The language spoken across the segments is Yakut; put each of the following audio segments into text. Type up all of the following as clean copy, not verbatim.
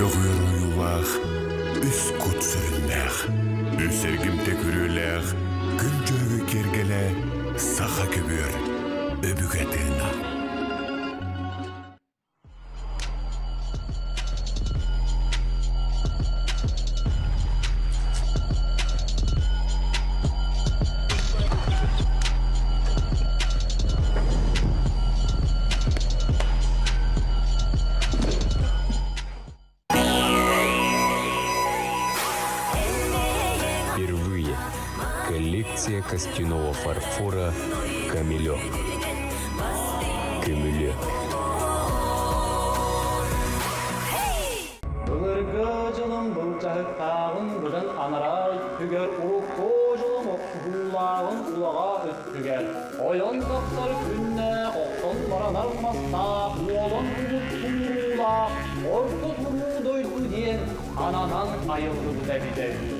Көҕүөр ойуулаах, үс кут сүрүннээх, үс эргимтэ күрүөлээх, күн дьөрүгү киэргэлэ саха көбүөр өбүгэ тыына. Впервые коллекция костяного фарфора «Камелек». Көмүлүөк. Былыргы дьылым былдьаһыктааҕын быдан анараа өттүгэр урукку дьылым охсуһуулааҕын улаҕа өттүгэр ойон тахсар күннээх охтон баранар мастаах уолан угут тууруулаах орто туруу дойду диэн ананан айыллыбыта эбитэ үһү.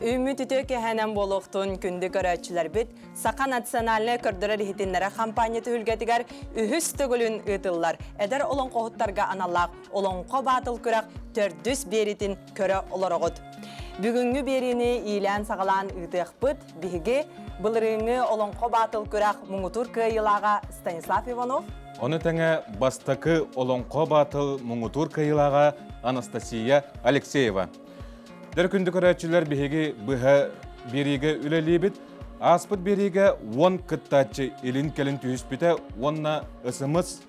Үүммүт үтүө кэһэнэн буолуохтун күндү көрөөччүлэрбит Саха национальнай көрдөрөр иһитиннэрэр хампаанньа түһүлгэтигэр үһүс төгүлүн ыытыллар эдэр олоҥхоһуттарга аналлаах Олоҥхо баатыл күрэх төрдүс биэритин көрө олороҕут. Бүгүҥҥү биэриини иилээн-саҕалаан ыытыахпыт. Биһиги былырыыҥҥы Олоҥхо баатыл күрэх муҥутуур кыайыылааҕа Станислав Иванов. Ону тэҥэ бастакы Олоҥхо баатыл муҥутуур кыайыылааҕа Анастасия Алексеева. Дэр күндү көрөөччүлэр биһиги быһа биэриигэ үлэлиибит. Ааспыт биэриигэ 10 кыттааччы илин-кэлин түһүспүтэ уонна СМС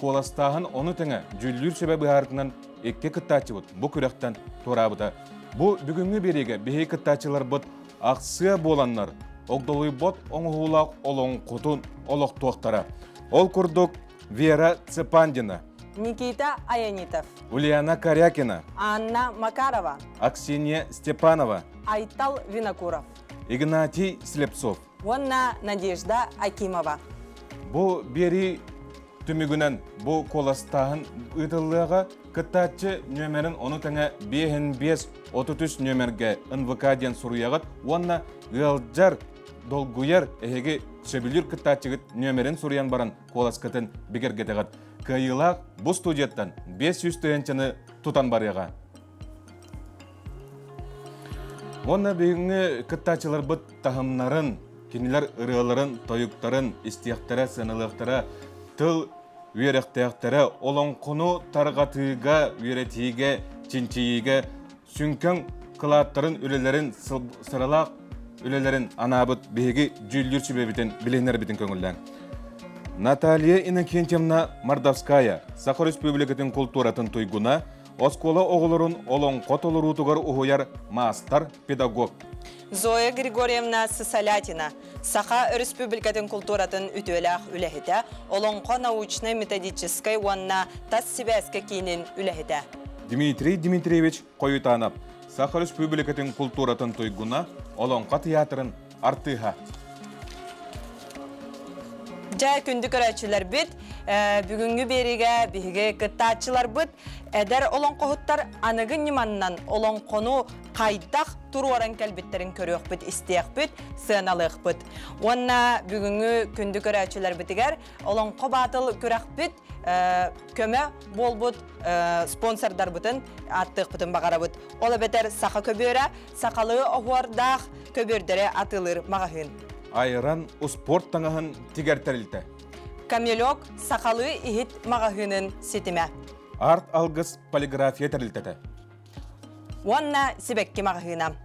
Куоластааһын ону тэҥэ дьүүллүүр сүбэ быһаарытынан икки кыттааччыбыт бу күрэхтэн туораабыта. Бу бүгүҥҥү биэриигэ биһиги кыттааччыларбыт ахсыа буоланнар огдолуйбот оҥоһуулаах олоҥхотун олохтуохтара. Ол курдук Вера Цепандина, Никита Аянитов, Ульяна Корякина, Анна Макарова, Аксинья Степанова, Айтал Винокуров, Игнатий Слепцов уонна Надежда Акимова. Бу биэрии түмүгүнэн бу куоластааһын ыытыллыаҕа. Кыттааччы нүөмэрин ону тэҥэ биэһин биэс 33 нүөмэргэ НВК диэн суруйаҕыт уонна ыалдьар, долгуйар эһиги сөбүлүүр кыттааччыгыт нүөмэрин суруйан баран куоласкытын бигэргэтэҕит. Кыайыылаах бу студияттан 500 тыһыынчаны тутан барыаҕа. Уонна бүгүҥҥү кыттааччыларбыт таһымнарын, кинилэр ырыаларын, тойуктарын истиэхтэрэ, сыаналыахтара, тыл үөрэхтээхтэрэ, олоҥхону тарҕатыыга, үөрэтиигэ, чинчийиигэ сүҥкэн кылааттарын, үлэлэрин, сыралаах үлэлэрин анаабыт биһиги дьүүллүүр сүбэбитин билиһиннэрбитин көҥүллээҥ. Наталья Иннокентьевна Мордовская, Саха Республикатын култууратын туйгуна, Оскуола оҕолорун олоҥхо толоруутугар уһуйар маастар-педагог. Зоя Григорьевна Сысолятина, Саха Өрөспүүбүлүкэтин култууратын үтүөлээх үлэһитэ, Олоҥхо научнай-методическай уонна тас сибээскэ киинин үлэһитэ. Дмитрий Дмитриевич Хойутанов, Саха Өрөспүүбүлүкэтин култууратын туйгуна, Олоҥхо театрын артыыһа. Дьэ, күндү көрөөччүлэрбит, бүгүҥҥү биэриигэ биһиги кыттааччыларбыт эдэр олоҥхоһуттар аныгы ньыманнан олоҥхону хайдах туруоран кэлбиттэрин көрүөхпүт, истиэхпит, сыаналыахпыт. Уонна бүгүҥҥү күндү көрөөччүлэрбитигэр Олоҥхо баатыл күрэхпит көмө буолбут спонсордарбытын ааттыахпытын баҕарабыт. Ол эбэтэр Саха көбүөрэ сахалыы оһуордаах көбүөрдэри атыылыыр маҕаһыын. Айран успуорт таҥаһын тигэр тэрилтэ. Камелек сахалыы иһит маҕаһыынын ситимэ. Арт Алгыс полиграфия тэрилтэтэ. Уонна сибэкки маҕаһыына.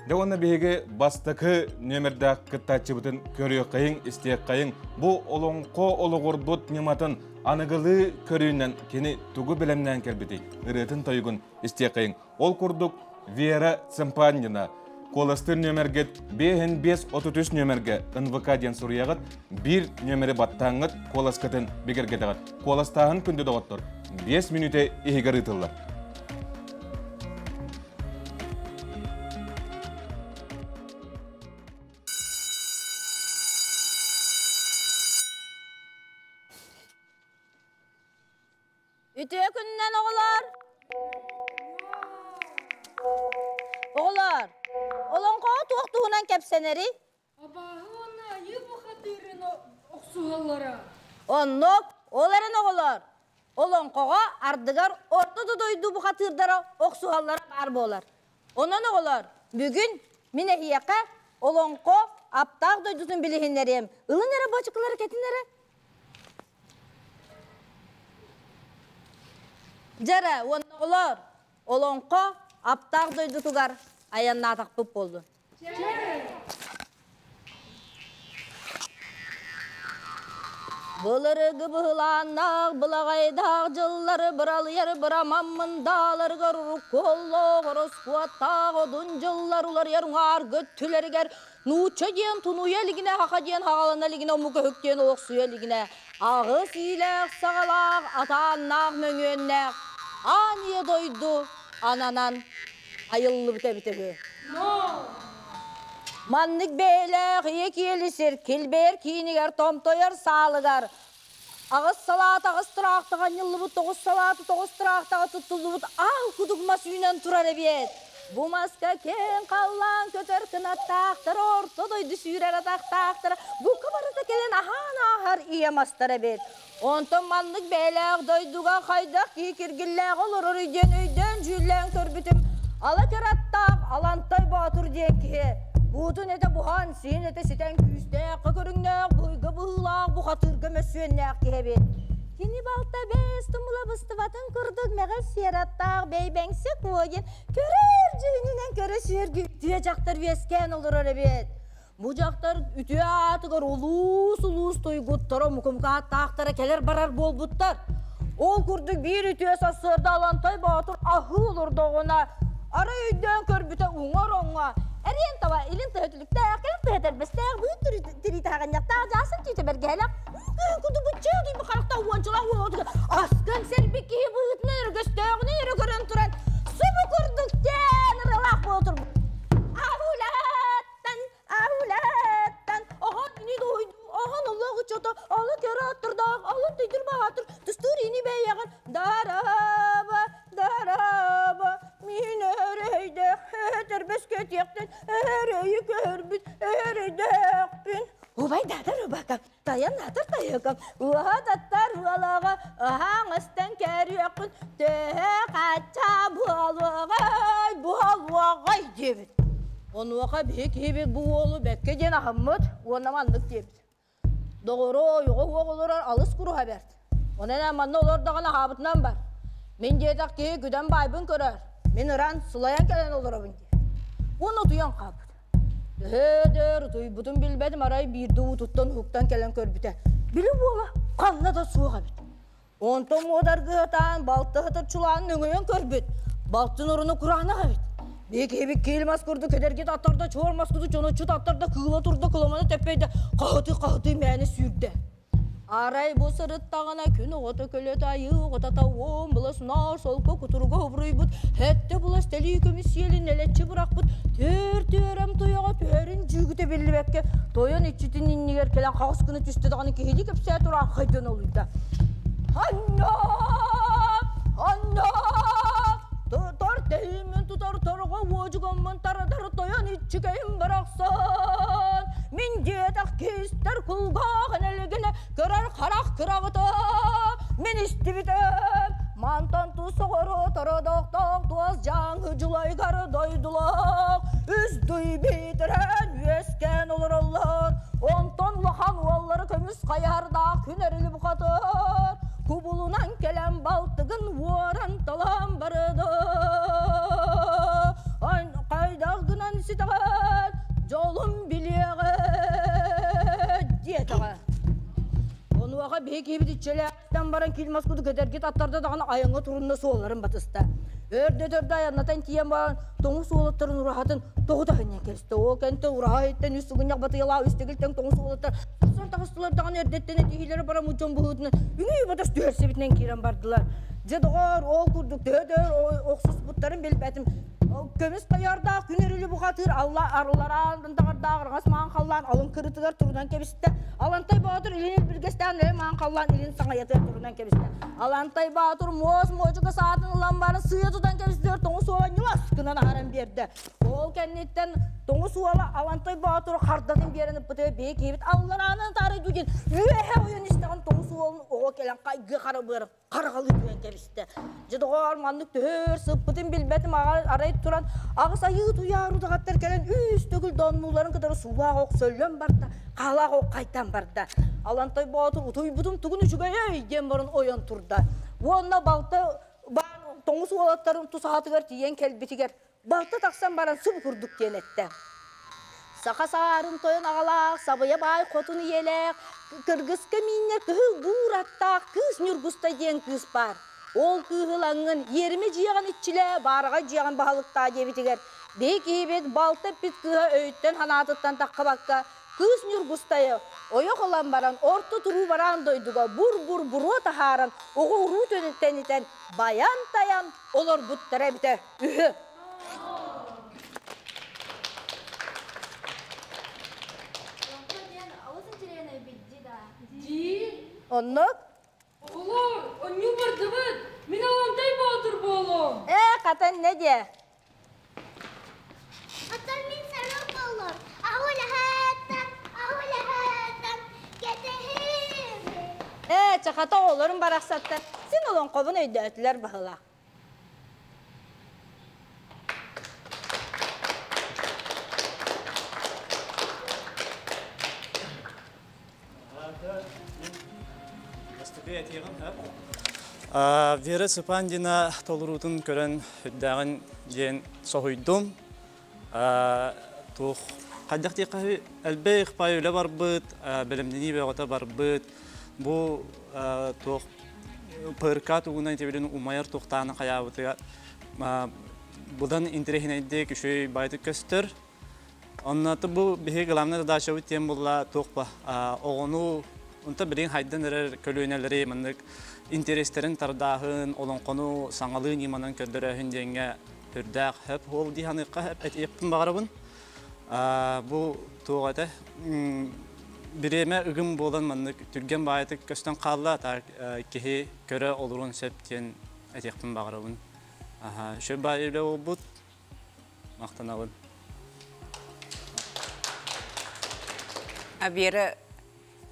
Дьэ уонна биһиги бастакы нүөмэрдээх кыттааччыбытын көрүөххэйиҥ, истиэххэйиҥ. Бу олоҥхо олоҕурбут ньыматын аныгылыы көрүүнэн кини тугу бэлэмнээн кэлбитий? Ырыатын-тойугун истиэххэйиҥ. Ол курдук Вера Цымпаннина куоластыыр нүөмэргит 5 5 33 нүөмэргэ НВК диэн суруйаҕыт, биир нүөмэри баттааҥҥыт куоласкытын бигэргэтэҕит. Куоластааһын күндү доҕоттор 5 мүнүүтэ иһигэр ыытыллар. Үтүө күнүнэн оҕолор! Оҕолор, олоҥхоҕо туох туһунан кэпсэнэрий? Абааһы уонна айыы бухатыырын охсуһаллара. Оннук, ол эрэн оҕолор, олоҥхоҕо ардыгар орто да дойду бухатыырдара охсуһаллара баар буолар. Онон оҕолор, бүгүн мин эһиэхэ олоҥхо аптаах дойдутун билиһиннэриэм. Ылын эрэ бочукалары кэтин эрэ. Дьэ уонна оҕолор, олоҥхо аптаах дойдутугар айаннаатахпыт буоллун. Былыргы быһылааннаах былаҕайдаах дьыллары быралыйар быраман мындааларыгар урукку оллоох ороскуоттаах одун дьыллар уларыйар уҥаар көттүлэригэр нуучча диэн тунуйа илигинэ саха диэн хаҕалана илигинэ омук өһүк диэн олохсуйа илигинэ аҕыс иилээх саҕалаах атааннаах мөҥүөннээх аан ийэ дойду ананан айыллыбыта эбитэ үһү. Маннык бэйэлээх ийэ киэли сир килбэйэр киинигэр томтойор саалыгар аҕыс салаат аҕыс тыраахтаҕа анньыллыбыт тоҕус салааты тоҕус тыраахтаҕа туттуллубут аал кудук мас үүнэн турар эбиэт. Бу маска киэҥ халлаан көтөр кынаттаахтара орто дойду сүүрэр атахтаахтара бука барыта кэлэн аһаан ааһар ийэ мастар эбит. Онтон маннык бэйэлээх дойдуга хайдах киһи киргиллээх олорор диэн өйдөөн-дьүүллээн көрбүтүм ала кыраттаах Алантай Боотур диэн киһи буутун этэ буһан, сиин этэ ситэн күүстээх, көрүҥнээх, быһыйга быһыылаах, бухатыырга мөссүөннээх киһи эбит. Кини балта бэс тумула быстыбатын курдук мэҕил сиэраттаах бэйбэҥсик куо диэн көрөр дьүһүнүнэн көрө сүөргү үтүө дьахтар үөскээн олорор эбит. Бу дьахтар үтүө аатыгар улуус-улуус туйгуттара, мукумукааттаахтара кэлэр-барар буолбуттар. Ол курдук биир үтүө сарсыарда Алантай Боотур аһыы олордоҕуна, арай өйдөөн көрбүтэ уҥар оҥо эриэн таба илин тыһа түлүктээх, кэлин тыһа тэрбэстээх, быын тириитэ хаҕынньахтаах, дьаасын түүтэ бэргэһэлээх, күн кудук быччыы дүйбү харахтаах уончалаах уолугар аскын сэрбик киһи быһыытынан өргөстөөҕүнэн өрө көрөн туран субу курдук тээн ыралаах буола турбут. Ахулааттан Аулаттан оһон ини дуйду, оһон уллоох учуото, олу көрө оттурдаах, олу түйдүр баатыр, тустуур ини бэйэҕин, дараба, дараба, мин өрөйдөөх, өтөрбөс көтүөхтэн, өрөйү көрбүт, өрөйдөөхпүн. Убай даатар убакам, тайан наатар тайыкам, уоһа таттар уолаҕа, аһаҥастан кэрүөхпүн, төһө хачча буолуоҕай, буолуоҕай диэбит. Онуоха биһи киһибит бу уолу бэккэ диэн аһыммыт уонна маннык диэбит. Доҕороо, ойоҕо уох олорор алыс куруһа бэрт. Онон эн манна олордоҕуна аһаабытынан бар. Мин диэтэх киһи күдэн баайбын көрөр. Мин ыран, сылайан кэлэн олоробун диэбит. Уонна утуйан хаалбыт. Төһө утуйбутун билбэтим, арай биирдэ уутуттан уһуктан кэлэн көрбүтэ. Били буола ханна да суох эбит. Онтон муодаргыатаан балтыһытыр чулаанын өҥөйөн көрбүт. Балтын оруну кураанах эбит. Биһиги киил мас курдук кэдэргит аттарда, чуор мас курдук чоноччу аттарда, кыыла турда, кыламаны тэппэйдэ, хаһытыы-хаһытыы мээнэ сүүрдэ. Арай бу сырыттаҕына күн оҕото көлөтө айыы оҕото тауом былас наар солко кутуруга убуруйбут, хэттэ булас тэлии көмүс сиэлин нэлэччи бырахпыт, түөр түөрэм туйаҕа түһэрин дьүүгүтэ биллибэккэ, тойон иччитин иннигэр кэлэн хаҕыс гына түстэ даҕаны киһилии кэпсээ туран хайдан олуйда. Анна! Анна! Тутар тэһииммин тутар торҕо уодьугаммын тарадар тойон иччикэйим барахсан мин диэтэх киистэр кулгаах энэлигинэ көрөр харах кыраҕыта мин истибитим мантан тус оҕоро тородохтоох туос дьааҥы дьулайгар дойдулаах үс дуй биитэрэн үөскээн олороллор онтон улахан уоллары көмүс хайардаах күн эрили бухатыр кубулунан кэлэн балтыгын уоран талан барыды хайдах гынан ситэҕин дьолум билиэҕэ диэтэҕэ онуоха биһи киһибит иччэлээхтэн баран килмас кудук этэргит аттарда даҕаны айаҥҥа турунна суолларын батыста өрдө-төрдө айаннатан тиийэн баран тоҥус уолаттарын ураһатын тоҕу таһынньан кэбистэ ол кэнтэ ураһа иһиттэн үс сугунньах батыйалаах үс тигилтэн тоҥус уолаттар тахсан таҕыстылар даҕаны эрдэттэн этиһиилэрэ баран мудьон быһыытынан үҥүү батас түһэрсибитинэн киирэн бардылар дьэ доҕоор ол курдук төһө да охсуспуттарын билбэтим. Көмүс хайардаах күн өрүлү бухатыыр алла арылараан даҕардаах ырҕас маан халлаан алын кырытыгар турунан кэбистэ. Алантай Боотур илин илбиргэстээн өлө маан халлаан илин саҥайатыгар турунан кэбистэ. Алантай Боотур муос муочука саатын ылан баран сыыйа тутан кэбистигэр тоҥус уола ньылас гынан аһаран биэрдэ. Ол кэнниттэн тоҥус уола Алантай Боотур хардатын биэрэн ыппытыгар бэйэ киһибит аллараанан таарыйду диэн үөһэ ойон истэҕин тоҥус уолун оҕо кэлэн хайгыы хара быарын хараҕалыы түһэн кэбистэ. Дьэ доҕоор, маннык төһөр сыппытын билбэтим арай туран аҕыс айыы туйаар удаҕаттар кэлэн үс төгүл доннууларын кытары суулаах ох сөллөн барда, хаалаах ох хайтан барда. Алантай Боотур утуйбутум тугун үчүгэй диэн баран ойон турда. Уонна балта баар тоҥус уолаттарын тусаһатыгар тиийэн кэлбитигэр балта тахсан баран субу курдук диэн эттэ. Саха саарын тойон аҕалаах, сабыйа баай хотун ийэлээх, кыргыска мииннэр кыһыл буур аттаах кыыс Ньургуста диэн кыыс баар. Ол кыыһы ылаҥҥын иэримэ дьиэҕин иччилээ, баараҕай дьиэҕин баһылыктаа диэбитигэр, биһи киһибит балта эппит кыыһа өйүттэн-санаатыттан таххыбакка, кыыс Ньургустайы ойох ылан баран орто туруу бараан дойдуга бур-бур буруо таһааран, оҕо-уруу тэнитэн, байан-тайан олорбуттара эбитэ үһү. Оннук. Оҕолор, онньуу бардыбыт. Мин Алантай Боотур буолуом. Ээ, хатан не диэ? Оттон мин сарыл буолуом. Аһулаһаттан, аһулаһаттан, кэтэһим. Ээ, чахата оҕолорум барахсаттар син олоҥхобун өйдөөтүлэр баһылаах. Вера Цыпандина толоруутун көрөн үрдээҕин диэн соһуйдум. Туох хайдах диэххэ элбэх пай үлэ барбыт, бэлэмнэнии бөҕөтө барбыт. Бу туох ПРК тугунан итибилин умайар туохтааны хайаабытыгар будан интэриэһинэйдик үчүгэй баайтык көстөр. Онно бу биһиги главная задачабыт диэн буолла туох ба оҕону онто билигин хайдан эрэр көлүөнэлэри маннык интэриэстэрин тардааһын, олоҥхону саҥалыы ньыманан көрдөрөөһүн диэҥҥэ үрдээх хөп ол дии саныахха этиэхпин баҕарабын. Бу туох этэ бириэмэ ыгым буолан маннык түргэн баайытык көстөн хаалла киһи көрө олоруон сөп диэн этиэхпин баҕарабын. Үчүгэй баайы үлэ буолбут. Махтанабын. Вера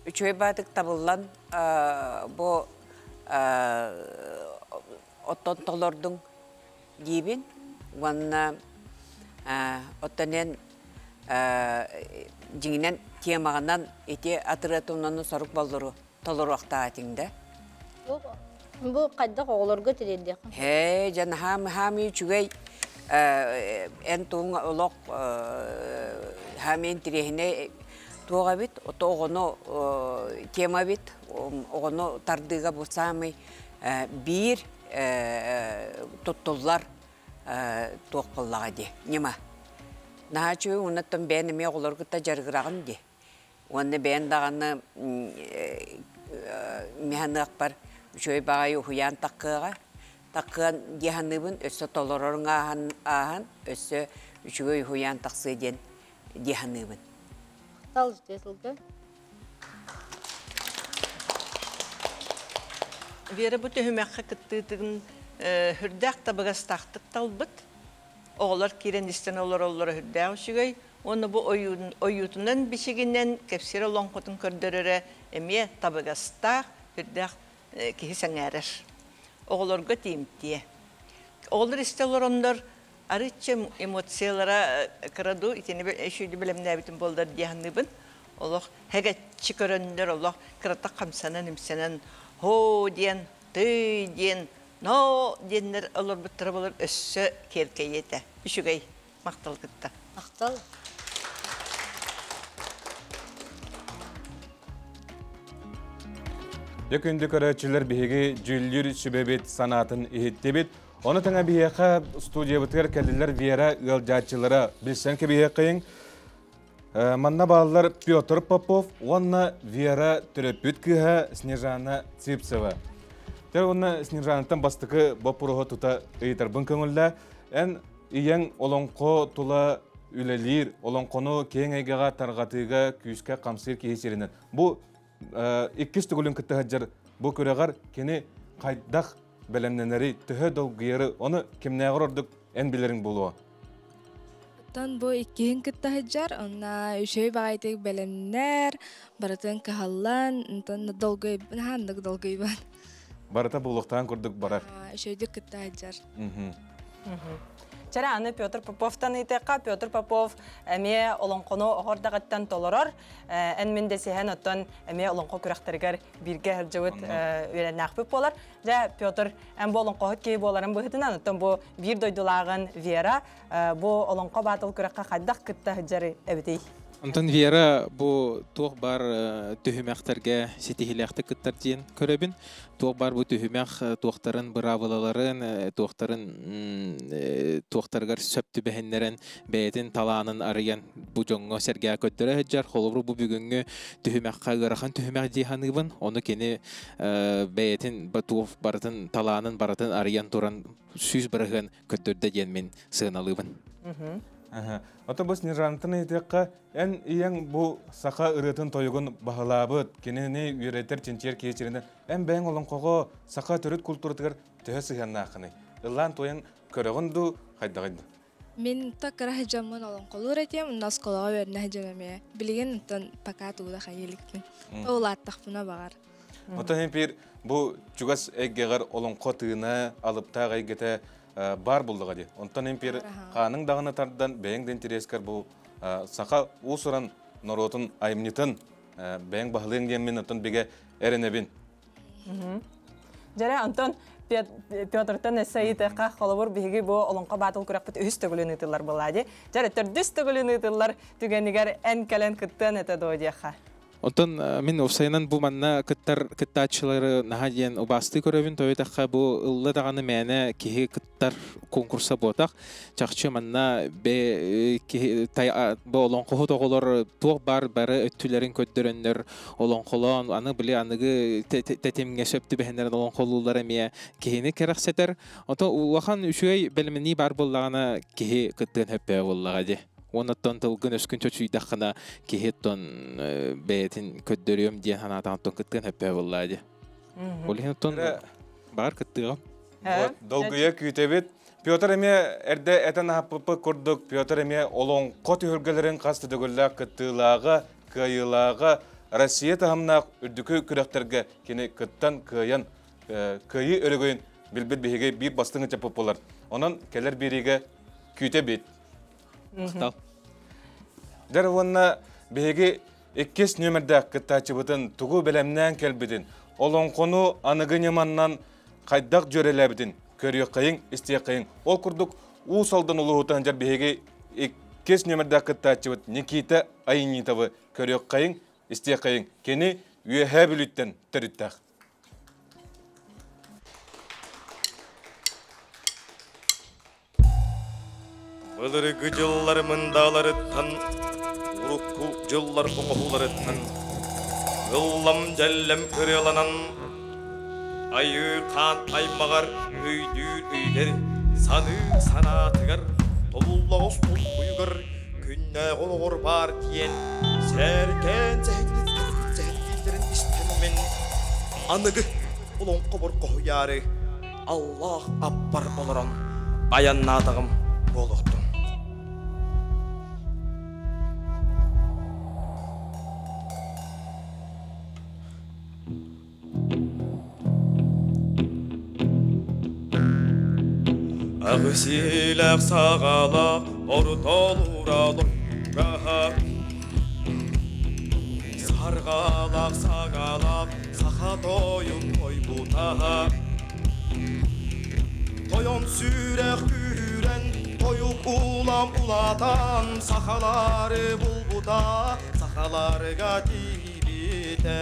үчүгэй баатык табыллан бу оттон толордуҥ диибин уонна оттон эн дьиҥинэн темаҕынан ити атырыатунаны сорук боллору толоруохтаах этиҥ да? Бу хайдах оҕолорго тириэрдиэххин? Ээ, дьэ наһаа хаамыы үчүгэй эн тугуҥ олох хаамыы интириэһинэй туох эбит, ото оҕону тема эбит, оҕону тардыыга бу саамай биир туттуллар туох буоллаҕа дии, ньыма. Наһаа үчүгэй уонна бэйэн эмиэ оҕолору кытта дьарыгыраҕын дии. Уонна бэйэн даҕаны миһаныахпар үчүгэй баҕайы уһуйаан таккыаҕа. Таккыан дии саныыбын, өссө толороруҥ ааһан, ааһан өссө үчүгэй уһуйаан тахсыа диэн дии саныыбын. Тал сылга. Вера бу түһүмэххэ кыттыытын үрдээх табыгастаахтык талбыт. Оҕолор киирэн истэн олороллоро үрдээх үчүгэй. Уонна бу ойуутунан бичигинэн кэпсиир олоҥхотун көрдөрөрө эмиэ табыгастаах, үрдээх киһи сэҥээрэр. Оҕолорго тиимтиэ. Оҕолор истэ олороннор арыычча эмоциялара кыра дуу итини үчүгэй бэлэмнээбитим буоллар дии саныыбын. Олох һэгэччи көрөннөр олох кыратык хамсанан-имсэнэн «Һоо» диэн, «Тый» диэн, «Ноо» диэннэр олорбуттара буолар өссө киэркэйиэ этэ. Үчүгэй махтал кытта. Махтал. Дьэ күндү көрөөччүлэр биһиги дьүүллүүр сүбэбит санаатын иһиттибит. Ону тэҥэ биһиэхэ студиябытыгар кэллилэр Вера ыалдьааччылара билсэн кэбиһиэххэйиҥ. Манна бааллар Петр Попов уонна Вера төрөппүт кыыһа Снежана Ципцева. Тэр уонна Снежанаттан бастакы боппуруоһу тута ыйытарбын көҥүллээ. Эн ийэҥ олоҥхо тула үлэлиир, олоҥхону киэҥ эйгэҕэ тарҕатыыга күүскэ хамсыыр киһи сиринэн. Бу иккис төгүлүн кытта сылдьар бу күрэҕэр кини хайдах бэлэмнэнэри, төһө долгуйары, ону кимнээҕэр ордук эн билэриҥ буолуо. Оттон бу иккиһин кытта сылдьар, онно үчүгэй баҕайытык бэлэмнэр, барытын кыһаллан, онтон долгуй, наһааннык долгуйбат. Барыта буолуохтаан курдук барар. Үчүгэйдик кытта сылдьар. Чара аны Петр Поповтан ыйтыахха, Петр Попов эмиэ олоҥхону оһордаҕыттан толорор, эн мин дэсиһэн оттон эмиэ олоҥхо күрэхтэригэр бииргэ сылдьыбыт үөрэннээхпит буолар. Дьэ, Петр, эн бу олоҥхоһут киһи буоларын быһыытынан, оттон бу биир дойдулааҕын Вера бу олоҥхо баатыл күрэххэ хайдах кытта сылдьар эбитий? Онтон Вера бу туох бар түһүмэхтэргэ ситиһилээхтик кыттар диэн көрөбүн. Туох бар бу түһүмэх туохтарын быраабылаларын, туохтарын туохтарыгар сөп түбэһиннэрэн бэйэтин талаанын арыйан бу дьоҥҥо сэргээ көрдөрө сылдьар. Холобур бу бүгүҥҥү түһүмэххэ ыарахан түһүмэх дии саныыбын. Ону кини бэйэтин туох барытын талаанын барытын арыйан туран 100% көрдөрдө диэн мин сыаналыыбын. Ото бу Снежанатын ыйытыахха, эн ийэҥ бу саха ырыатын тойугун баһылаабыт, кинини үөрэтэр чинчийэр киһи сиринэн, эн бэйэҥ олоҥхоҕо саха төрүт культуратыгар төһө сыһыаннааххыный? Ыллаан туойан көрөҕүн дуу, хайдаҕый дуу? Мин кыра сылдьаммын олоҥхолуур этим, онно оскуолаҕа үөрэнэ сылдьан эмиэ. Билигин оттон пока туула хайыы иликпин. Улааттахпына баҕар. Оттон һин биир бу чугас эйгэҕэр олоҥхо тыына, алыптаах эйгэтэ баар буллаҕа дии. Онтон һин биир хааныҥ даҕаны тардан, бэйэҥ да интэриэскэр бу саха уус-уран норуотун айымньытын бэйэҥ баһылыаҥ диэн мин оттон бигэ эрэнэбин. Дьэрэ, онтон Петртан өссө ыйытыахха, холобур, биһиги бу Олоҥхо баатыл күрэхпит үһүс төгүлүн ыытыллар буоллаа дии. Дьэрэ, төрдүс төгүлүн ыытыллар түгэнигэр эн кэлэн кыттыан этэ дуо диэххэ. Онтон мин уопсайынан бу манна кыттар кыттааччылары наһаа диэн убаастыы көрөбүн. Тоҕо бу ылла даҕаны мээнэ киһи кыттар конкурса буотах. Чахчы манна бе киһи бу олоҥхоһут оҕолор туох бар бары өттүлэрин көрдөрөннөр олоҥхолоон аны били аныгы тэтимҥэ сөп түбэһиннэрэн олоҥхолууллар эмиэ киһини кэрэхсэтэр. Ото улахан үчүгэй бэлэмнэнии бар буоллаҕына киһи кыттыан хөппөө буоллаҕа дии. Уоннаттан тылгын өскүн чочуйдаххына киһи оттон бэйэтин көрдөрүөм диэн санаатаҕын оттон кыттыан хөппөө буоллаа дии. Ол иһин оттон баар кыттыаҕым. Долгуйа күүтэбит. Петр эмиэ эрдэ этэн аһаппыппыт курдук, Петр эмиэ олоҥхо түһүлгэлэрин хас да төгүллээх кыттыылааҕа, кыайыылааҕа, Россия таһымнаах үрдүкү күрэхтэргэ кини кыттан кыайан, кыайыы өрөгөйүн билбит биһиги биир бастыҥ ыччаппыт буолар. Онон кэлэр биэриигэ күүтэбит. Махтал. Дэр уонна биһиги иккис нүөмэрдээх кыттааччыбытын тугу бэлэмнээн кэлбитин, олоҥхону аныгы ньыманнан хайдах дьүөрэлээбитин көрүөххэйиҥ, истиэххэйиҥ. Ол курдук Уус Алдан улууһуттан дьэр биһиги иккис нүөмэрдээх кыттааччыбыт Никита Айнитовы көрүөххэйиҥ, истиэххэйиҥ. Кини Үөһээ Бүлүүттэн төрүттээх. Былыргы дьыллар мындааларыттан, урукку дьыллар оҥоһууларыттан ыллам-дьэллэм ырыаланан, айыы хаан аймаҕар өйдүүр өйүгэр, саныы санаатыгар, тобуллаҕас толкуйугар күннээҕи олоҕор баар диэн сээркээн сэһэргииллэрин истэммин, аныгы олоҥхобор хоһуйаары Аллаах аппар олорон айаннаатаҕым буолуохтун. Аҕысилэх саҕалаах орутолууралугаһа Сарҕалаах сагалаах саха тойун тойбутаһа Тойон сүрэх күүрэн, тойук улам улаатан, сахалары булбута, сахаларга тиийбитэ.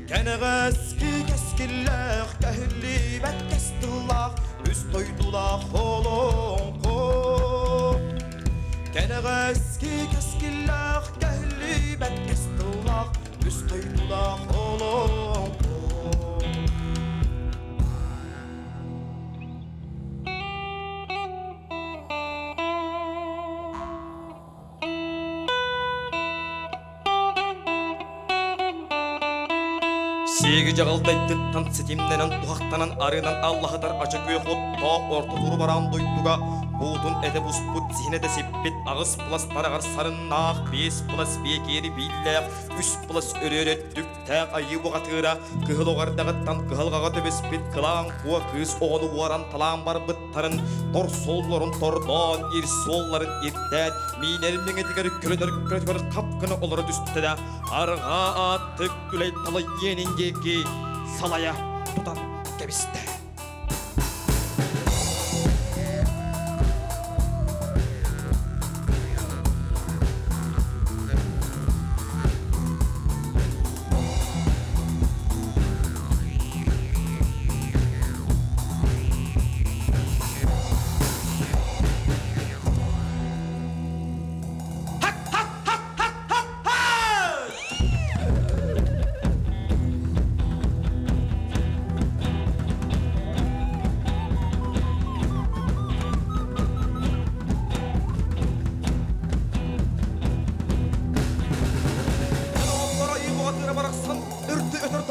Кэнэҕэски кэскиллээх, кэһиллибэт кэс тыллаах, үс дойдулаах олоҥхо. Кэнэҕэски кэскиллээх, кэһиллибэт кэс тыллаах, үс дойдулаах олоҥхо. Сиги жағылдайттыттан ситимненен тухақтанан арынан аллахытар ача күйе хоттоох орто туру баран дойдуга буутун эте буспут сихине де сиппит ағыс плас тарағар сарыннаах бес плас бекери биллээх үс плас өрөрөттүктээх айыы буҕатыыра кыһыл оҕардағыттан кыһылҕаҕа төбөспүт кылаан куа кыыс оҕону уоран талаан барбыттарын тор суоллорун тордоон ир суолларын ирдээн миинэр миҥэтигэр көлөнөр көлөтүгэр хапкына олоро түстэ да арҕаа ааттык түлэй талай иэнин диэки салайа тутан кэбистэ.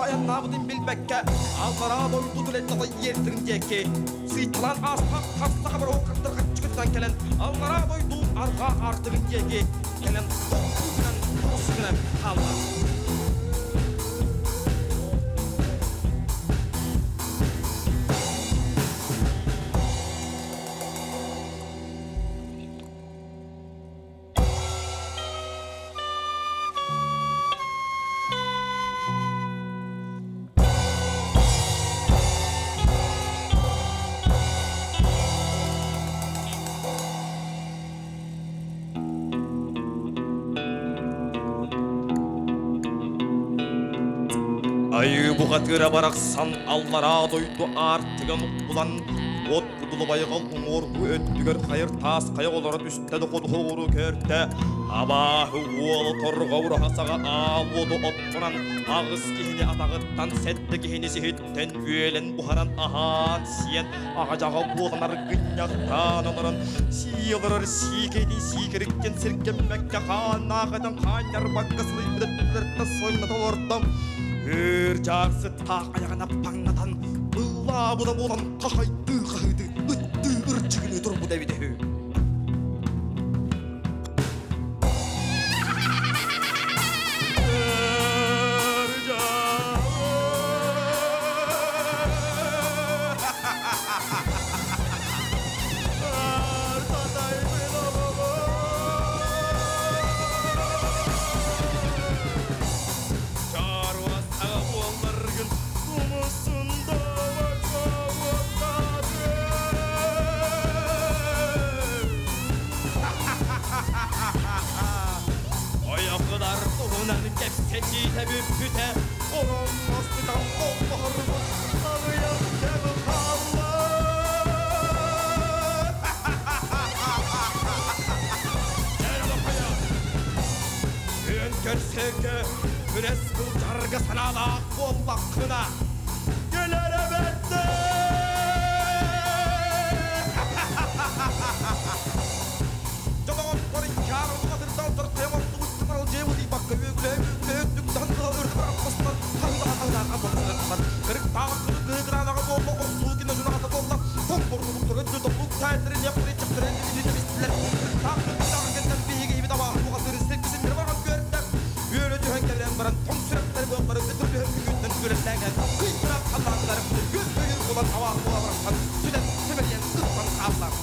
Айаннаабытын билбэккэ аллараа дойду түлэттата иэртирин диэки сыйталаан ааспак хастаха бар ооккаттар хаччыгыттан кэлэн аллараа дойду арҕаа аартыгын диэки кэлэн тохтуутунан тоҕус гына хаалла. Айыы буҕатыыра барахсан аллараа дойду аартыган булан от кудулубайҕал уҥуоргу өттүгэр хайыр таас хайа олоро түстэ да ходуһууру көртө абааһы уолу торҕо ураһасаҕа аал уоту оттунан аҕыс киһини атаҕыттан сэттэ киһини сиһиттэн үөлэн буһаран аһаан сиэн аҕа-дьаҕа буоланар гынньахтаан олорон сии олорор сиикэйдин сиикэриттэн сиргэммэккэ хааннаахытын хаанньарбакка сылыйбыт сойната олордом Өр жаарсыттаах аяҕына паҥнатан ыллаабыта буолан хахайдыы хаһыытыы ыттыы ырчыгыныы турбут эбит үһү. Ойоқылар туһунан кэпсэтиитэ бүппүтэ ороммостутан холбоһорбут аҕыйах кэм хаалла. Күөн көрсөкө күрэс былдьарга санаалаах буоллаххына кэлэр эбэтте. Жодоҕоттор иккиар тыртан жебути бакка үгүлэ үгүлэ түктан өртү кырыктаах кыгыранаҕа буолла охсуу кине жунаҕата буолла томпордуктар өттү топлук таайтырын яптыры чактырын бистилер кырыктаах кырыктаах кентен биһиги ибит абаа буҕатыры сиркисин баран көрдө үөрө түһэн кэлэн баран тоҥ сүрэхтэр буоллары өтөр түһэн күнүттэн күрэллээген кыйтыра халлааннар күн бөгүр булан абаа була барахсан сүдэн сөбелиэн ыттан хааллар.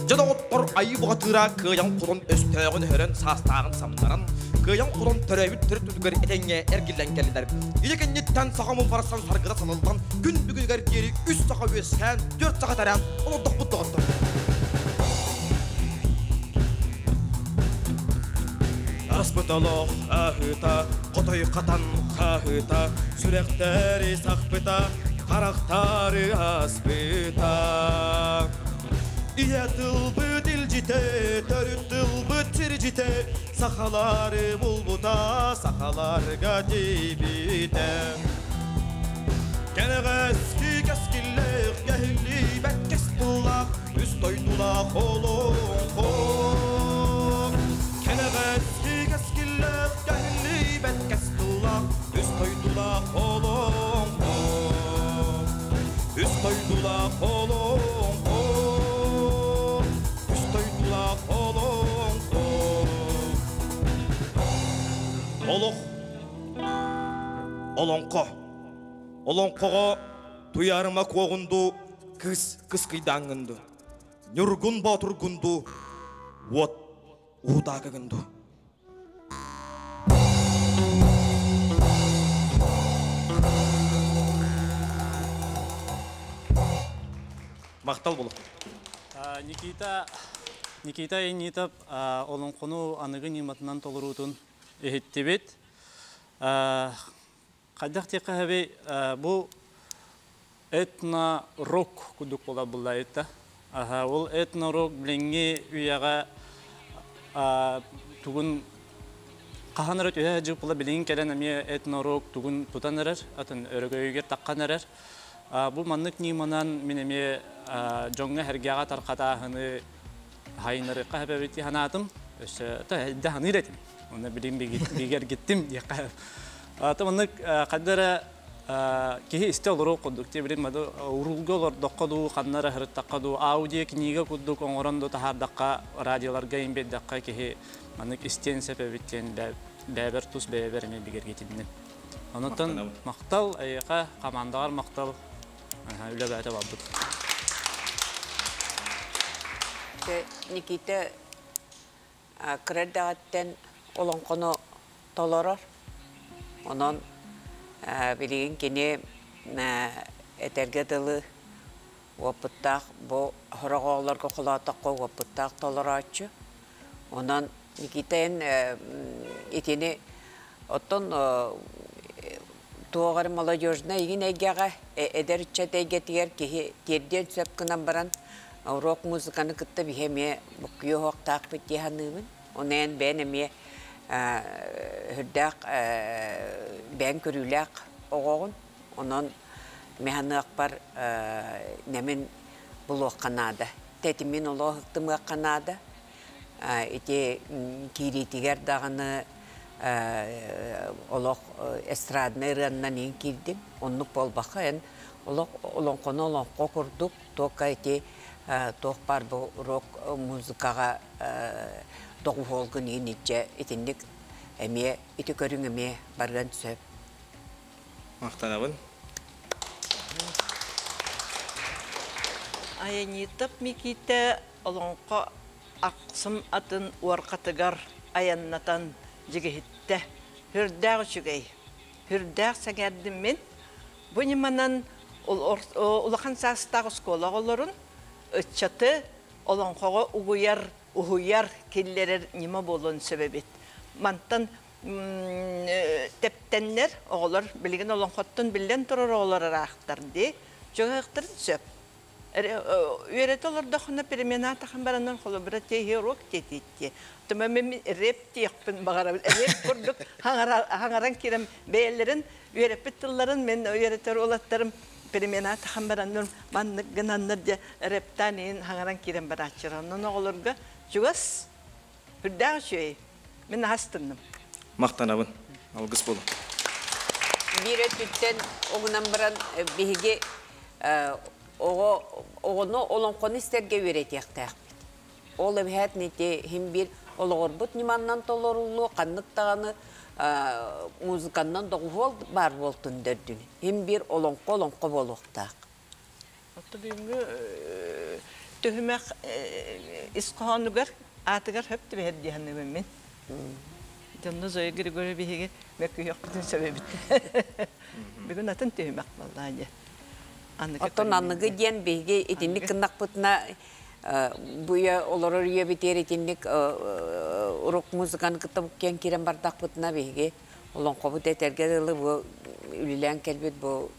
Жадоғыттор айы бұғатыра кыян құлын өстөғін хөрен састағын самнаран, кыян құлын төрөбүт түрі түтүгөр этеңге эргиллен келдер. Илекеннеттен сағамын барасан саргыда санылдан күн бүгүгер диэри үс саға өскен, төрт саға таран, оны доқпут доғыттыр. Аспыталох ахыта, қотой қатан қахыта, сүректері сақпыта, қарақтары аспыта. Ие тылбы дилжите, төрүт тылбы тиржите, сахалары булбута, сахаларга тибите. Кенеғески кескилле, Олоҥхо. Кэнэҕэски кэскиллээх, кэһиллибэт кэс тыллаах, үс дойдулаах олоҥхо. Үс дойдулаах олоҥхо. Үс дойдулаах олоҥхо. Олох олоҥхо. Олоҥхоҕо туйаарыма куоҕунду, кыыс кыскыйдааҥҥынду. Ньургун боотургунду, уот уутаакыгынду. Махтал болу. Никита Никита Иннитов олоҥхону аныгы ньыматынан толоруутун иһиттибит. Хайдах диэххэ сөбүй, бу этно-рок курдук буолар буллайыта. Ол этно-рок билиҥҥи үйэҕэ тугун хаһан эрэ түһэ сылдьыбыт була билигин кэлэн эмиэ этно-рок тугун тутан эрэр, атын өрөгөйүгэр таххан эрэр. Бу маннык ньыманан мин эмиэ дьоҥҥо-сэргэҕэ тарҕатааһыны хайыннарыахха сөп эбит дии санаатым. Өссө да саныыр этим. Онно билигин бигэргиттим диэххэ. Аты маннык ханна эрэ киһи истэ олоруох курдук. Те билим уруулга олордоххо дуу, ханна эрэ сырыттахха дуу, аудио книга курдук оҥорон дуу таһаардахха, радиоларга иҥ биэрдэххэ киһи маннык истиэн сөп эбит диэн бэйэбэр тус бэйэбэр эмиэ бигэргитинним. Онуттан махтал эйиэхэ, хамаандаҕар махтал. Үлэ бэйэтэ барбыт. Никита кыра эрдэҕиттэн олоҥхону толорор. Онон билигин кини этэргэ дылы уопуттаах бу сорох оҕолорго холоотоххо уопуттаах толорооччу. Онон Никита эн итини оттон туох эрэ молодежнай игин эйгэҕэ эдэр ыччат эйгэтигэр киһи тиэрдиэн сөп гынан баран рок-музыканы кытта биһи эмиэ буккуйа оһохтоохпут дии саныыбын. Ону эн бэйэн эмиэ сүрдээх бэйэҥ көрүүлээх оҕоҕун. Онон механыахпар нэмин булуохха наада. Тэтимин олох ыктымыахха наада. Ити киириитигэр даҕаны олох эстраднай ырыаннан иин киирдим. Оннук буолбакка эн олох олоҥхону олоҥхо курдук туохха ити туох баар бу рок музыкаҕа доҕуһуолгун иин илдьэ итинник эмиэ ити көрүҥ эмиэ барыан сөп. Махтанабын. Айанитов Микиитэ олоҥхо ахсым атын уорҕатыгар айаннатан дьигиһиттэ. Сүрдээх үчүгэй, сүрдээх сэҥээрдим мин. Бу ньыманан улахан саастаах оскуола оҕолорун, ыччаты олоҥхоҕо угуйар, уһуйар, киллэрэр ньыма буолуон сөп эбит. Мантан тэптэннэр оҕолор билигин олоҥхоттон биллэн турар оҕолор ыраахтар дии. Чугаһыахтарын сөп. Үөрэтэ олордоххуна перемена тахан баранан холобура тиэһи уруок тиэтииттиэ. Тума мен рэп диэхпин баҕарабын. Рэп курдук хаҥаран киирэн бэйэлэрин үөрэппит тылларын мен үөрэтэр уолаттарым перемена тахан бараннар маннык гынаннар дьэ рэптаан иһин хаҥаран киирэн барааччылар. Онон оҕолорго чугас үрдээх үчүгэй. Мин астынным. Махтанабын. Алгыс болун. Биир өттүттэн оҕунан баран биһиги оҕо оҕону олоҥхону истэргэ үөрэтиэхтээхпит. Ол эбэһээт ити иһин биир олоҕорбут ньыманнан толоруллуо, ханнык даҕаны музыканнан доҕуһуол баар буолтун дөрдүн. Иһин биир олоҥхо олоҥхо буолуохтаах. Отто бүгүҥҥү түһүмэх ис хоһоонугар аатыгар хөп түбэһэр дии саныыбын мин. Дьонно Зоя Григорьева биһиги мөккүһүөхпүтүн сөбөбүт. Бүгүн атын түһүмэх буоллаа дьэ. Оттон аныгы диэн биһиги итинник гыннахпытына бу үйэ олорор үйэбитигэр итинник рок музыканы кытта буккуйан киирэн бардахпытына биһиги олоҥхобут этэргэ дылы бу үлэлээн кэлбит бу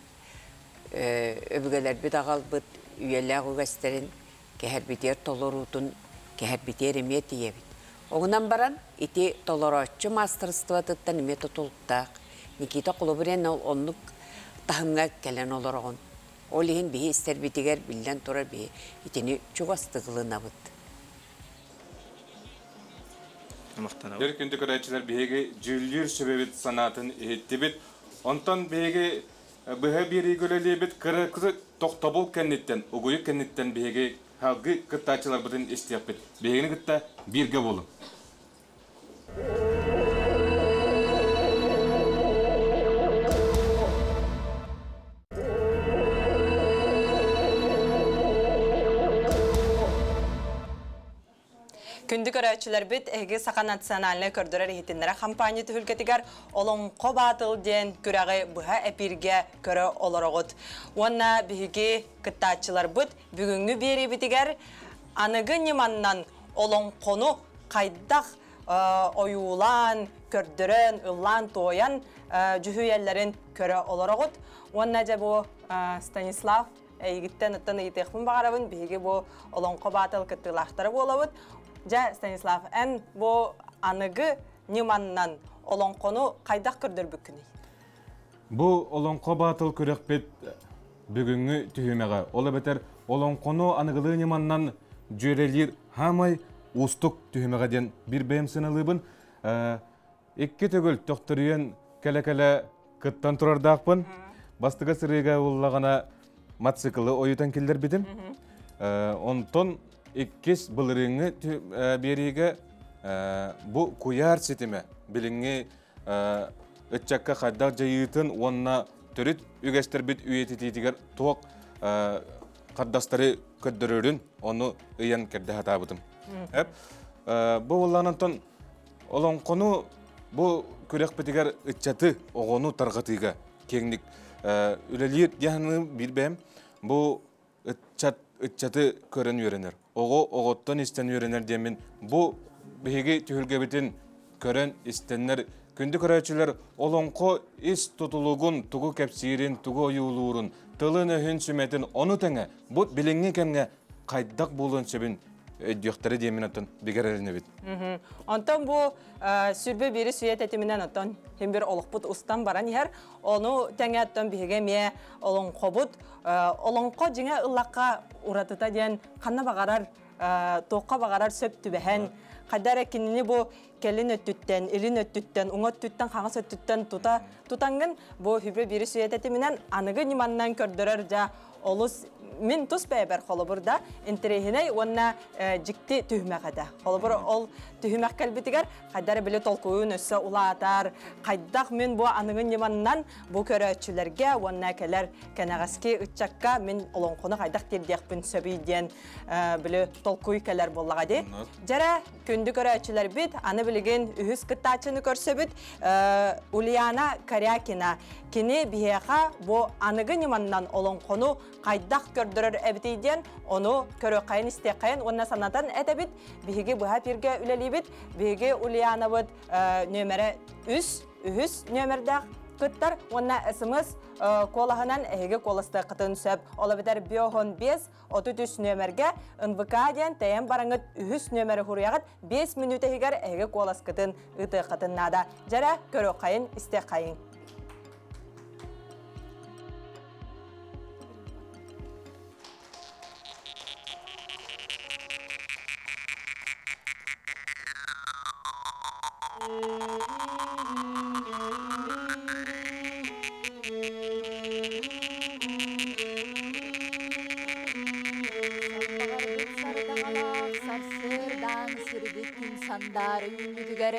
өбүгэлэрбит аҕалбыт үйэлээх үгэстэрин кэһэрбитигэр толоруутун кэһэрбитигэр эмиэ тиийэбит. Оҕунан баран ити толорооччу маастарыстыбатыттан эмиэ тутулуктаах. Никита Холобурен ол оннук таһымҥа кэлэн олороҕун. Ол иһин биһи истэрбитигэр биллэн турар биһи итини чугастык ылынабыт. Мактанабыт. Дьэр күндү көрөөччүлэр биһиги дьүүллүүр сүбэбит санаатын иһиттибит. Онтон биһиги быһа биэриигэ үлэлиибит кыра тохтобул кэнниттэн, угуйук кэнниттэн биһиги салгыы кыттааччыларбытын истиэхпит. Биһигини кытта бииргэ буолуҥ. Күндү көрөөччүлэрбит, эһиги Саха национальнай көрдөрөр иһитиннэрэр хампаанньа түһүлгэтигэр Олоҥхо баатыл диэн күрэҕи быһа эпииргэ көрө олороҕут. Уонна биһиги кыттааччыларбыт бүгүҥҥү биэриибитигэр аныгы ньыманнан олоҥхону хайдах ойуулаан, көрдөрөн, ыллаан-туойан дьүһүйэллэрин көрө олороҕут. Уонна дьэ бу Станислав эйигиттэн оттон ыйытыахпын баҕарабын, биһиги бу Олоҥхо баатыл кыттыылаахтара буолабыт. Дьэ, Станислав, эн бу аныгы ньыманнан олоҥхону хайдах көрдөрбүккүнүй? Бу Олоҥхо баатыл күрэхпит бүгүҥҥү түһүмэҕэ, ол эбэтэр олоҥхону аныгылыы ньыманнан дьүөрэлиир хаамай уустук түһүмэҕэ диэн биир бэйэм сыаналыыбын. Икки төгүл төхтөрүйэн кэлэ-кэлэ кыттан турардаахпын. Бастакы сырыыга буллаҕына мотоциклы ойутан киллэрбитим. Онтон иккис былырыыҥҥы биэриигэ бу куйаар ситимэ билиҥҥи ыччакка хайдах дьайыытын уонна төрүт үгэстэрбит үйэтитиитигэр туох хардастары көрдөрөрүн ону ыйан кэрдэ сатаабытым. Бу буоллаан олоҥхону бу күрэхпитигэр ыччаты оҕону тарҕатыыга киэҥник үлэлиир диэханы биир бэйэм бу ыччат ыччаты көрөн үөрэнэр. Оҕо оҕоттон истэн үөрэнэр диэммин бу биһиги түһүлгэбитин көрөн истэннэр күндү көрөөччүлэр олоҥхо ис тутулугун тугу кэпсиирин, тугу ойуулуурун, тылын-өһүн сүмэтин ону тэҥэ бу билиҥҥи кэмҥэ хайдах буолуон сөбүн өйдүөхтэрэ диэммин оттон бигэр эрэнэбит. Онтон бу сүрбэ бири сүүйэ тэтиминэн оттон хим бир олохпут устан баран иһэр. Ону тэҥэ оттон биһиги эмиэ олоҥхобут олоҥхо дьиҥэ ыллахха уратыта диэн ханна баҕарар туохха баҕарар сөп түбэһэн хайда эрэ кинини бу кэлин өттүттэн, илин өттүттэн, уҥа өттүттэн, хаҥас өттүттэн тута тутаҥҥын бу сүрбэ бири сүүйэ тэтиминэн аныгы ньыманнан көрдөрөр дьа олус мин тус бэйэбэр холобур да интэриэһинэй уонна дьикти түһүмэх этэ. Холобур ол түһүмэх кэлбитигэр хайдах эрэ били толкуйун өссө улаатар, хайдах мин бу аныгы ньыманнан бу көрөөччүлэргэ уонна кэлэр кэнэҕэски ыччакка мин олоҥхону хайдах тиэрдиэхпин сөбүй диэн били толкуй кэлэр буоллаҕа дии. Дьэрэ күндү көрөөччүлэрбит, аны билигин үһүс кыттааччыны көрсөбүт Ульяна Корякина. Кини биһиэхэ бу аныгы ньыманнан олоҥхону хайдах көрдөрөр эбитий диэн ону көрүөххэйин истиэххэйин уонна санатан этэбит. Биһиги быһа эфиргэ үлэлиибит. Биһиги Ульянабыт нөмэрэ үс, үһүс нөмердээх кыттар уонна СМС куолаһынан эһиги куоластыаххытын сөп. Ол эбэтэр биоһон 5 33 нөмергэ НВК диэн тэйэн бараҥыт үһүс нөмери хуруйаҕыт 5 мүнүүтэ иһигэр эһиги куоласкытын ыытыаххытын наада. Дьэрэ көрүөххэйин истиэххэйин. Сарбаҕарбыт сардаҥалаах сарсыардаан сырдык күн сандаара үүммүтүгэр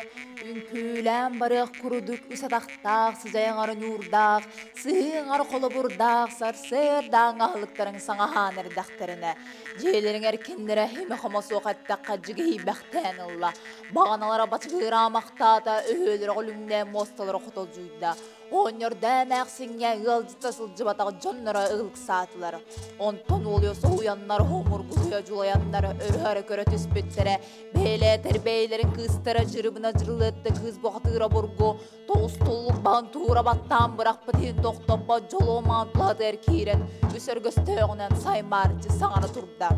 үҥкүүлээн барыах курдук үс атахтаах сыдьайаҥар ньуурдаах сыһыаҥар холобурдаах сарсыардааҥ аһылыктарыҥ саҥаһаан эрдэхтэринэ дьиэлэриҥ эркиннэрэ имэ-хомо суох эттэххэ дьигиһийбэхтээн ылла баҕаналара бачыгыраамахтаата өһүөлэрэ үлүмнээн муосталара хотолдьуйда Оҕонньордоо эмээхсиҥҥэ ыалдьыта сылдьыбатах дьонноро ылыксаатылар. Онтон уолуйа соһуйаннар, хомургуһуйа дьулайаннар өрө-өрө көрө түспүттэрэ. Бэйэлээтэр бэйэлэрин кыыстара дьырыбына дьырылыатта кыыс бухатыыра бургу, тоҕус туллук баһын туура баттаан бырахпыт иһин тохтоппот дьолуо маан тулатыгар киирэн, үс өргөстөөҕүнэн саймаарчы саҥара турда.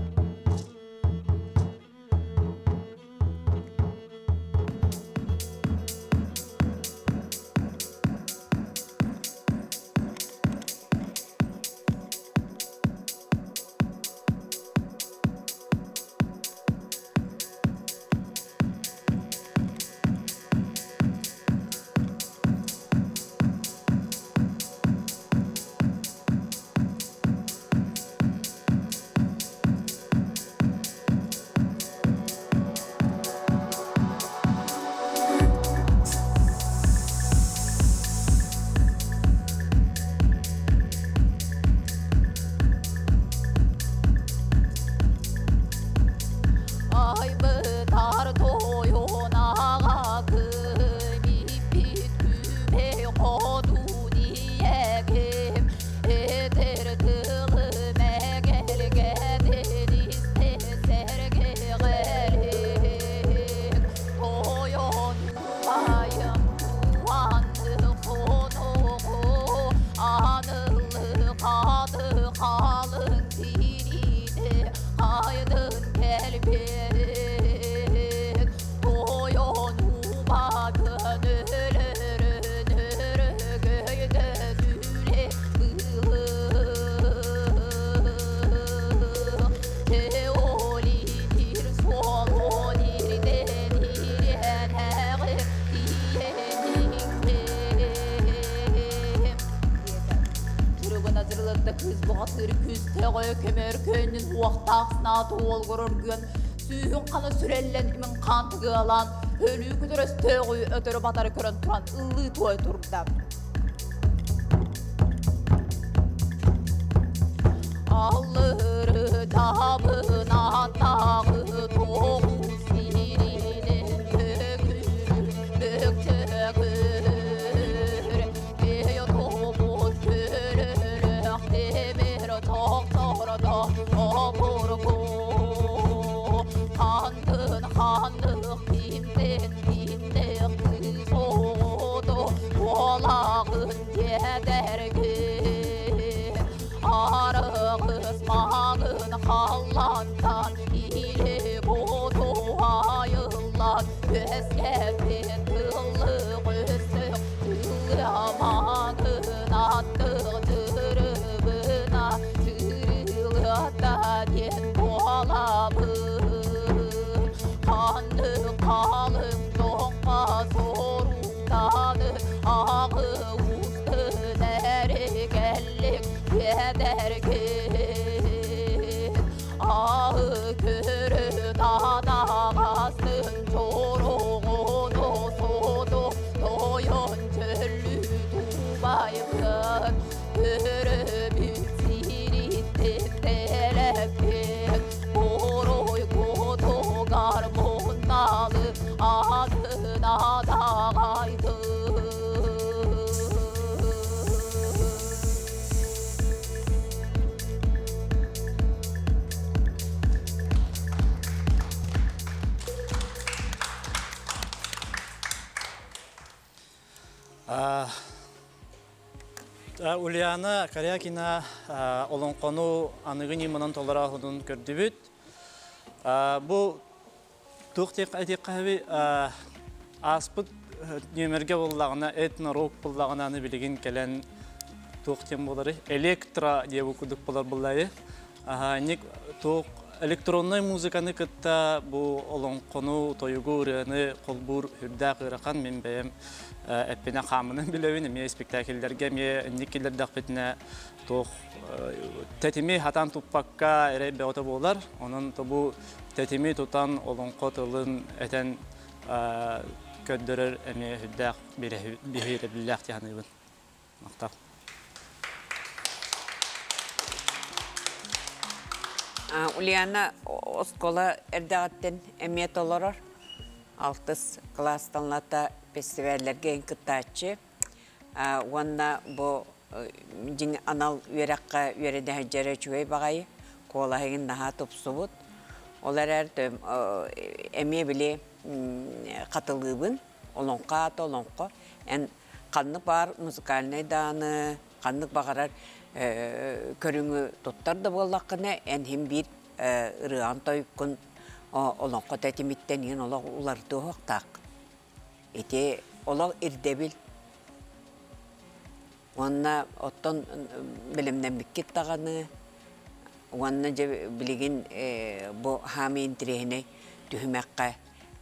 Көҕө көмөр көннүн уохтаах санаата уолгурургун сүүһүн хана сүрэллэн имин хаан тыгыалаан өлүү көтөр өстөөҕү өтөрү батары көрөн туран ыллыы туой турда. Аллыры табына тағы тоғыз сиринен төгүр, бөктөгүр, тобут көрөрөх темир тоқтордо обургу. Хандын хандық кимден кимдек кыз оғду, олағын кедергі. Арығыз мағын қаллантан иле боду айыллан өскепен тыллық өстік тылламағын аттық дырыбына тырылата ден болабын. Қанды қалың жоққа соруктаны ағы усты дәрігерлік кедерген. Ағы көрі дадағасын чоруғыну соду тойон чөллү тубайбын. Көрі бүтсириттен телепкен Борой кото гармонналы адына дағайды. Ульяна Корякина олонқону аныгы ниманан толара худун көрдүбүт. Бу тух тек әти аспыт нөмерге боллагына этно-рок боллагына аны билигин келен тух тем болары электро деп кудук болар буллайы. Ник тух электронный музыканы кытта бу олонқону тойугу ырыаны колбур хүрдә кырахан мен бэйэм эппине хамынын билебин эме спектакльдерге ме никкилердахпитине туох тетими хатан туппакка эрей беото болар. Онон тобу тетими тутан олонқо тылын этен көддөрөр эме хүрдәк биһире биллях тиһаныбын. Мактап. Ульяна оскола эрдәғаттен эмиэ толорор. Алтыс класстанлата фестивальлерге кыттаачы. Уонна бу дьиҥ анал үөрэххэ үөрэдэһэ чүгэй бағайы, куолаһыгын наһаа тупсубут. Ол эрэр эмиэ били хатылыыбын, олоҥхо аата олоҥхо. Эн ханнык баар музыкальнай дааны, ханнык баҕарар көрүҥү туттар да буоллаххына, эн хим биир ырыаҕын тойуккун олоҥхо тэтимиттэн иһин олох уларытыа Ити олох ирдэбил. Уонна оттон билимнэммиккит даҕаны, уонна дьэ билигин бу хаамыы интириэһинэй түһүмэххэ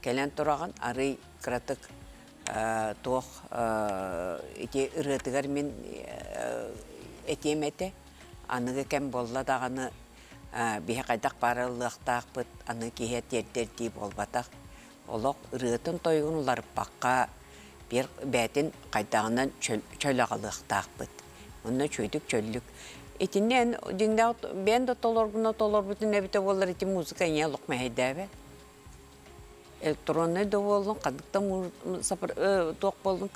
кэлэн тураҕын, арый кыратык туох ити ырыатыгар мин этиэм этэ. Аныгы кэм буолла даҕаны биһи хайдах баарыллыахтаахпыт аны киһи тиэрдэрдии буолбатах. Олох ырыатын тойугун уларыппакка биир бээтин хайдаҕынан чөл аҕалыахтаахпыт. Онно чөйдүк чөллүк. Итиннэн дьиҥнээх бэйэн да толоргуна толорбутун эбитэ буоллар ити музыка ийэ олох мэһэйдээбэт. Электроннай да буоллун, ханнык да туох буоллун,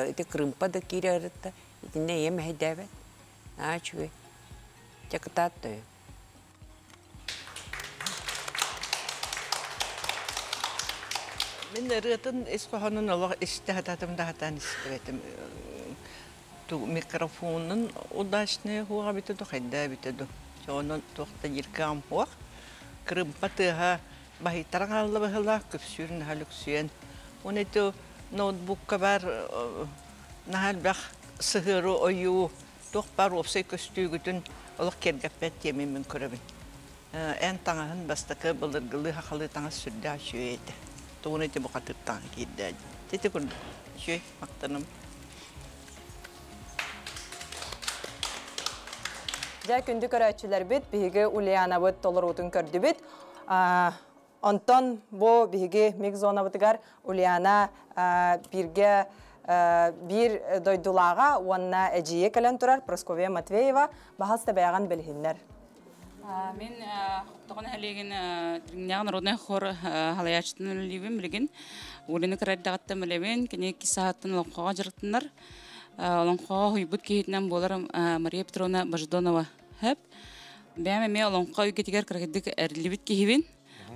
ити кырыымпа да киирэ ырытта. Итиннэ ийэ мэһэйдээбэт. Аа үчүгэй. Дьэ кытаат тойон. Мин ырыатын ис хоһоонун олох истэ сатаатым да сатаан истибэтим. Микрофонун удачный хуоҕа эбитэ ду, хайда эбитэ ду. Онон туох да диир кыаҕым суох. Кырыымпа тыаһа баһыйтаран хаалла быһыылаах, күпсүүр наһаа лүксүйэн. Уонна ити ноутбукка баар наһаа элбэх сыһыару ойуу туох баар уопсай көстүүгүтүн олох киэргэппэт диэмин мин көрөбүн. Эн таҥаһын бастакы былыргылыы сахалыы таҥас сүрдээх үчүгэй этэ. Тугун ити бухатыыр таҥа киирдэ Ити курдук. Үчүгэй, махтаным. Дьэ күндү көрөөччүлэрбит, биһиги Ульянабыт толоруутун көрдүбүт. Онтон бу биһиги миг зонабытыгар Ульяна бииргэ биир дойдулааҕа уонна эдьиийэ кэлэн турар Прасковья Матвеева баһас бэйэҕин билиһиннэр. Мин Хоптоҕон нэһилиэгин Дириҥнээҕи народнай хор халайааччытын үлэлиибин билигин. Улины кырайдаҕыттан билэбин, кини икки саһаттан олоҥхоҕо дьарыктанар. Олоҥхоҕо уһуйбут киһитинэн буолар Мария Петровна Бождонова хөп. Бэйэм эмиэ олоҥхо үйгэтигэр кыракыйдык эриллибит киһибин.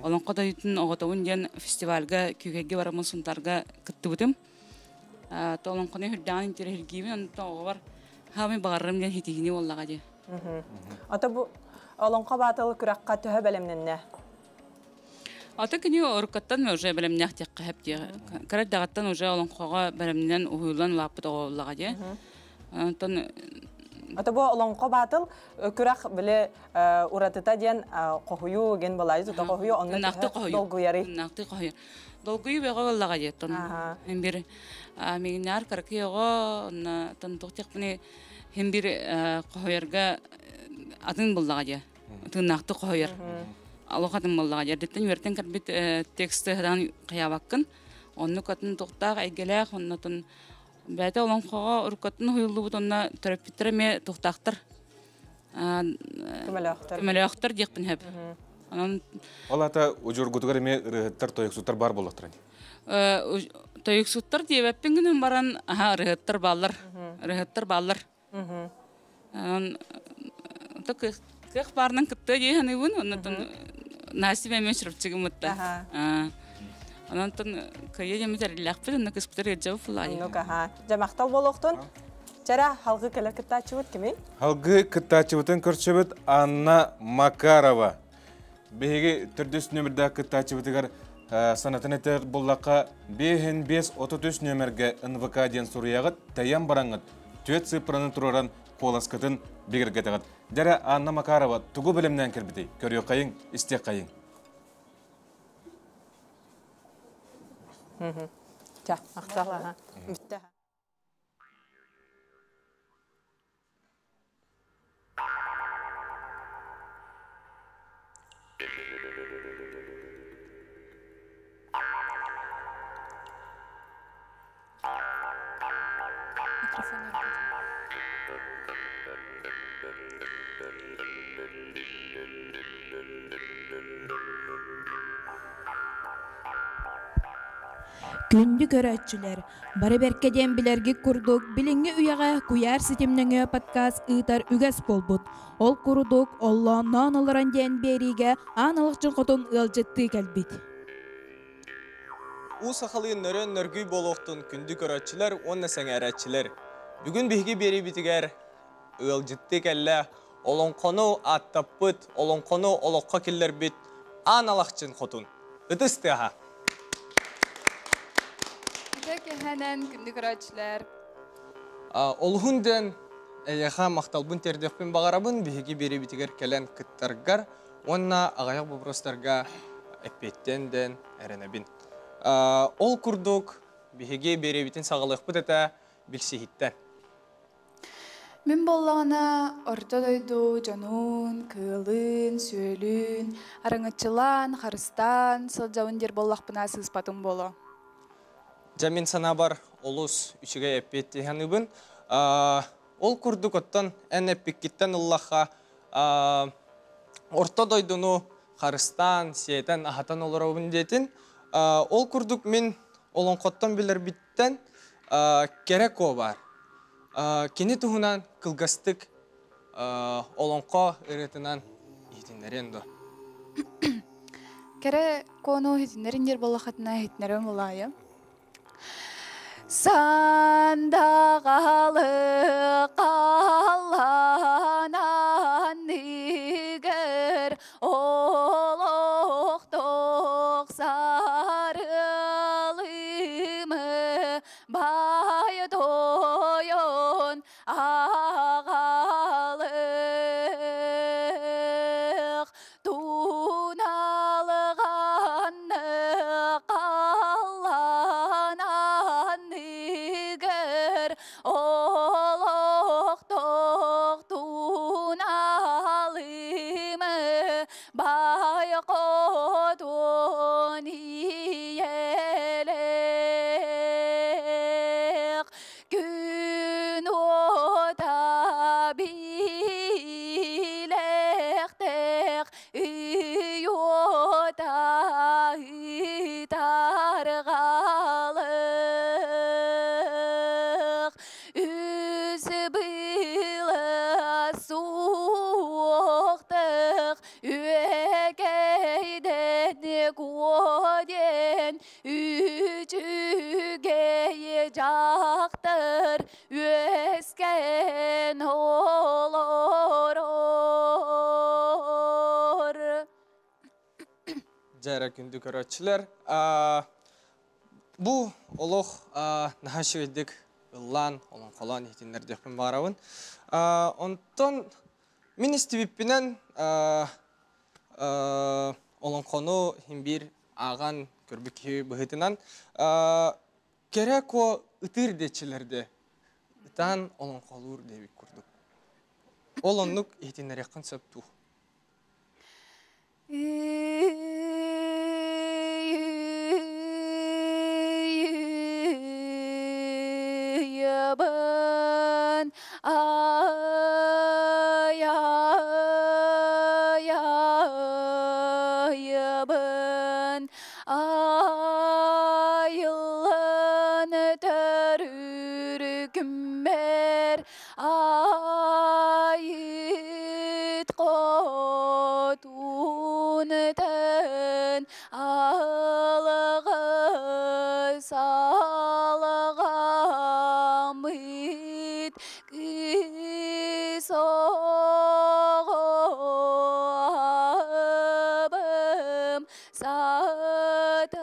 Олоҥхо дойдутун оҕотобун диэн фестивальга Күүкэйгэ бараммын Сунтаарга кыттыбытым. То олоҥхону үрдээҕин интэриэһиргиибин, онтон оҕобор хаамай баҕарарым диэн хитиһини буоллаҕа дии. Ата бу Олоҥхо баатыл күрэххэ төһө бэлэмнэннэ? Ата кини оруккаттан уже бэлэмнээх диэххэ сөп дии. Кыра эрдэҕиттэн уже олоҥхоҕо бэлэмнэнэн уһуйуллан улааппыт оҕо буоллаҕа дии. Онтон Ата бу Олоҥхо баатыл күрэх били уратыта диэн хоһуйуу ген балайы тута хоһуйуу онно долгуйары. Тыннаахты хоһуйу. Долгуйуу бөҕө буоллаҕа дии. Тон бир мигнаар кыракый оҕо онно тон туох хим бир хоһуйарга атын буллаҕа дии. Тыыннаахты хоһуйар. Алох атын буллаҕа дии. Эрдэттэн үөртэн кэлбит тексты хадан хайаабаккын. Оннук атын туохтаах эйгэлээх, оннотун бэйэтэ олоҥхоҕо уруккатын уһуйуллубут онно төрөппүттэр эмиэ туохтаахтар. Көмөлөөхтөр. Көмөлөөхтөр диэхпин сөп. Онон Ол ата удьургутугар эмиэ ырыаһыттар, тойуксуттар бар буоллахтара. Тойуксуттар диэбэппин гынан баран, аха ырыаһыттар бааллар. Ырыаһыттар бааллар. Онон кыах баарынан кытта дии саныыбын, оннотон Настя эмиэ чурапчыгыммытта. Онон кыйа дьэммит эриллээхпит, онно кыспытар ыалдьабыт фулаайы. Оннук аха. Дьэ махтал буолуохтун. Чара халгы кэлэр кыттааччыбыт кимий? Халгы кыттааччыбытын көрсөбүт Анна Макарова. Биһиги төрдүс нөмірдээх кыттааччыбытыгар санатын этэр буллаққа 5 33 нөмерге НВК диэн суруйаҕыт, тайан бараҥҥыт, түөт цифраны тураран куоласкытын бигэргэтиҕит. Дьэрэ Анна Макарова тугу билимнээн кэлбитий? Көрүөххэйиҥ, истиэххэйиҥ. Ча, махтал, аха. Бүттэ. Күндү көрөөччүлэр, бары бэркэ диэн билэргит курдук, билиҥҥи үйэҕэ куйаар ситим нөҥүө подкаст ыытар үгэс буолбут. Ол курдук, оллоонноон олорон диэн биэриигэ Аан Алахчын Хотун ыалдьыттыы кэлбит. Уу сахалыы нөрөн нөргүй буолуохтун күндү көрөөччүлэр уонна сэҥээрээччилэр. Бүгүн биһиги биэриибитигэр ыалдьыттыы кэллэ олоҥхону ааттаппыт, олоҥхону олоххо киллэрбит Аан Алахчын Хотун. Ытыс тыаһа. Үтө кэһэнэн күндү көрөөччүлэр. Олуһун диэн эйиэхэ махталбын тиэрдиэхпин баҕарабын биһиги биэриибитигэр кэлэн кыттаргар уонна аҕыйах боппуруостарга эппиэттиэн диэн эрэнэбин. Ол курдук биһиги биэриибитин саҕалыахпыт этэ билсиһиттэн. Мин буоллаҕына орто дойду дьонун, кыылын, сүөлүн, араҥаччылаан, харыстаан сылдьабын диир буоллахпына сыыспатым буолуо. Дьэ мин санаабар олус үчүгэй эппиэттии саныыбын. Ол курдук оттон эн эппиккиттэн ыллахха орто дойдуну харыстаан, сиэтэн, аһатан олоробун диэтин. Ол курдук мин олоҥхоттон билэрбиттэн кэрэ куо баар. Кини туһунан кылгастык олоҥхо ырыатынан иһитиннэриэн дуо? Кэрэ куону иһитиннэрин диир буоллаххытына иһитиннэриэм булаайа. Сандаҕалы халлаан анныгар олохтоох сарыалымы баай тойон аҕалыах туналҕаны халлаан анныгар олохтоох туналҕаны. Баай хотун ийэлээх күн уота билэхтээх ый уота ытарҕалык үс быыла суохтык үөкэйдэн куоден үчүгэй дьахтар үөскэн олорор. Дьэ күндү көрөөччүлэр. Бу олох наһаа үчүгэйдик ыллаан, олоҥхолоон иһитиннэрдиэхпин баҕарабын. Онтон мин истибиппинэн олоҥхону иһин биир ааҕан көрбүт киһи быһыытынан кэрэ куо ытыыр диэччилэрде ытаан олоҥхолуур диэбит курдук. Ол оннук иһитиннэриэххин сөп дуу? Ыйыбын айыбын айыллан төрүр күммэр айыт хотун тэн алҕыс алҕаммыт кыыс оҕобум саатым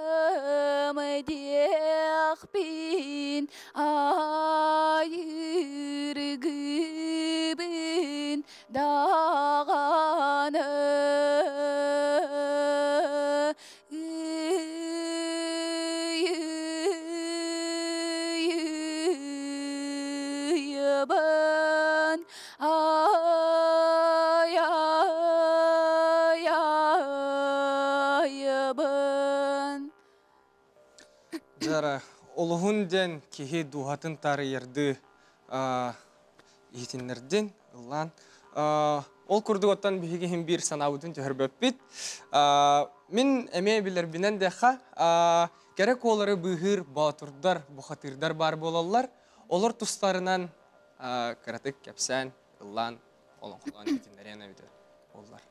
диэхпин айыргыбын даҕаны ыйыбын айыбын. Дьара, олуһун диэн киһи дууһатын таарыйардыы иһитиннэрдин, ыллаан. Ол курдук оттон биһиги иһин биир санаабытын түһэрбэппит. Мин эмиэ билэрбинэн диэххэ, кэрэ куолары быыһыыр боотурдар, бухатыырдар баар буолаллар. Олор тустарынан кыратык кэпсээн, ыллаан, олоҥхолоон иһитиннэриэн эбитэ буоллар.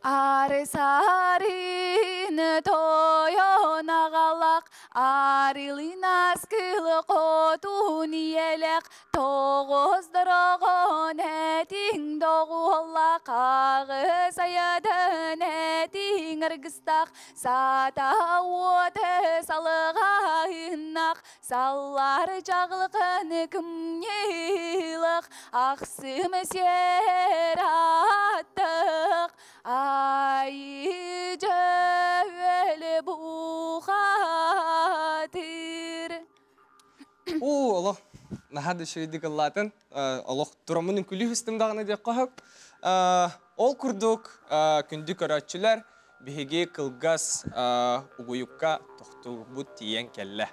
Ары сарын тойон аҕалах, арылынас кылы хотун иелек, тоҕус дороҕон этиҥ доҕуоллах, аҕыс айатын этиҥ аргыстах, сата уоты салыҕаһыннах, Саллар чаҕылҕан кымньыылах, ахсым сиэр аттах, айы дьөөл бухатыр. Уу, олох наһаа да үчүгэйдик ыллаатын. Олох тураммын үҥкүлүү истим даҕаны диэххэ сөп. Ол курдук күндү көрөөччүлэр биһиги кылгас угуйукка тохтуурбут тиийэн кэллэ.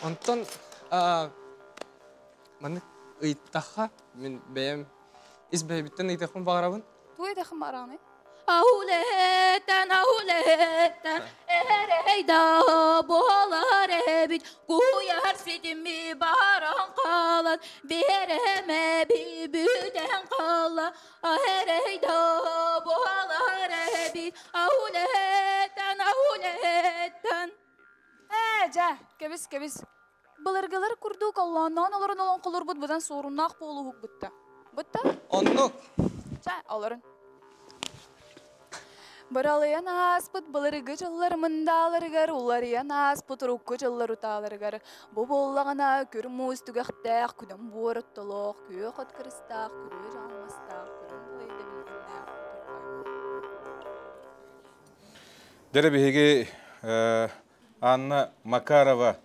Онтон маннык ыйыттахха мин бэйэм ис бэйэбиттэн ыйытыахпын баҕарабын. Тугу ыйытыаххын баҕараҕыный? Аулеттан, аулеттан, эрэй да буолар эбит, куйаар ситими баран хаалан, биэрэме бүтэн хаалла, эрэй да буолар эбит, аулеттан, аулеттан. Ээ, дьэ, кэбис, кэбис. Былыргылар курдук оллоонноон олорон олоҥхолорбут быдан суоруннаах буолууһук бытта. Бытта? Оннук. Чэ, олорун. Быралыйан ааспыт былыргы дьыллар мындааларыгар, уларыйан ааспыт урукку дьыллар утааларыгар, бу буоллаҕына күр муус түгэхтээх, күнүм буор оттолоох, күөх от кырыстаах, күрүө дьаалмастаах, күрүҥ былайда билгиннээх Дэрэ биһиги Анна Макарова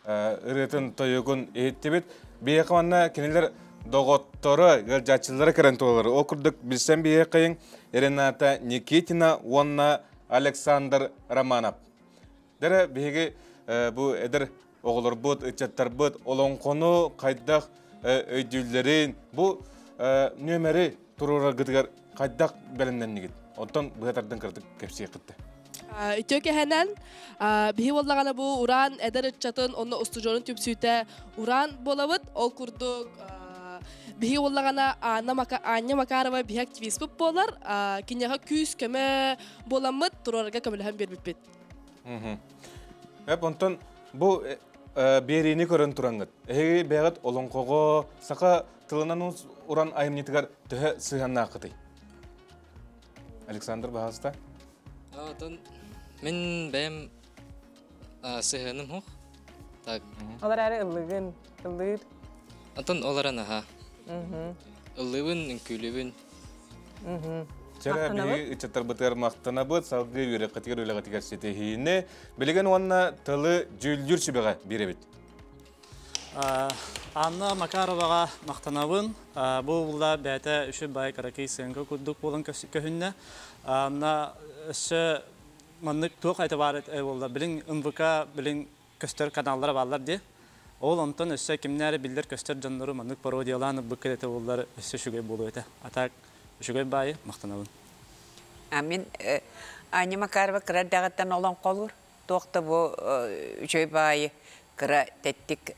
ырыатын тойугун иһиттибит. Биһиэхэ манна кинилэр доҕотторо, ыалдьааччылара кэлэн туолар. Ол курдук билсэн биһиэхэйиҥ Рената Никитина уонна Александр Романов. Дэрэ биһиги бу эдэр оҕолорбут, ыччаттарбыт олоҥхону хайдах өйдүүллэрин, бу нүөмэри туруораргытыгар хайдах бэлэмнэннигит? Оттон быһа тардан кыратык кэпсиэххит. Үтүө кэһэнэн, биһи буоллаҕына бу Уран эдэр ыччатын онно устудьуонун түмсүүтэ Уран буолабыт. Ол курдук биһи буоллаҕына Анна Мака Аня Макарова биһи активиспыт буолар. Киниэхэ күүс-көмө буоламмыт туруорарга көмөлөһөн биэрбиппит. Эп онтон бу биэриини көрөн тураҥҥыт. Эһиги бэйэҕит олоҥхоҕо саха тылынан уран айымньытыгар төһө сыһыаннааххытый? Александр баһаалыста. Отон мин бэйэм сыһыаным хух. Так. Олар әрі ыллыгын, ыллыыр. Отон оларан аха. Ыллыыбын, үҥкүүлүүбүн. Чара биһиги ыччаттарбытыгар махтанабыт, салгыы үөрэххитигэр үлэҕитигэр ситиһиини, билигин уонна тылы дьүүллүүр сүбэҕэ биэрэбит. Анна Макароваҕа махтанабын. Бу булла бэйэтэ үчүгэй баай кыракый сыаҥка курдук буолан көһүннэ. Анна өссө маннык туох айта баар буолла. Билин МВК билин көстөр каналлара бааллар дии. Ол онтон өссө кимнээри биллэр көстөр дьоннору маннык пародиялаан ылбыкка этэ буоллар өссө үчүгэй буолуо этэ. А так үчүгэй баайы махтанабын. А мин Аня Макарова кыра эрдэҕиттэн олоҥхолуур. Туох да бу үчүгэй баайы кыра тэттик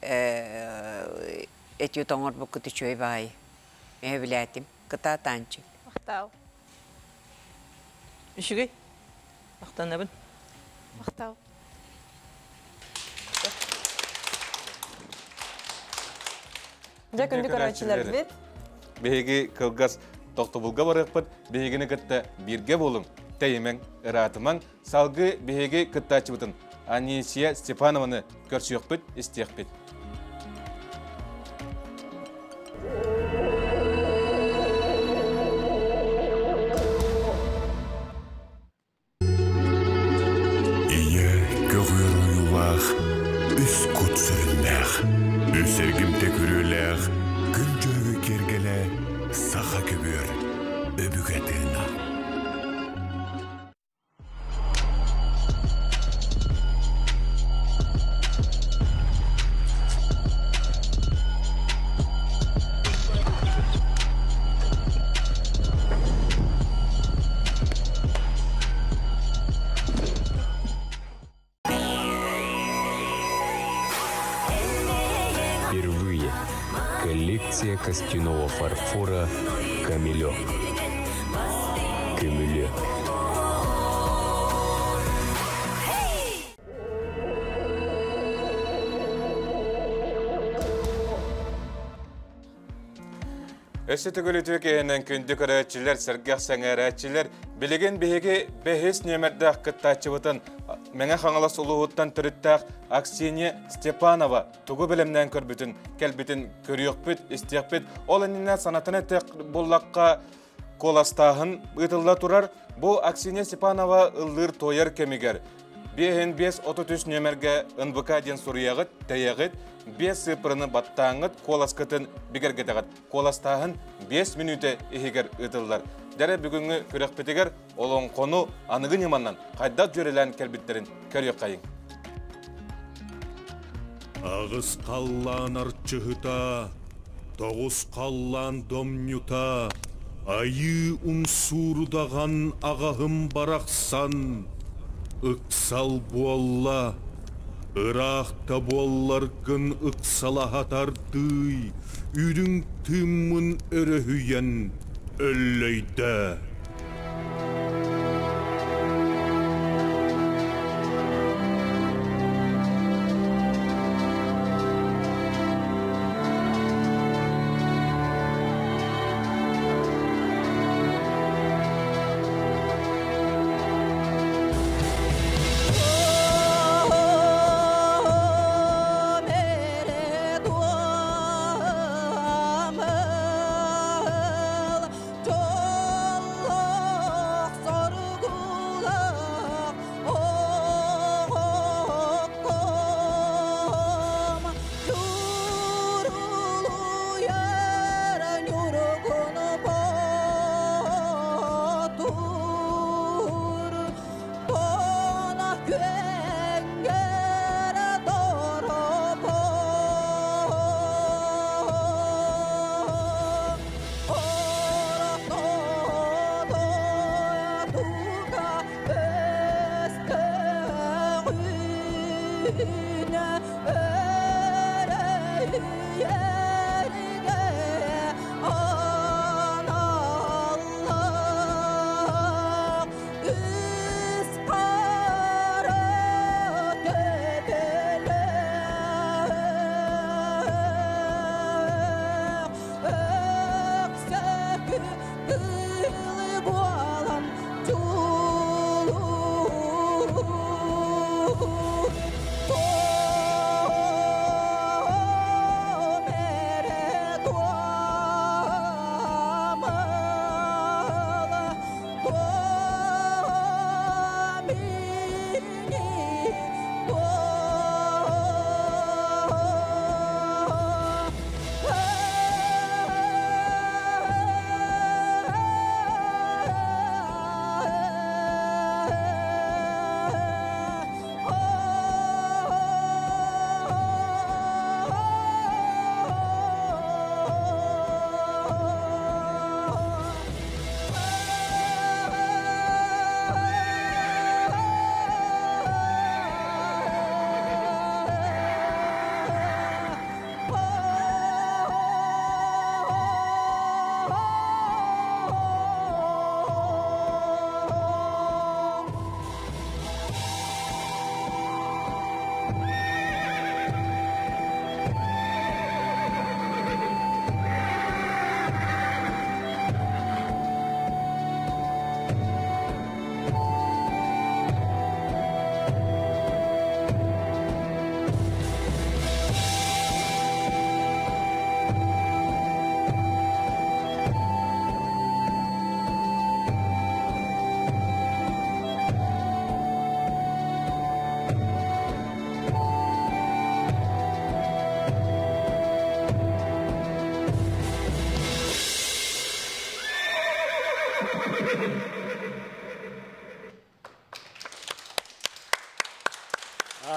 этюд оҥорбуккут үчүгэй баайы. Эһэ билээтим. Кытаатаанчы. Махтал. Үчүгэй. Махтанабын. Махтал. Дьэ күндү көрөөччүлэрбит. Биһиги кылгас тохтобулга барыахпыт, биһигини кытта бииргэ буолуҥ, тэйимэҥ, ыраатымаҥ, салгыы биһиги кыттааччыбытын Анисия Степанованы көрсүөхпүт, истиэхпит. Ийэ көҕүөр ойуулаах, үс кут сүрүннээх, үс эргимтэ күрүөлээх, күн дьөрөгөй киэргэлэ саха көбүөр өбүгэ тыына. Впервые коллекция костяного фарфора «Камелек». Көмүлүөк. Өссө төгүл үтүө киһинэн күндү көрөөччүлэр, сэргэх сэҥээрээччилэр, билигин биһиги бэһис нүөмэрдээх кыттааччыбытын Мэҥэ Хаҥалас улууһуттан төрүттээх Аксинья Степанова тугу бэлэмнээн көрбүтүн, кэлбитин көрүөхпүт, истиэхпит. Ол иннинэ санатан этэх буллахха куоластааһын ыытылла турар. Бу Аксинья Степанова ыллыыр туойар кэмигэр 5 5 33 нүөмэргэ НВК диэн суруйаҕыт, тэйэҕит, 5 сыыппараны баттааҥҥыт, куоласкытын бигэргэтэҕит. Куоластааһын 5 мүнүүтэ иһигэр ыытыллар. Дьэрэ бүгүҥҥү күрэхпитигэр олоҥхону аныгы ньыманан хайдах дьүөрэлээн кэлбиттэрин көрүөххэйиҥ. Аҕыс халлаан арчыһыта, тоҕус халлаан домньута, айыы умсуурудаҕан аҕаһым барахсан, ыксал буолла, ыраах да буолларгын ыксалаһатардыый, үрүҥ тыыммын өрөһүйэн өллөйдө.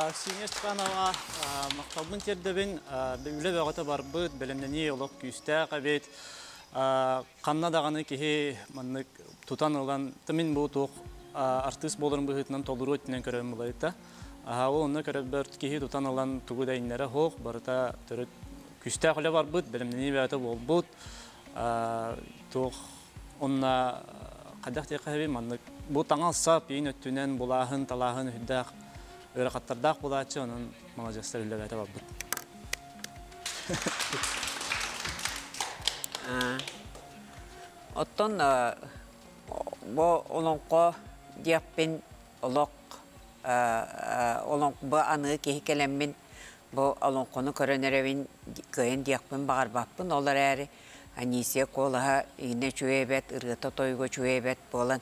Ксения Степанова махталбын тиэрдэбин. Үлэ бөҕөтө барбыт, бэлэмнэнии олох күүстээх эбит. Ханна даҕаны киһи маннык тутан ылан, мин бу туох артыыс буоларын быһыытынан толору өттүнэн көрөбүн булайта. Ол онно көрөбөр киһи тутан ылан тугу да иннэрэ суох, барыта төрүт күүстээх үлэ барбыт, бэлэмнэнии бөҕөтө буолбут. Туох онно хайдах диэххэ сөбүй маннык бу таҥас-сап иин өттүнэн булааһын, талааһын үрдээх ыарахаттардаах булааччы, онон маладьыастар үлэлээтэ барбыт. Оттон бу олоҥхо диэхпин олох олоҥхо аныгы киһи кэлэммин бу олоҥхону көрөн эрэбин кыайан диэхпин баҕарбаппын ол эрээри Анисия куолаһа иинэ үчүгэй эбэт ырыата тойуга үчүгэй эбэт буолан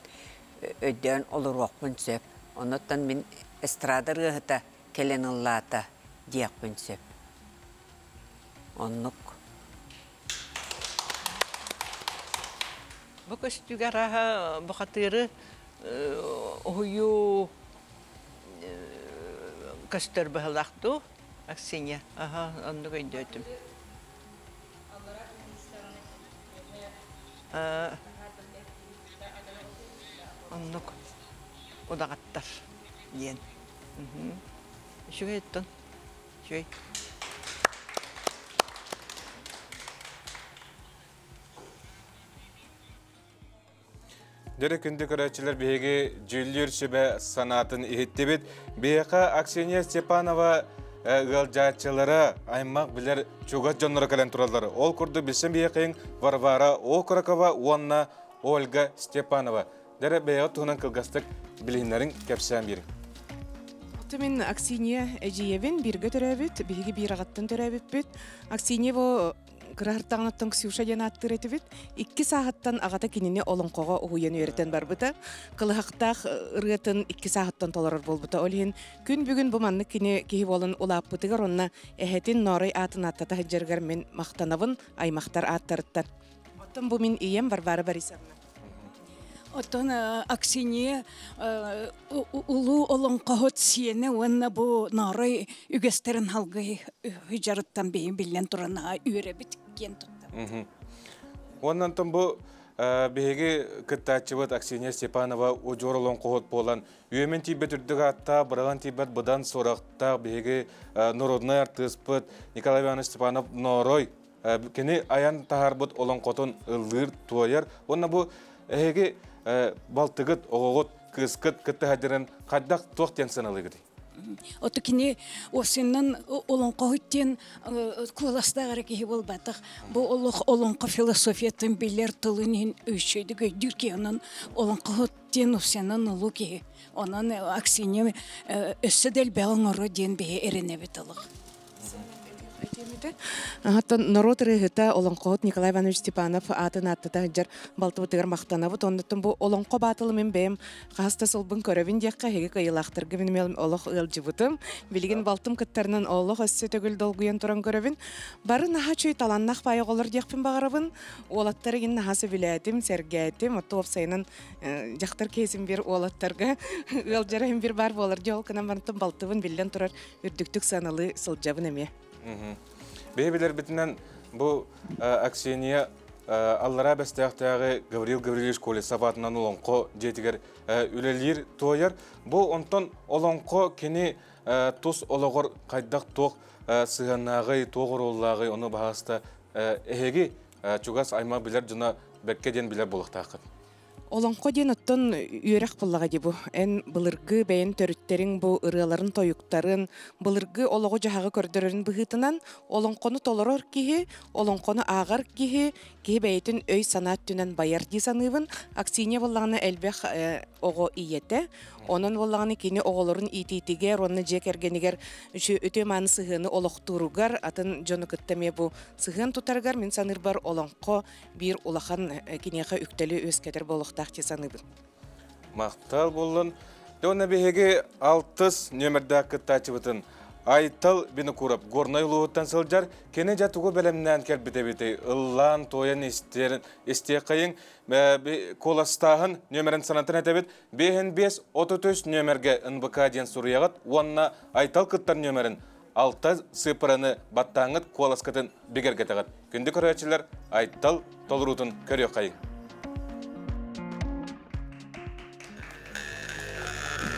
өйдөөн олоруохпун сөп онуттан мин эстрада ырыаһыта кэлэн ыллаата диэхпин сөп оннук Бу көстүүгэ арааһа бухатыыры уһуйуу көстөр быһылаах дуу, Аксинья? Аха, оннук өйдөөтүм. Оннук удаҕаттар диэн. Үчүгэй оттон. Үчүгэй. Дөрө күндү көрөөччүлэр биһиги дьүүллүүр сүбэ санаатын иһиттибит. Биһиэхэ Аксения Степанова ыалдьааччылара аймак билэр чугас дьонноро кэлэн тураллар. Ол курдук билсэн биһиэхиҥ Варвара Окорокова уонна Ольга Степанова. Дэрэ бэйэҕит туһунан кылгастык билиһиннэриҥ кэпсээн биэриҥ. Мин Аксинья эдьиийэбин бииргэ төрөөбүт, биһиги биир аҕаттан төрөөбүппүт. Аксинья бу кыраһыртаҕыныттан Ксюша диэн ааттыыр этибит. Икки сааһыттан аҕата кинини олоҥхоҕо уһуйан үөрэтэн барбыта. Кылыһахтаах ырыатын икки сааһыттан толорор буолбута. Ол иһин күн бүгүн бу маннык кини киһи буолан улааппытыгар уонна эһэтин Ноорой аатын ааттата сылдьарыгар мин махтанабын аймахтар ааттарыттан. Оттон бу мин ийэм Варвара Борисовна. Оттон Аксинья улуу олоҥхоһут сиэнэ уонна бу Ноорой үгэстэрин халгый дьарыттан биһи биллэн туран үөрэбит киэн туттабыт. Уонна онтон бу биһиги кыттааччыбыт Аксинья Степанова удьуор олоҥхоһут буолан үөмэн тиийбэт үрдүк ааттаах, быраҕан тиийбэт быдан сурахтаах биһиги народнай артыыспыт Николай Иванович Степанов Ноорой Кини айан таһаарбыт олоҥхотун ыллыыр, туойар. Уонна бу эһиги балтыгыт, оҕоҕут, кыыскыт кытта сылдьарын хайдах туох диэн сыаналыыгытый? Оту кини осиннан олоҥхоһут диэн куоластаах эрэ киһи буолбатах. Бу олох олоҥхо философиятын билэр тылын иһин өйсөйдүк өйдүүр киһи. Онон олоҥхоһут диэн осиннан улуу киһи. Онон Аксинья өссө да элбэҕи оҥоруо диэн биһи эрэнэбит олох. Оттон норуот ырыаһыта олоҥхоһут Николай Иванович Степанов аатын ааттата сылдьар балтыбытыгар махтанабыт. Оннуттан бу олоҥхо баатылы мин бэйэм хас да сылбын көрөбүн диэххэ, эһиги кыайыылаахтарга мин олох ыалдьыбытым. Билигин балтым кыттарынан олох өссө төгүл долгуйан туран көрөбүн. Бары наһаа үчүгэй талааннаах баай оҕолор диэхпин баҕарабын. Уолаттары игин наһаа сөбүлээтим, сэргээтим. Оттон уопсайынан дьахтар киһисин бир уолаттарга ыалдьара иһин бир баар буолар дьол гынан барантан балтыбын биллэн турар үрдүктүк сыаналыы сылдьабын эмиэ. Биһи билэрбитинэн бу Аксения Аллараа Бэстээхтээҕи Гаврил Гаврильевич Колесов аатынан олоҥхо дьиэтигэр үлэлиир туойар. Бу онтон олоҥхо кини тус олоҕор хайдах туох сыһыаннааҕый, туох оруоллааҕый, ону баһааста эһиги чугас аймах билэр дьоно бэккэ диэн билэр буолуохтааххыт. Олоҥхо диэн оттон үөрэх буоллаҕа дии бу. Эн былыргы бэйэн төрүттэриҥ бу ырыаларын, тойуктарын, былыргы олоҕу-дьаһаҕы көрдөрөрүн быһыытынан олоҥхону толорор киһи, олоҥхону ааҕар киһи, киһи бэйэтин өй-санаа өттүнэн байар дии саныыбын. Аксинья буоллаҕына элбэх оҕо ийэтэ. Онон буоллаҕына кини оҕолорун иитиитигэр уонна дьиэ кэргэнигэр үтүө-мааны сыһыаны олохтууругар, атын дьону кытта эмиэ бу сыһыан тутарыгар мин саныырбар олоҥхо биир улахан киниэхэ үктэли үөскэтэр буолуохтаах дии саныыбын. Махтал буоллун. Дьонно биһиги алтыс нүөмэрдээх кыттааччыбытын Айтал Винокуров Горнай улууһуттан сылдьар, кини дьэ тугу бэлэмнээн кэлбит эбитий? Ыллаан, туойан истиэр, истиэххэйиҥ. Куоластааһын нүөмэрин санатан этэбит. 5 33 нүөмэргэ НБК диэн суруйаҕыт уонна Айтал кыттар нүөмэрин 6 сыыппараны баттааҥҥыт куоласкытын бигэргэтэҕит. Күндү көрөөччүлэр, Айтал толоруутун көрүөххэйиҥ.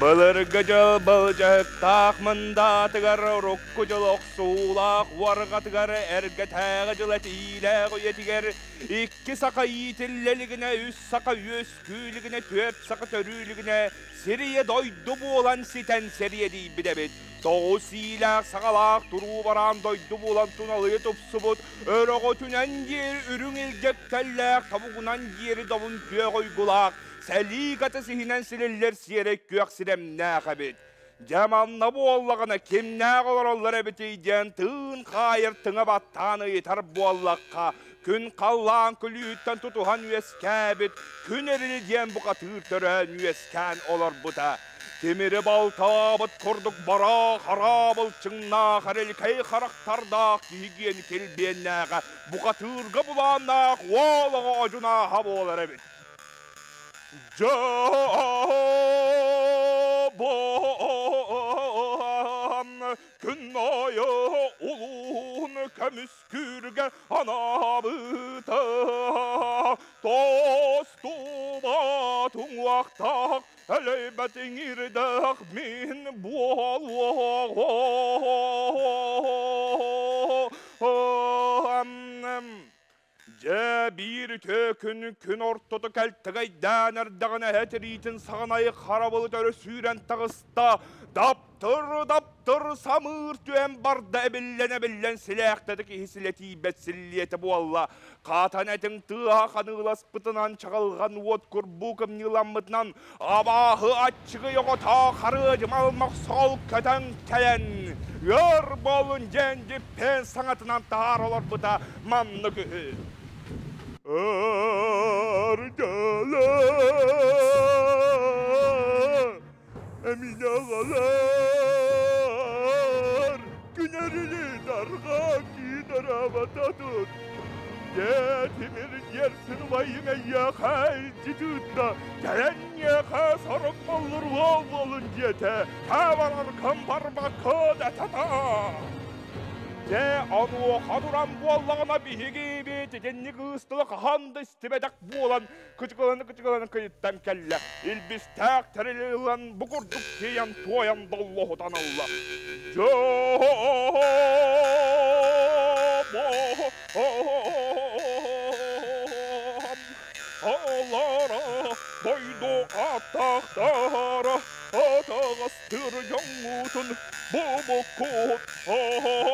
Былыргы дьыл былдьаһыктаах мындаатыгар, урукку дьыл охсуулаах уорҕатыгар, эргэтээҕи дьыл этиилээх үйэтигэр икки саха иитиллэ илигинэ, үс саха үөскүү илигинэ, түөрт саха төрүү илигинэ сирийэ дойду буолан ситэн сэриэдийбит эбит. Тоҕус иилээх саҕалаах туруу бараан дойду буолан туналыйа тупсубут, өрөҕөтүнэн диэри үрүҥ илдьэктэллээх, тобугунан диэри добун күөх уйгулаах, сэлии катыс иһинэн силиллэр сиэрэй күөх сирэмнээх эбит. Дьэ манна буоллаҕына кимнээх олороллор эбитий диэн тыын хаайар тыҥа баттаан ыйытар буоллахха, күн халлаан күлүүттэн тутуһан үөскээбит күн эрили диэн бухатыыр төрөөн үөскээн олорбута. Тимири балтаабыт курдук бараа хараа былчыҥнаах эрилкэй харахтардаах киһи диэн килбиэннээҕэ бухатыырга булааннаах уол оҕо одьунааһа буолар эбит. Дьаабан күн аайы улуун көмүскүүргэ анаабыта тостубат уҥуохтаах өлөйбөт иҥиирдээх мин буолуоҕум. Дьэ, биир үтүө күн күн ортото кэлтэгэйдээн эрдэҕинэ эһэ тириитин саҕанайы харабылы өрө сүүрэн таҕыста. Даптыр-даптыр самыыр түһэн барда эбиллэн-эбиллэн силээхтэтэ киһи силэ тиийбэт силлиэтэ буолла. Хаатан этиҥ тыаһа ханыыласпытынан чаҕылҕан уот курбуу кымньыыламмытынан абааһы аччыгый оҕото харыадьымал мохсоҕол көтөн кэлэн ыар буолун диэн дьиппиэн саҥатынан таһаара олорбута маннык үһү. Аргала Эмине аҕалар күнэрили дарҕа киидарабата тут Дьэ тимир дьиэрсин убайым эйиэхэ илдьит ыытта кэлэн миэхэ сорок боллур уол буолун диэтэ бараргын барбаккын этата Дьэ, онуоха туран буоллаҕына биһиги итинник ыыстылы хаһан да истибэтэх буолан кычыкыланы-кычыкыланы кыйыттан кэллэ. Илбистээх тэрили ылан бу курдук тиийэн туойан доллоһутан ылла. Алара дойду аттахтара атаҕастыр дьоҥҥутун бу буккут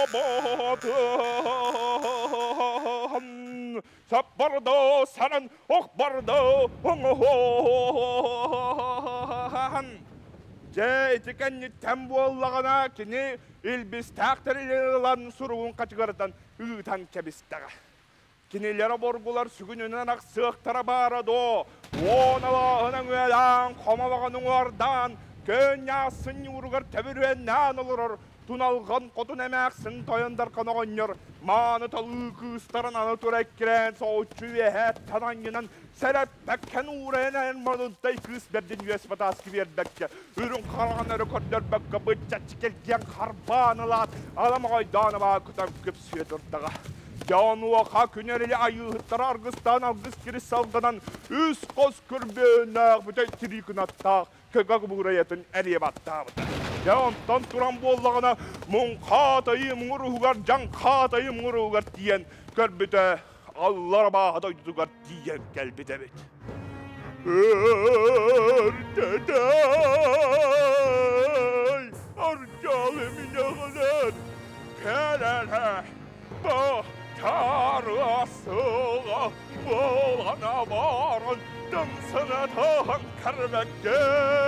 абатын Саппарда санан охбарда оҥоһон. Дьэ, ити кэнниттэн буоллаҕына кини илбистээх тэрили ылан суругун хачыгырытан ыытан кэбистэҕэ. Кинилэр обургулар сүгүнүнэн ахсыахтара баара дуо? Уон алааһын өҥүөлээн, хомолоҕун уҥуордаан, көөнньаассын ньууругар төбүрүөннээн олорор Туналҕан хотун эмээхсин тойон дархан оҕонньор мааны талыы кыыстарын аны тура эккирээн соһуччу үөһээттэн анньынан сэрэппэккэн уурайан айан модунтай кыыс бэрдин үөс батааскы биэрбэккэ үрүҥ хараҕын өрө көрдөрбөккө быччаччы кэлгиэн харбаан ылаат аламаҕайдаан абаа кутан күпсүө турдаҕа. Дьэ онуоха күн эрили айыыһыттара аргыстаан алгыс кирис салганан үс хос көрбөөннөөх бүтэй тирии кынаттаах көкө кубугурайатын эрийэ баттаабыта. Дьэ онтон туран буоллаҕына муҥхаатайы муҥур уһугар дьаҥхаатайы муҥур уһугар тиийэн көрбүтэ аллар абааһы дойдутугар тиийэн кэлбит эбит. Өртөтөй арчалы минэҕинэн кэлэлэ Бахтарасыга буолана баран дымсынатаһан көрбөккүн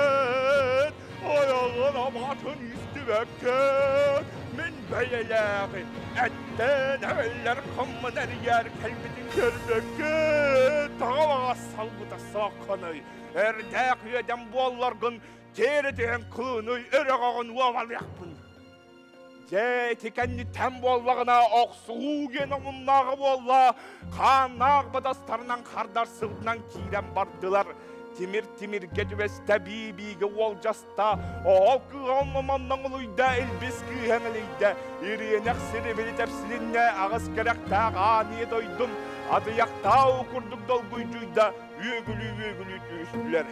ойоҕун абатын истибэккин мин бэйэлээҕи эттэн эбэллэр хыммын эрийэр кэлбитин көрбөккүн таҕалаҕа салбыта саахханый эрдээх үөдэн буолларгын тиэрэ түһэн кылыыный өрөҕөҕүн уобалыахпын. Дьэ, ити кэнниттэн буоллаҕына охсуһуу диэн омуннааҕа буолла, хааннаах батастарынан хардарсыбытынан киирэн бардылар. Тимир тимиргэ түбэстэ, бии-биигэ уолдьаста, оһол кыыһа онно-манна улуйда, илбис кыыһа мэлийдэ, ириэнэх сири били тэпсилиннэ, аҕыс кэрэхтээх аан ийэ дойдум атыйахтаа курдук долгуйдуйда, үөгүлүү-үөгүлүү түстүлэр.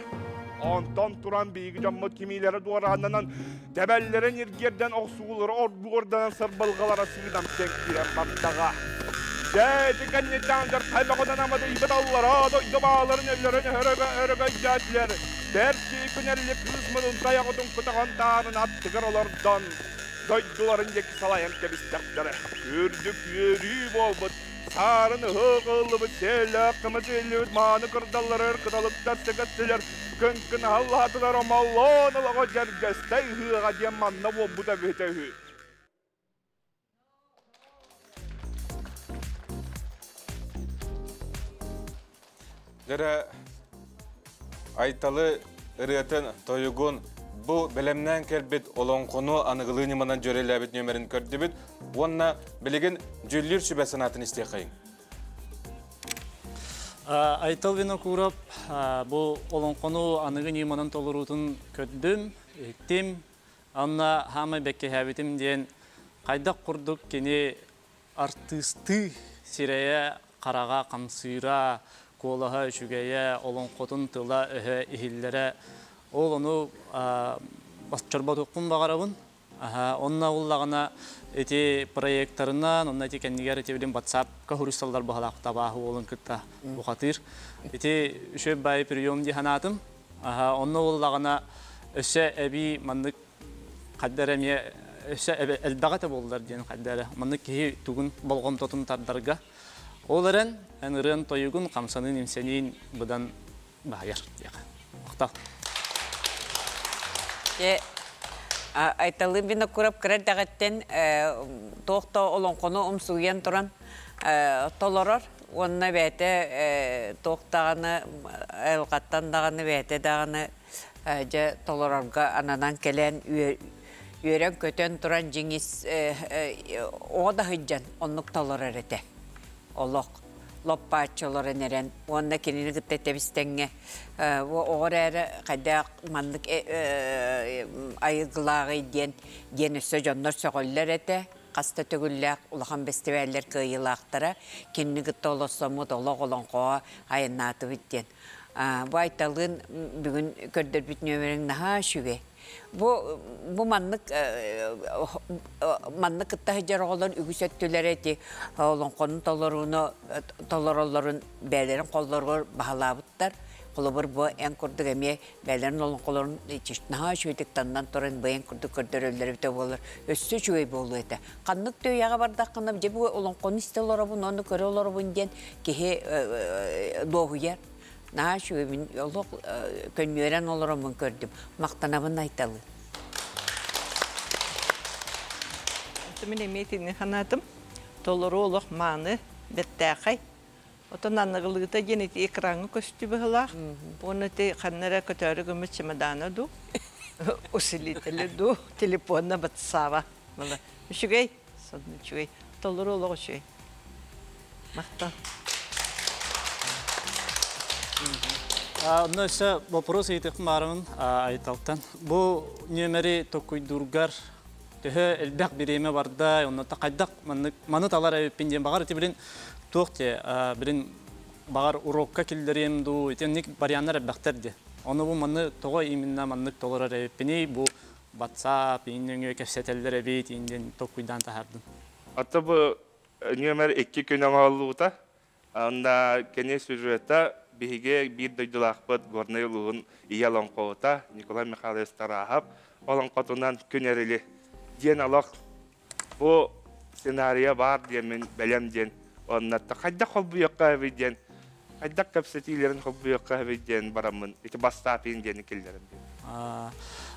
Онтон туран биһиги дьоммут кимиилэрэ дуорааннанан, тэбэллэрин иргиэрдэн охсуулары оргуорданан сырбылҕалара сыыдам киирэн бардаҕа. Дьэ, ити кэнниттэн дьархай бөҕөнөн аматыйбыт аллараа дойду бааларын өллөрөн өрөгөйдөөтүлэр. Бэрт киһи күнэлли кыыс мунун тайаҕытын кутаҕын таанын аттыгар олордон, дойдуларын диэки салайан кэбистэхтэрэ. Үрдүк үөрүү буолбут, саарын ыһыах ыһыллыбыт сиэллээх кымыс иһиллибит мааны кырдалларыгар кыталыктар сыгаттылар, кыҥкын аһаллаатылар омоллоон олоҕо дьэргэстэй ыһыаҕа диэн манна буолбута эбитэ үһү. Дьэрэ Айталы ырыатын, тойугун бу бэлэмнээн кэлбит олоҥхону аныгылыы ньыманан дьүөрэлээбит нүөмэрин көрдүбүт уонна билигин дьүүллүүр сүбэ санаатын истиэхэйиҥ. Айтал Винокуров бу олоҥхону аныгы ньыманан толоруутун көрдүм, иһиттим. Анна хаамай бэккиһээбитим диэн хайдах курдук кини артыыстыы сирэйэ, хараҕа хамсыыра, куолаһа үчүгэйэ, олоҥхотун тыла-өһө иһиллэрэ ол ону чорботуохпун баҕарабын. Онно уллаҕына ити проекторынан, онно ити кэннигэр ити билим WhatsApp-ка хуруйсаллар баһалаах табааһы уолун кытта бухатыыр. Ити үчүгэй баайы прием дии санаатым. Онно уллаҕына өссө эбии маннык хайда эрэ эмиэ өссө элбэҕэ этэ буоллар диэн хайда эрэ маннык киһи тугун болҕомтотун тардарга. Ол эрэн эн ырыан тойугун хамсаныын имсэниин быдан баһыйар диэхэ. Махтал. Дьэ, Айталы Винокуров кыра эрдэҕиттэн туох да олоҥхону умсугуйан туран толорор уонна бэйэтэ туох даҕаны айылҕаттан даҕаны бэйэтэ даҕаны дьэ толорорго ананан кэлэн үөрэн-көтөн туран дьиҥ ис оҕо да сылдьан оннук толорор этэ олох лоппааччы олорон эрэн уонна кинини кытта тэбистэҥҥэ оҕо эрээри хайдах маннык айылгылааҕый диэн диэн өссө дьоннор сөҕөллөр этэ хас да төгүллээх улахан бэстибээллэр кыайыылаахтара кинини кытта олоссоммут олох олоҥхоҕо айаннаатыбыт диэн Бу Айталыын бүгүн көрдөрбүт нүөмэриҥ наһаа үчүгэй. Бу бу маннык маннык кытта сылдьар оҕолор үгүс өттүлэрэ ити олоҥхону толорууну толороллорун бэйэлэрин холлоругар баһылаабыттар. Холобур, бу эн курдук эмиэ бэйэлэрин олоҥхолорун наһаа үчүгэйдик таннан туран бэйэҥ курдук көрдөрөллөр эбитэ буоллар өссө үчүгэй буолуо этэ. Ханнык да үйэҕэ бардаххына, дьэ бу олоҥхону истэ олоробун, ону көрө олоробун диэн киһи дуоһуйар. Наһаа үчүгэй мин олох көнньүөрэн олороммун көрдүм. Махтанабын Айталы. Мин эмиэ итини санаатым. Толору олох мааны, бэртээхэй. Отон аныгылыыта диэн ити экраҥҥа көстүү быһыылаах. Уонна ити ханна эрэ көтөөрү гыммыт чемодана дуу, усилители дуу, телефонна батсааба. Үчүгэй, сонун үчүгэй. Толору олох үчүгэй. Махтал. Онно өссө вопрос ыйытыахпын баарымын Айталтан. Бу нүөмэри токуйдуургар төһө элбэх бириэмэ барда, онно хайдах маннык маны талар эбиппин диэн баҕар ити билин туох те билин баҕар урокка киллэриэм дуу, итинник варианнар элбэхтэр диэ. Ону бу маны тоҕо именно маннык толорор эбиппиний, бу WhatsApp иин нөҥүө кэпсэтэллэр эбит иин диэн толкуйдаан таһаардым. Ата бу нүөмэр икки күн оҥоһуллубута. Онно кини сюжета биһиги биир дойдулаахпыт Горнай улууһун ийэ олоҥхоһута Николай Михайлович Тарааһап олоҥхотунан Күн Эрили диэн олох бу сценарийа баар диэн мин бэлэм диэн онно хайдах холбуйуохха эбит диэн хайдах кэпсэтиилэрин холбуйуохха эбит диэн бараммын ити бастаапин диэни киллэрэн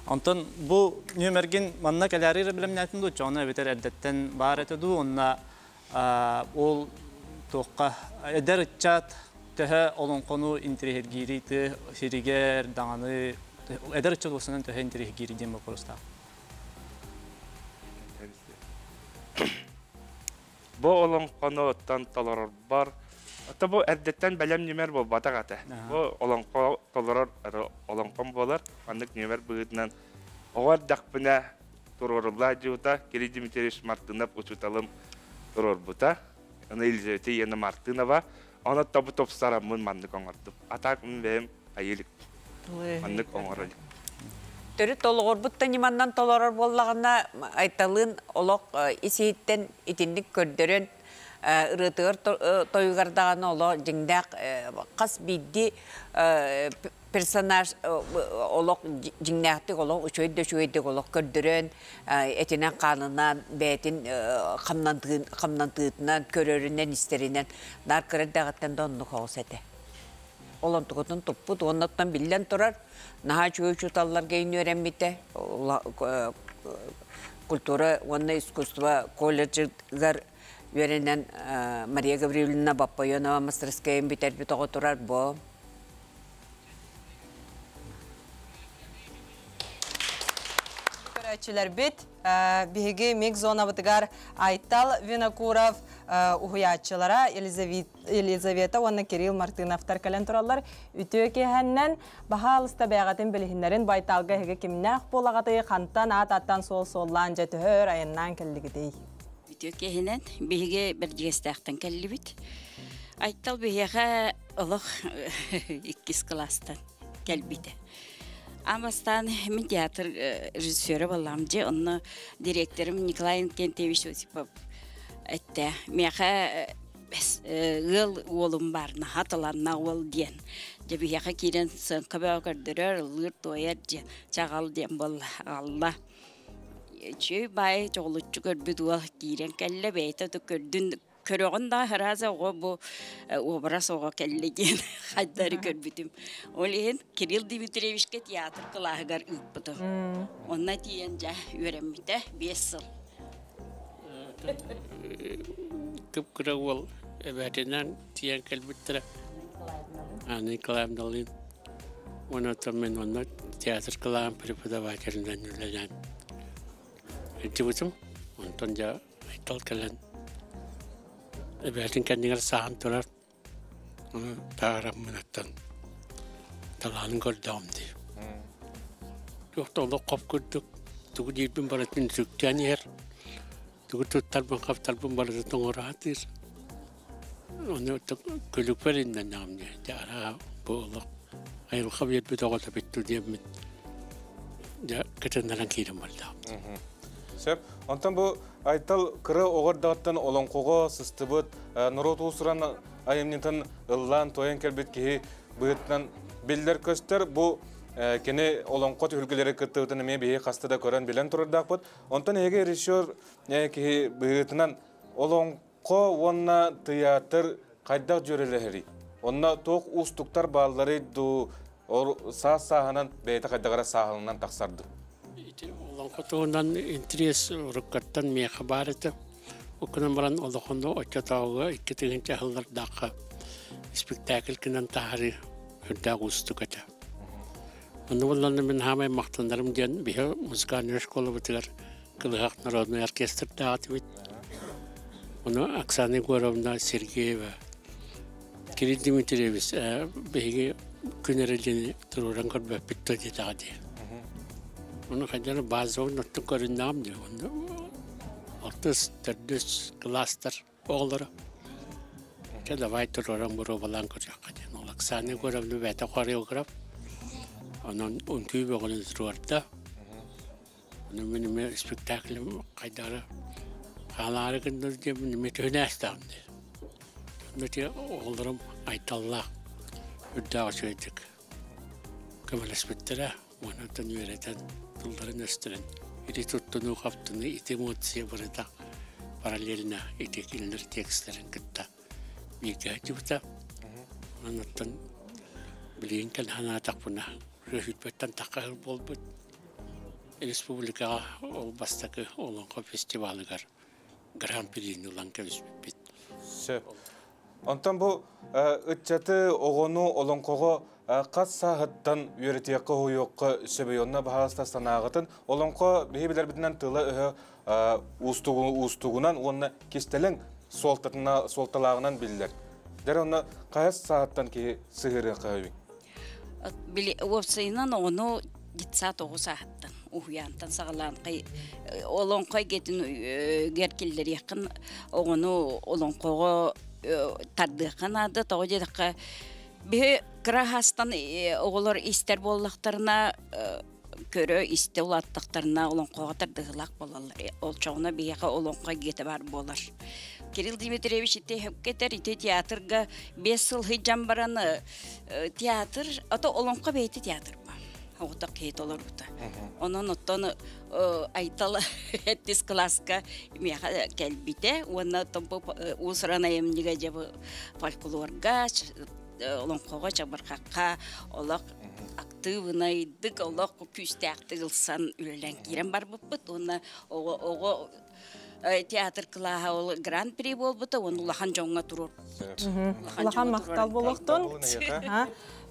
Онтон бу нүөмэргин манна кэлээри эрэ бэлэмнээтин дуу, чоҕуна эбэтэр эрдэттэн баар этэ дуу, онно ол туохха эдэр ыччат төһө олоҥхону интириэһиргиирий тыа сиригэр даҕаны эдэр ыччат уосанан төһө интириэһиргиирий диэн боппуруостаах. Бу олоҥхону оттон толорорбор Ото бу эрдэттэн бэлэм нүмер буолбатах этэ. Бу олоҥхо толорор олоҥхом буолар. Маннык нүмер быһыытынан оҕо эрдэхпинэ туруорулла дьута Кирилл Дмитриевич Мартынов учууталым туруорбута. Аны Елизавета Иена Мартынова. Оны тобу тупсараммын маннык оҥордум. А так мин бэйэм айыы илик. Маннык оҥоро илик. Төрүт олоҕурбут да ньыманнан толорор буоллаҕына, Айталыын олох ис-иһиттэн итинник көрдөрөн ырыатыгар тойугар даҕаны олох дьиҥнээх хас биирдии персонаж олох дьиҥнээхтик олох үчүгэй да үчүгэйдик олох көрдөрөн этинэн-хаанынан бэйэтин хамнантыытынан көрөрүнэн истэринэн наар кыра эрдэҕиттэн да оннук оҕус этэ. Ол онтукутун туппут уонна оттон биллэн турар наһаа үчүгэй учууталларга үөрэммитэ культура уонна искусство колледжыгар үөрэнэн Мария Гаврильевна Баппайонова мастерскайын бүтэрбит оҕо турар бу. Көрөөччүлэрбит биһиги миг зонабытыгар Айтал Винокуров уһуйааччылара Елизавета уонна Кирилл Мартыновтар кэлэн тураллар. Үтүө киэһэннэн баһаалыста бэйэҕитин билиһиннэрин Байталга эһиги кимнээх буолаҕытый, хантан аат аттан суол суоллаан дьэ төһөр айаннаан кэллигитий? Үтүө киэһинэн биһиги Бэрдьигэстээхтэн кэллибит. Айтал биһиэхэ олох иккис кылаастан кэлбитэ. Аан бастаан мин театр режиссера буоллаҕым дьэ онно директорым Николай Иннокентьевич Осипов эттэ миэхэ ыал уолум баар наһаа талааннаах уол диэн дьэ биһиэхэ киирэн сыаҥка бөҕө көрдөрөр ыллыыр туойар диэн чаҕал диэн буолла аҕалла үчүгэй баайы чоҕулуччу көрбүт уол киирэн кэллэ бэйэтэ да көрдүн көрөҕүн да арааза оҕо бу образ оҕо кэллэ диэн хайдары көрбүтүм ол иһин Кирилл Дмитриевичка театр кылааһыгар ыыппытым онно тиийэн дьэ үөрэммитэ 5 сыл Кып-кыра уол эбээтинэн тиийэн кэлбиттэрэ. Анна Николаевналыын. Уонна оттон мин онно театр кылааһын преподавателинэн үлэлээн илдьибитим. Онтон дьэ Айтал кэлэн эбээтин кэннигэр саһан турар. Ону таараммынаттан талаанын көрдөҕүм дии. Туох да олох хоп курдук тугу диирбин барытын сүктээн иһэр. Тугу туттарбын-хаптарбын барытын оҥоро сатыыр. Ону күлүкпэр иннэннэҕим дии. Дьэ араа бу олох айылҕа биэрбит оҕото бүттү диэммин дьэ кытыннаран киирэн бардаҕым. Сөп. Онтон бу Айтал кыра оҕо эрдэҕиттэн олоҥхоҕо сыстыбыт, норуот уус-уран айымньытын ыллаан-туойан кэлбит киһи быһыытынан биллэр-көстөр. Бу кини олоҥхо түһүлгэлэри кыттыбытын эмиэ биһиги хаста да көрөн билэн турардаахпыт. Онтон эһиги режиссер киһи быһыытынан олоҥхо уонна тыйаатыр хайдах дьүөрэлэһэрий? Онно туох уустуктар баалларый дуу, саас-сааһынан бэйэтэ хайдах эрэ сааһыланан тахсар дуу? Ити олоҥхо туһунан интэриэс уруккаттан миэхэ баар этэ. Ол гынан баран олохону оччотооҕуга 2000 сыллардаахха спектакль гынан таһаарыы үрдээх уустук этэ. Онно буоллаҕына мин хаамай махтанарым диэн биһи музыкальнай школабытыгар Кылыһах народнай оркестрдаах этибит. Ону Оксана Егоровна Сергеева, Кирилл Дмитриевич биһиги күн эрэ диэни туруоран көрбөппүт да диэтэҕэ дии. Ону хайдах базовый оттон көрүннэҕим дии. Онно алтыс, төрдүс кылаастар оҕолоро. Чэ, давай туруоран боруобалаан көрүөххэ диэн. Ол Оксана Егоровна бэйэтэ хореограф. Онон үҥкүү бөҕөнү туруорда. Ону мин эмиэ спектаклым хайдары хаалаары гыннар диэммин эмиэ түһүнээстэҕим дии. Онно ити оҕолорум Айталлаах үрдээх үчүгэйдик көмөлөспүттэрэ уонна оттон үөрэтэн тылларын-өстөрүн ити туттунуу хаптыныы ити эмоция барыта параллельно ити кинилэр текстэрин кытта бииргэ сылдьыбыта. Онон оттон билигин кэлэн санаатахпына сүүрбэттэн тахха сыл буолбут Республикаҕа ол бастакы Олоҥхо фестивалыгар гран-прини ылан кэбиспиппит. Сөп. Онтон бу ыччаты, оҕону олоҥхоҕо хас сааһыттан үөрэтиэххэ, уһуйуохха сөбүй? Онно баһаалыста санааҕытын. Олоҥхо биһи билэрбитинэн тыла-өһө уустугунан уонна кистэлэҥ суолтатына суолталааҕынан биллэр. Дьэр онно хаһыс сааттан киһи сыһырыахха өбүй? Били уопсайынан оҕону детсад оҕо сааһыттан уһуйаантан саҕалаан олоҥхо эйгэтин киллэриэххин оҕону олоҥхоҕо тардыахха наада тоҕо диэтэххэ биһи кыра хаастан оҕолор истэр буоллахтарына көрө истэ улааттахтарына олоҥхоҕо тардыһыылаах буолаллар олчоҕуна биһиэхэ олоҥхо эйгэтэ баар буолар Кирилл Дмитриевич ити сөпкө этэр ити театрга 5 сыл сылдьан баран театр ото олоҥхо бэйэтэ театр оҕотох киһи толорбута. Онон оттон Айтал эттис кылааска миэхэ кэлбитэ уонна оттон бу уус-уран айымньыга дьэ бу фольклорга олоҥхоҕо чабырҕахха олох актыыбынайдык олох күүстээхтик ылсан үлэлээн киирэн барбыппыт уонна оҕо оҕо театр кылааһа ол гран-при буолбута уонна улахан дьоҥҥо туруор Улахан махтал буолуохтун.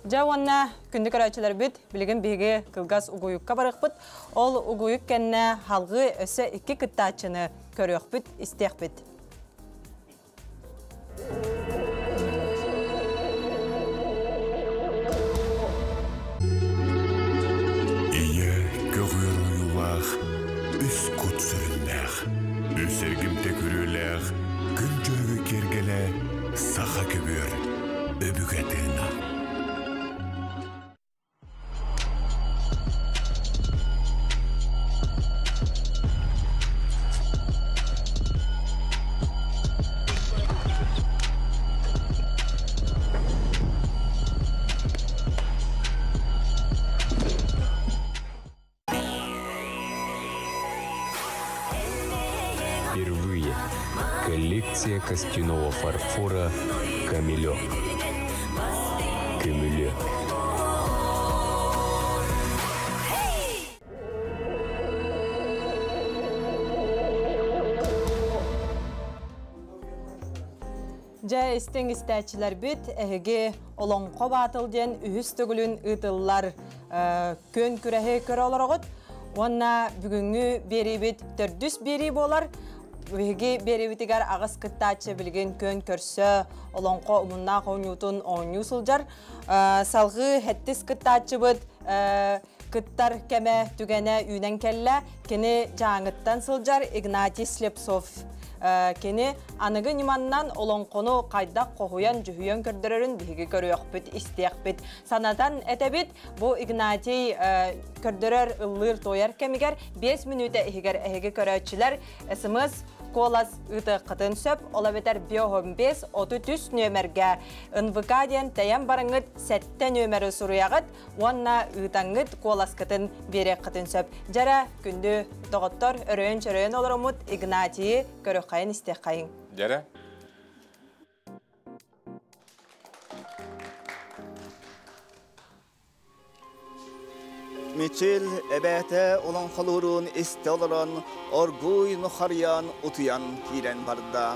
Дьэ уонна күндү көрөөччүлэрбит, билигин биһиги кылгас угуйукка барыахпыт. Ол угуйук кэннэ халгыы өссө икки кыттааччыны көрүөхпүт, истиэхпит. Ийэ көҕүөр ойуулаах, үс кут сүрүннээх, үс эргимтэ күрүөлээх, күн дьөрүгү киэргэлэ саха көбүөр өбүгэ тыына. Впервые коллекция костяного фарфора «Камелек». Көмүлүөк. Дьэ, истиҥ истээччилэрбит, эһиги Олоҥхо баатыл диэн үһүс төгүлүн ыытыллар күөн күрэһи көрө олороҕут. Уонна бүгүҥҥү биэриибит төрдүс биэрии буолар. Биһиги биэриибитигэр аҕыс кыттааччы билигин күөн көрсө олоҥхо умуннаах оонньуутун оонньуу сылдьар. Салҕыы сэттис кыттааччыбыт кыттар кэмэ түгэнэ үүнэн кэллэ. Кини Дьааҥыттан сылдьар Игнатий Слепцов. Кини аныгы ньыманнан олоҥхону хайдах хоһуйан, дьүһүйэн көрдөрөрүн биһиги көрүөхпүт, истиэхпит. Санатан этэбит, бу Игнатий көрдөрөр, ыллыыр, туойар кэмигэр 5 мүнүүтэ иһигэр эһиги көрөөччүлэр СМС куолас ыытыаххытын сөп, ол эбэтэр биоһом 5 33 нүөмэргэ НВК диэн тэйэн бараҥҥыт сэттэ нүөмэри суруйаҕыт уонна ыытаҥҥыт куоласкытын биэриэххитин сөп. Дьэрэ, күндү доҕоттор, өрөйөн-чөрөйөн олороммут Игнатийы көрүөххэйин истиэххэйиҥ. Дьэрэ. Мичил эбээтэ олоҥхолуурун истэ олорон, оргууй нухарыйан утуйан киирэн барда.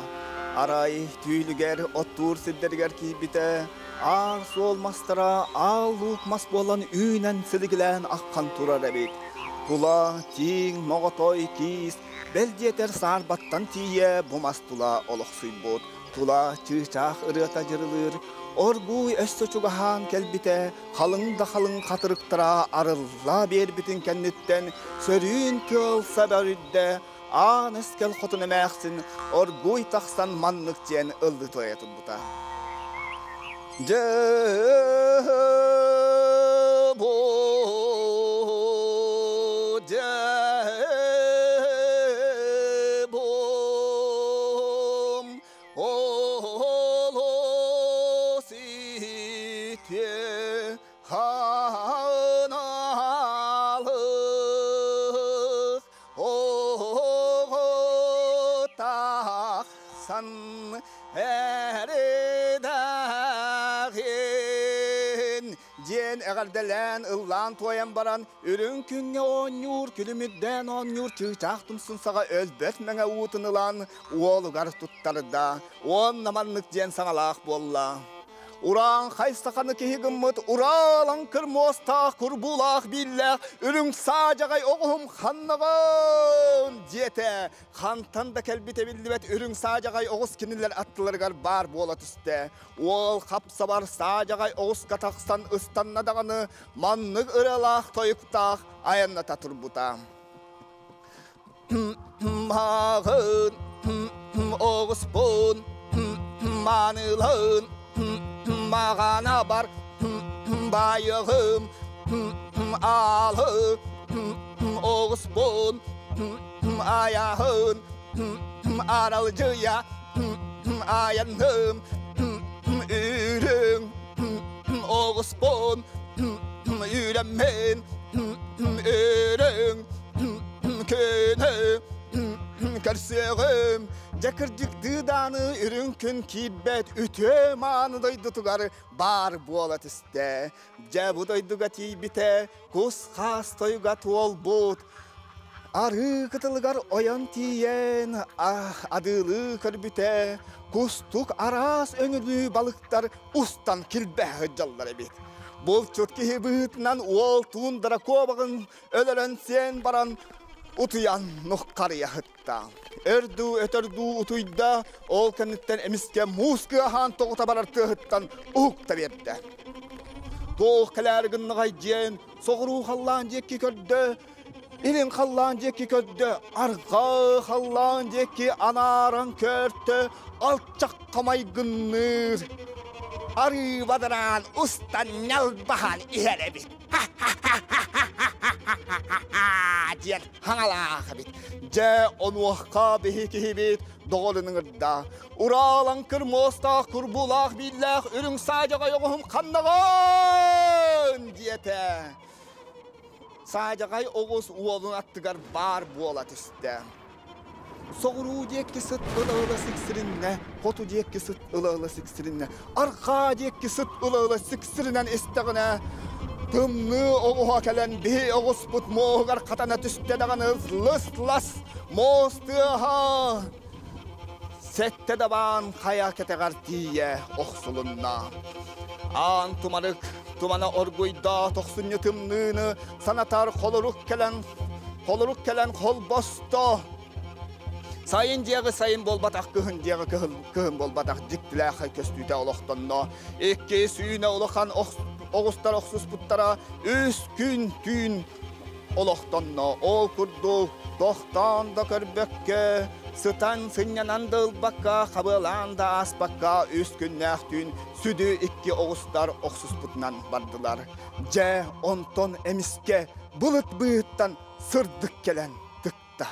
Арай түүлүгэр оттуур сирдэригэр киирбитэ, аар суол мастара аал луук мас буолан үүнэн силигилээн аххан турар эбит. Тула, тииҥ, моҕотой, киис, бэл диэтэр саарбаттан тиийэ бу мас тула олохсуйбут. Тула чыычаах ырыата дьырылыыр, оргууй өссө чугаһаан кэлбитэ, халыҥ да халыҥ хатырыктара арылла биэрбитин кэнниттэн сөрүүн тыал сабарыйда, аан эскэл хотун эмээхсин оргууй тахсан маннык диэн ыллыы туойа турбута. Дьэ бу дьэ бу олус итиэ ханалык оҕотахсан эридэҕин диэн эҕэрдэлээн ыллаан туойан баран үрүҥ күҥҥэ оонньуур күлүмүрдээн оонньуур чыычаах тумсун саҕа өлбөт мэҥэ уутун ылан уолугар туттарда уонна маннык диэн саҥалаах буолла. Урааҥхай саханы киһи гыммыт ураалаҥкыр муостаах курбуулаах бииллээх үрүҥ саадьаҕай оҕуһум ханнаҕын диэтэ. Хантан да кэлбитэ биллибэт үрүҥ саадьаҕай оҕус кинилэр аттыларыгар баар буола түстэ. Уол хапсабар саадьаҕай оҕуска тахсан ыстанна даҕаны маннык ырыалаах тойуктаах айанната турбута. Мааҕын оҕуспун маанылаын маҕана бар байыгым алы оҕуспун аяһын аралдьыйа айанным үрүҥ оҕуспун үрэммин үрүҥ күнү көрсүөҕүм дьэ кырдьыктыы дааны үрүҥ күн киирбэт үтүө мааны дойдутугар баар буола түстэ дьэ бу дойдуга тиийбитэ кус-хаас тойуга туолбут арыы кытылыгар ойон тиийэн адыылыы көрбүтэ кустук араас өҥүлүү балыктар устан килбэһэ сылдьаллар эбит булчут киһи быһыытынан уол туундара куобаҕын өлөрөн сиэн баран утуйан нуххарыйа сытта. Өр дуу, өтөр дуу утуйда, ол кэнниттэн эмискэ муус кыаһаан тоҕута барар тыаһыттан уһукта биэрдэ. Туох кэлээри гыннаҕай диэн соҕуруу халлаан диэки көрдө, илин халлаан диэки көрдө, арҕаа халлаан диэки анааран көртө, алчах хамайгынныыр. Арыы бадараан устан ньалбаһан иһэр эбит. Диэн хаҥалаах эбит. Дьэ, онуохха биһи киһибит доҕорун ыҥырда. Ураалаҥкыр муостаах курбуулаах бииллээх үрүҥ саадьаҕай оҕуһум ханнаҕын диэтэ. Саадьаҕай оҕус уолун аттыгар баар буола түстэ. Соҕуруу диэки сыт ыла-ыла сиксириннэ, хоту диэки сыт ыла-ыла сиксириннэ, арҕаа диэки сыт ыла-ыла сиксиринэн истэҕинэ, тымныы оҕуһа кэлэн биһи оҕуспут муоһугар хатана түстэ даҕаны лыс-лас муос тыаһа сэттэ дабаан хайа кэтэҕэр тиийэ охсулунна. Аан тумарык тумана оргуйда тохсунньу тымныыны санатар холорук кэлэн холорук кэлэн холбосто. Сайын диэҕи сайын буолбатах, кыһын диэҕи кыһын, кыһын буолбатах дьиктилээхэй көстүүтэ олохтонно. Икки сүүнэ улахан оҕустар охсуспуттара үс күн түүн олохтонно. Ол курдук тохтоон да көрбөккө, сытан сынньанан да ылбакка, хабыалаан да ааспакка үс күннээх түүн сүдү икки оҕустар охсуспутунан бардылар. Дьэ, онтон эмискэ былыт быыһыттан сырдык кэлэн тыкта.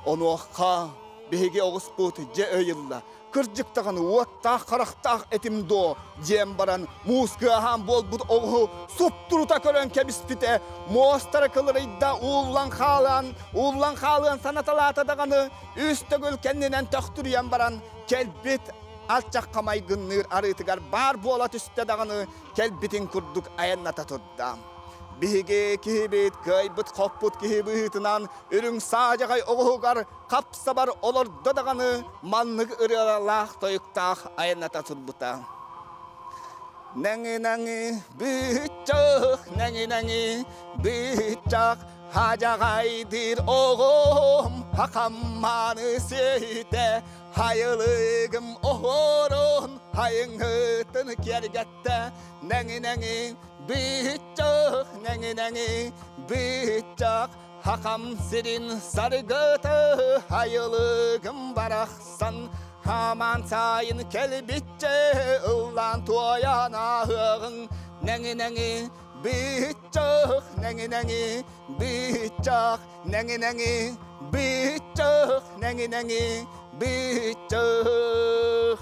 Онуоха биһиги оҕуспут дьэ өй ылла. Кырдьык даҕаны уоттаах харахтаах этим дуо диэн баран муус кыаһаан буолбут оҕуһу суптурута көрөн кэбиспитэ муостара кылырыйда ууллан хаалан ууллан хаалыан санаталаата даҕаны үс төгүл кэннинэн төхтүрүйэн баран кэлбит алчахха майгынныыр арыытыгар баар буола түстэ даҕаны кэлбитин курдук айанната турда. Биһиги киһибит кыайбыт-хоппут киһи быһыытынан үрүҥ саадьаҕай оҕуһугар хап-сабар олордо даҕаны маннык ырыалаах тойуктаах айанната турбута. Нэҥи-нэҥи быычах, нэҥи-нэҥи быычах, хадьаҕайдыыр оҕом хахамманы сиэтэ, хайылыгым оһорон хайыҥһытын киэргэттэ, нэҥи-нэҥи быычах, нэҥи-нэҥи быычах, хахам сирин саргыта хайылыгым барахсан, хамаан сайын кэлбиччэ ыллаан туойан ааһыаҕыҥ, нэҥи-нэҥи быычах, нэҥи-нэҥи быычах, нэҥи-нэҥи быычах, нэҥи-нэҥи быычах.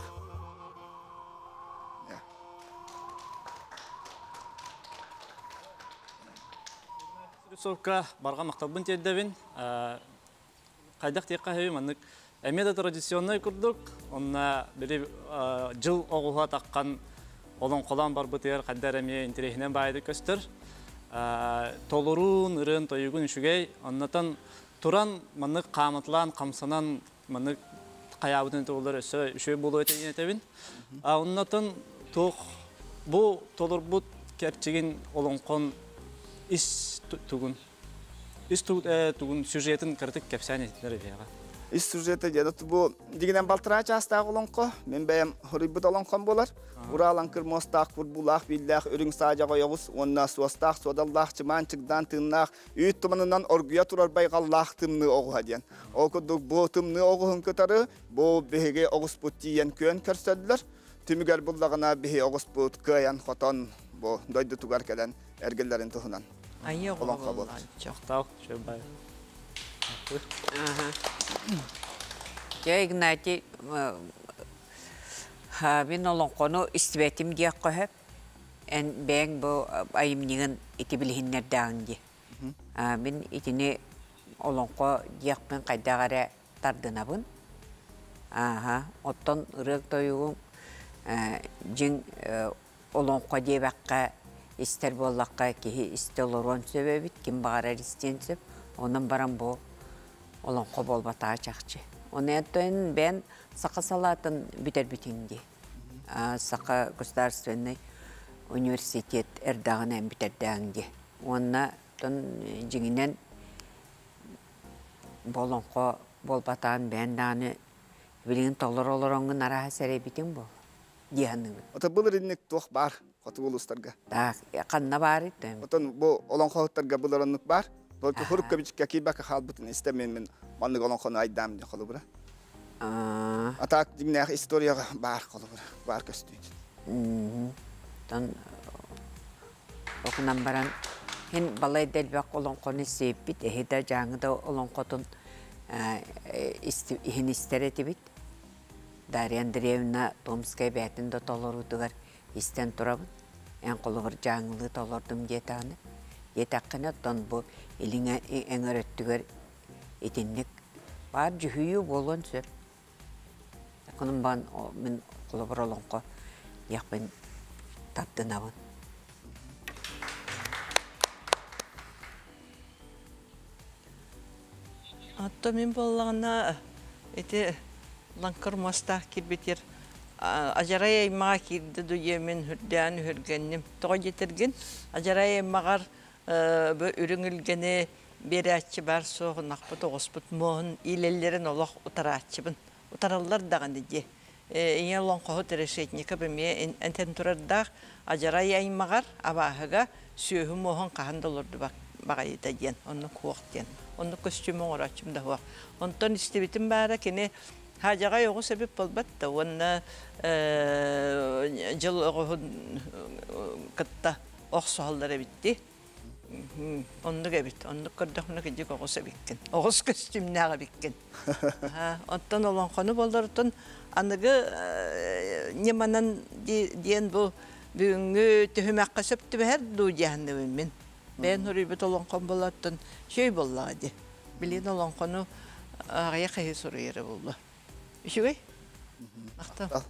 Рисовка барҕа махталбын тиэрдэбин. Хайдах диэххэ сөбүй маннык эмиэ да традиционнай курдук, онно били дьыл оҕуһа таххан олоҥхолоон барбытыгар хайда эрэ эмиэ интэриэһинэн баайдык көстөр. Толоруун, ырыан, тойугун үчүгэй. Оннотон туран маннык хаамытылаан, хамсанан маннык хайаабытын туолар өссө үчүгэй буолуо этэ диэн этэбин. Оннотон Туох бу толорбут кэрчигин олоҥхон ис тугун ис тугун сюжетын кыратык кэпсээн этилэр эбиэҕэ. Ис сюжета диэн бу дигинэн балтараа чаастаах олоҥхо мин бэйэм хоруйбут олоҥхом буолар. Ураалаҥкыр муостаах курбуулаах бииллээх үрүҥ саадьаҕа ойоҕус уонна суостаах суодаллаах чымаан чыгдаан тыыннаах үүт туманынан оргуйа турар байҕаллаах тымныы оҕуһа диэн. Ол курдук бу тымныы оҕуһун кытары бу биһиги оҕуспут тиийэн күөн көрсөллөр. Түмүгэр буллаҕына биһи оҕуспут кыайан-хотон бу дойдутугар кэлэн эргиллэрин туһунан олоҥхо буолар. Чохтаах, чөбай. Дьэ, Игнатий, мин олоҥхону истибэтим диэххэ сөп. Эн бэйэҥ бу айымньыгын ити билиһиннэрдээҕиҥ дии. Мин итини олоҥхо диэхпин хайдах эрэ тардынабын. Ааһа, оттон ырыа-тойугуҥ дьиҥ олоҥхо диэбэххэ истэр буоллахха киһи истэ олоруон сөп эбит, ким баҕарар истиэн сөп. Онон баран бу олоҥхо буолбатаҕа чахчы. Ону оттон бэйэн саха салаатын бүтэрбитиҥ дии. Саха государственный университет эрдэҕинэ бүтэрдээҥ дии. Уонна оттон дьиҥинэн бу олоҥхо буолбатаҕын бэйэн даҕаны билигин толоро олороҥҥун арааһа сэрэйбитиҥ буолуо дии саныыбын. Ото былыр инник туох баар хотугу улуустарга? Так, ханна баарый? Отон бу олоҥхоһуттарга былыр оннук баар. Только хурук көбүчүккэ киирбэккэ хаалбытын истэ мен мен маннык олоҥхону айдаам диэн холобура. А так дьиҥнээх историяҕа баар холобура, баар көстүү. Тон Окунан баран һин балай да элбэх олоҥхону сиэппит, эһи да дьааҥы да олоҥхотун иһин истэр этибит. Дарья Андреевна Томская бээтин да толоруутугар истэн турабын. Эн холобур дьааҥылыы толордум диэтэҕинэ, диэтэххинэ, оттон бу илиҥ эҥэр өттүгэр итинник баар дьүһүйүү буолуон сөп. Онон баан мин холобур олоҥхо диэхпин тардынабын. Отто мин буоллаҕына ити лаҥкыр муостаах киирбитир ажарай аймаҕа киирдэ дуйемин үрдээн үһүргэнним. Тоҕо диэтэргин ажарай аймаҕар бу үрүҥ илгэни биэрээччи баар суох ынахпыт оҕуспут муоһун иилэллэрин олох утарааччыбын. Утараллар даҕаны дии. Ийэ олоҥхоһут Решетников эмиэ этэн турардаах ажарай аймаҕар абааһыга сүөһү муоһун хаһан да олордубат баҕайыта диэн оннук хуох диэн оннук көстүүм оҥорооччум да суох онтон истибитим баара кини хаадьаҕай оҕус эбит буолбат да уонна дьыл оҕуһун кытта охсуһаллар эбит дии Оннук эбит. Оннук көрдөхпүнэ кырдьык оҕус эбиккин. Оҕус көстүүмнээх эбиккин. Оттон олоҥхону боллорутун аныгы ньыманан диэн бу бүгүҥҥү түһүмэххэ сөп түбэһэр дуу диэхиннибин мин. Бэйэн суруйбут олоҥхом боллоттон үчүгэй буоллаҕа дии. Билигин олоҥхону аҕыйах киһи суруйара буолла. Үчүгэй? Махтал.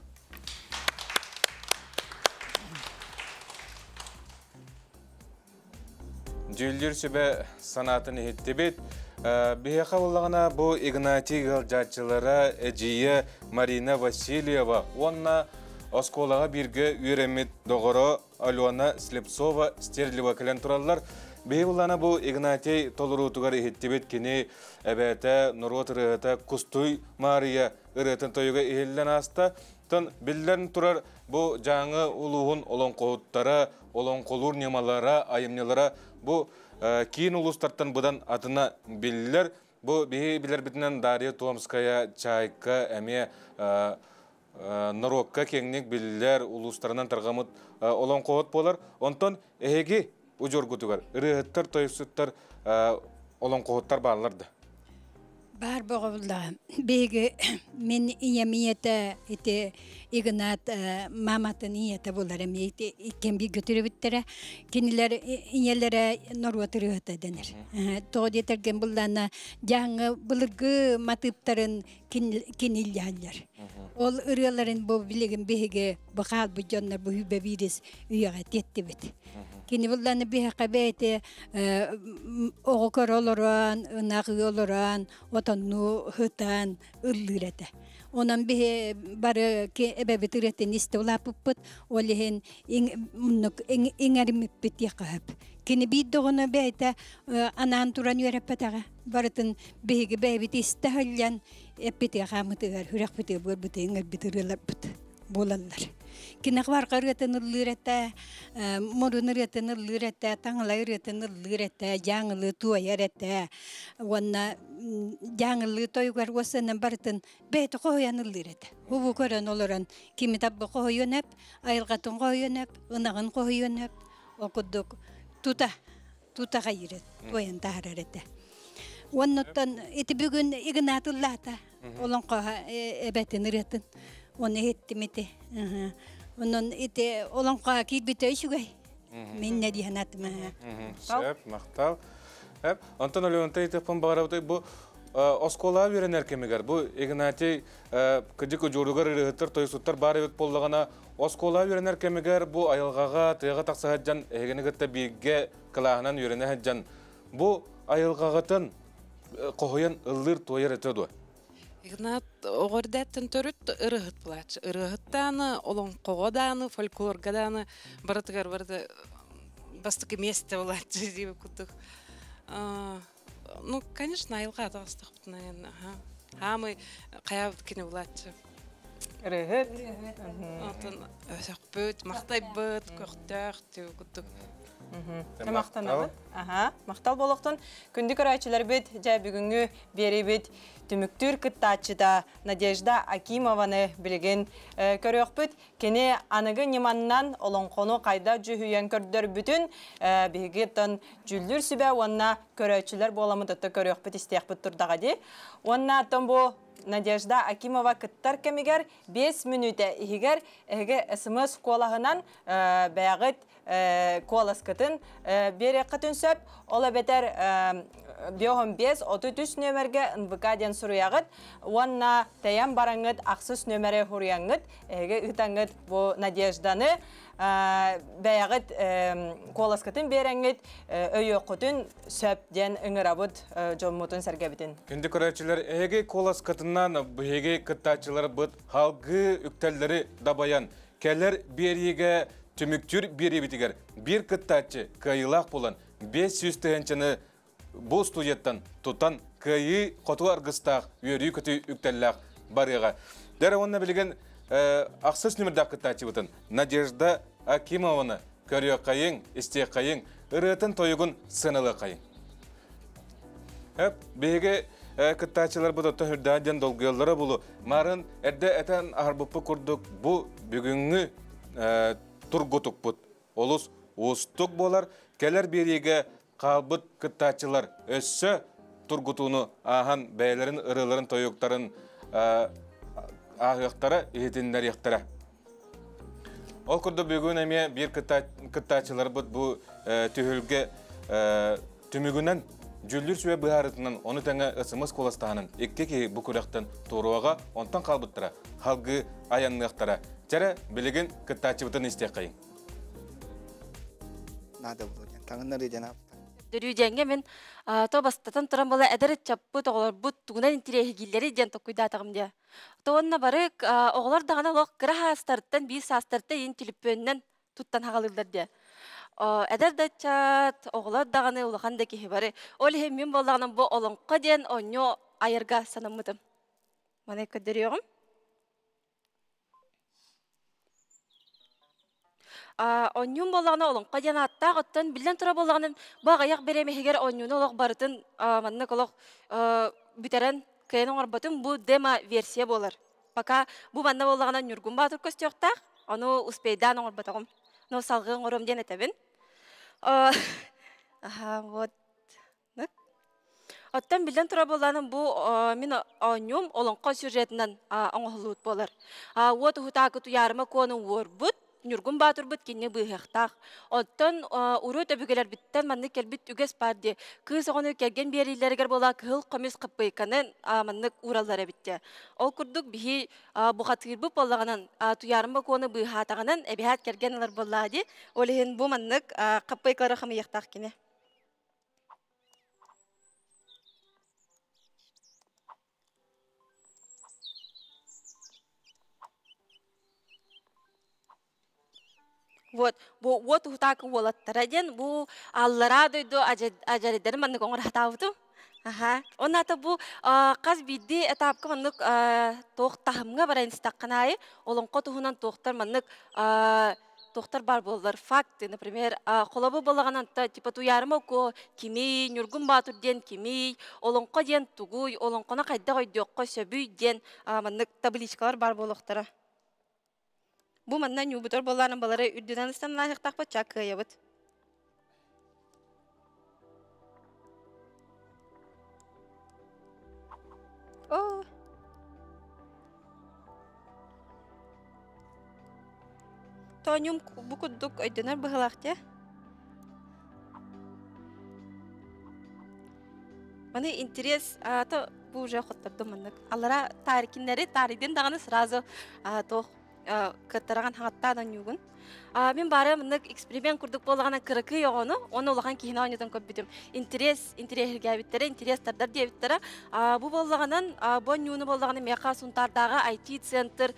Дьүүллүүр сүбэ санаатын иһиттибит. Биһиэхэ буоллаҕына бу Игнатий ыалдьааччылара эдьиийэ Марина Васильева уонна оскуолаҕа бииргэ үөрэммит доҕоро Алена Слепцова Стерлева кэлэн тураллар. Биһи буллана бу Игнатий толоруутугар иһиттибит кини эбээтэ норуот ырыаһыта Кустуй Маарыйа ырыатын тойуга иһиллэн ааста. Тон биллэн турар бу Дьааҥы улууһун олоҥхоһуттара, олоҥхолуур ньымалара, айымньылара бу киин улуустартан быдан атына биллэр. Бу биһи билэрбитинэн Дарья Томская, Чайка эмиэ норуокка киэҥник биллэр улуустарынан тарҕаммыт олоҥхоһут буолар. Онтон эһиги удьуоргутугар ырыаһыттар, тойуксуттар, олоҥхоһуттар бааллар да? Баар боҕобуллаҕа. Биһиги мин ийэм ийэтэ ити Игнат мааматын ийэтэ буолар эмиэ ити иккиэн бииргэ төрөөбүттэрэ. Кинилэр ийэлэрэ норуот ырыаһыта дэнэр. Тоҕо диэтэргин буллаана дьааҥы былыргы матыыптарын киниллэһэллэр. Ол ырыаларын бу билигин биһиги бу хаалбыт дьоннор бу хүбэ биирис үйэҕэ тиэттибит. Кини булланы биһиэхэ бэйэтэ оҕо көрө олорон, ынах ыы олорон, отоннуу һытан ыллыыр этэ. Онон биһи бары эбэбит ырыатын истэ улааппыппыт. Ол иһин муннук иҥэриммиппит диэххэ сөп. Кини биир доҕоно бэйэтэ анаан туран үөрэппэтэҕэ. Барытын биһиги бэйэбит истэ сылдьан эппитигэр хааммытыгар, сүрэхпитигэр буорбутугар иҥэрбит ырыаларбыт буолаллар. Кини барҕа ырыатын ыллыыр этэ, мурун ырыатын ыллыыр этэ, таҥалай ырыатын ыллыыр этэ, дьааҥылыы туойар этэ. Уонна дьааҥылыы тойугар уосанан барытын бэйэтэ хоһуйан ыллыыр этэ. Убу көрөн олорон кими табы хоһуйуон эп, айылҕатын хоһуйуон эп, ынаҕын хоһуйуон эп. Ол курдук тута тута хайыыр туойан таһаарар этэ. Уоннуттан ити бүгүн Игнат ыллаата. Олоҥхо эбэтин ырыатын. Оны иһиттим ити. Онон ити олоҥхо киирбитэ үчүгэй. Мин не диэн атым. Сөп, махтал. Онтон Алёнта итиппин баҕарабыт бу оскуола үөрэнэр кэмигэр бу Игнатий кыдьык удьуоругар ырыһыттар тойусуттар баар эбит буоллаҕына оскуола үөрэнэр кэмигэр бу айылҕаҕа тыаҕа тахса сылдьан эһигини кытта бииргэ кылааһынан үөрэнэ сылдьан бу айылҕаҕытын хоһуйан ыллыыр туойар этэ дуо? Игнат оҕо эрдээттэн төрүт ырыһыт булааччы. Ырыаһыттааны, олоҥхоҕо дааны, фольклорга дааны барытыгар барыта бастакы место булааччы диэбит курдук. Ну, конечно, айылҕа атаҕастахпытына, аха. Хаамый хайаабыт кини булааччы. Ырыһыт. Онтон өсөхпүт, махтайбыт, көхтөөх түү курдук. Махтанабыт. Аха, махтал болохтун. Күндү көрөөччүлэрбит, дьэ бүгүҥҥү биэрибит түмүктүүр кыттааччыта Надежда Акимованы билигин көрүөхпүт. Кини аныгы ньыманнан олоҥхону хайда дьүһүйэн көрдөрбүтүн биһиги дьүүллүүр сүбэ уонна көрөөччүлэр буоламмыт өттө көрүөхпүт истиэхпит турдаҕа дии. Уонна оттон бу Надежда Акимова кыттар кэмигэр 5 мүнүүтэ иһигэр эһиги СМС куолаһынан бэйэҕит куоласкытын биэриэххитин сөп. Ол эбэтэр 55 33 нөмерге НВК диэн суруйаҕыт уонна тэйэн бараҥҥыт ахсыс нөмери хуруйаҥҥыт эһиги ыытаҥҥыт бу Надежданы бэйэҕит куоласкытын биэрэҥҥит өйүөххүтүн сөп диэн ыҥырабыт дьоммутун сэргэбитин. Күндү көрөөччүлэр, эһиги куоласкытынан биһиги кыттааччыларбыт халгыы үктэллэри дабайан кэлэр биэриигэ түмүктүүр биэриибитигэр биир кыттааччы кыайыылаах буолан 500 тыһыынчаны бу студияттан тутан кыайыы хоту аргыстаах үөрүү-көтүү үктэллээх барыаҕа. Дэр уонна билигин ахсыс нүмердээх кыттааччыбытын Надежда Акимованы көрүөххэйиҥ, истиэххэйиҥ, ырыатын тойугун сыаналыаххайыҥ. Хөп, биһиги кыттааччыларбыт оттон үрдээн диэн долгуйаллара булу. Марын эрдэ этэн аһарбыппыт курдук бу бүгүҥҥү тургутукпут олус уустук буолар. Кэлэр биэриигэ хаалбыт кыттааччылар өссө тургутууну ааһан бэйэлэрин ырыаларын тойуктарын ааһыахтара, иһитиннэриэхтэрэ. Ол курдук бүгүн эмиэ биир кыттааччыларбыт бу түһүлгэ түмүгүнэн дьүүллүүр сүбэ быһаарытынан ону тэҥэ СМС куоластаһанын икки киһи бу күрэхтэн туоруоҕа, онтон хаалбыттара халгыы айанныахтара. Чэрэ, билигин кыттааччыбытын истиэххэйиҥ. Надо было диэн таҥыннарыы диэн Дөрүүдьэҥҥэ мин то бастатан туран була эдэр ыччаппыт оҕолорбут тугунан интириэһигииллэрий диэн толкуйдаатаҕым диэ. То уонна бары оҕолор даҕаны олох кыра саастарыттан биир саастарыттан иин түлүппүөнүнэн туттан хаҕалыыллар диэ. Эдэр да ыччат, оҕолор даҕаны улахан да киһи бары. Ол иһин мин буоллаҕына бу олоҥхо диэн оонньуу айарга санаммытым. Маны көрдөрүөҕүм. Оонньуум буоллаҕына олоҥхо диэн ааттаах, оттон биллэн турар буоллаҕына бу аҕыйах бириэмэ иһигэр оонньууну олох барытын маннык олох бүтэрэн кыайан оҥорботум. Бу демо-версия буолар. Пока бу манна буоллаҕына Ньургун Баатыр көстүөхтээх, ону успейдаан оҥорботоҕум. Но салгыы оҥоруом диэн этэбин. Аха, вот. Оттон биллэн турар буоллаҕына бу мин оонньуум олоҥхо сюжетынан оҥоһуллубут буолар. Уот уһутаакы Туйаарыма Куону уорбут, Ньургун Баатырбыт кинини быыһыахтаах. Оттон урут өбүгэлэрбиттэн маннык кэлбит үгэс баар дии. Кыыс оҕону кэргэн биэриилэригэр буола кыһыл көмүс хаппыйканы маннык уураллар эбит дии. Ол курдук биһи бухатыырбыт буоллаҕынан Туйаарыма Куону быыһаатаҕынан эбиһээт кэргэн ылар буоллаҕа дии. Ол иһин бу маннык хаппыйкалары хамыйыахтаах кини. Вот, бу уот уһутаакы уолаттара диэн бу аллараа дойду ажаридары маннык оҥорохтаабытым. Аха. Онната бу хас биирдии этапка маннык туох таһымҥа баран истэххин аайы олоҥхо туһунан туохтар маннык туохтар баар буоллар факты, например, холобу балаҕанан типа Туйаарыма Око кимий, Ньургун Баатыр диэн кимий, олоҥхо диэн тугуй, олоҥхону хайдах өйдүөххэ сөбүй диэн маннык табличкалар баар буолуохтара. Бу манна ньуубутар буоллаанын балары үрдүнэн ыстаннаахтаахпыт ча кыайабыт. О! Тооньум бу курдук өйдөнөр быһылаах дии. Маны интерес аата бу уже хоттордум маннык. Аллара таарикиннэри таарыйдын даҕаны сразу туох кыттараҕын хаҥаттаан оонньуугун. Мин баары маннык эксперимент курдук буоллаҕына кыракый оҕону уонна улахан киһини оонньотон көрбүтүм. Интерес, интэриэһиргээбиттэрэ, интерес тардар диэбиттэрэ. Бу буоллаҕынан, бу оонньууну буоллаҕына миэхэ Сунтаардааҕы IT-центр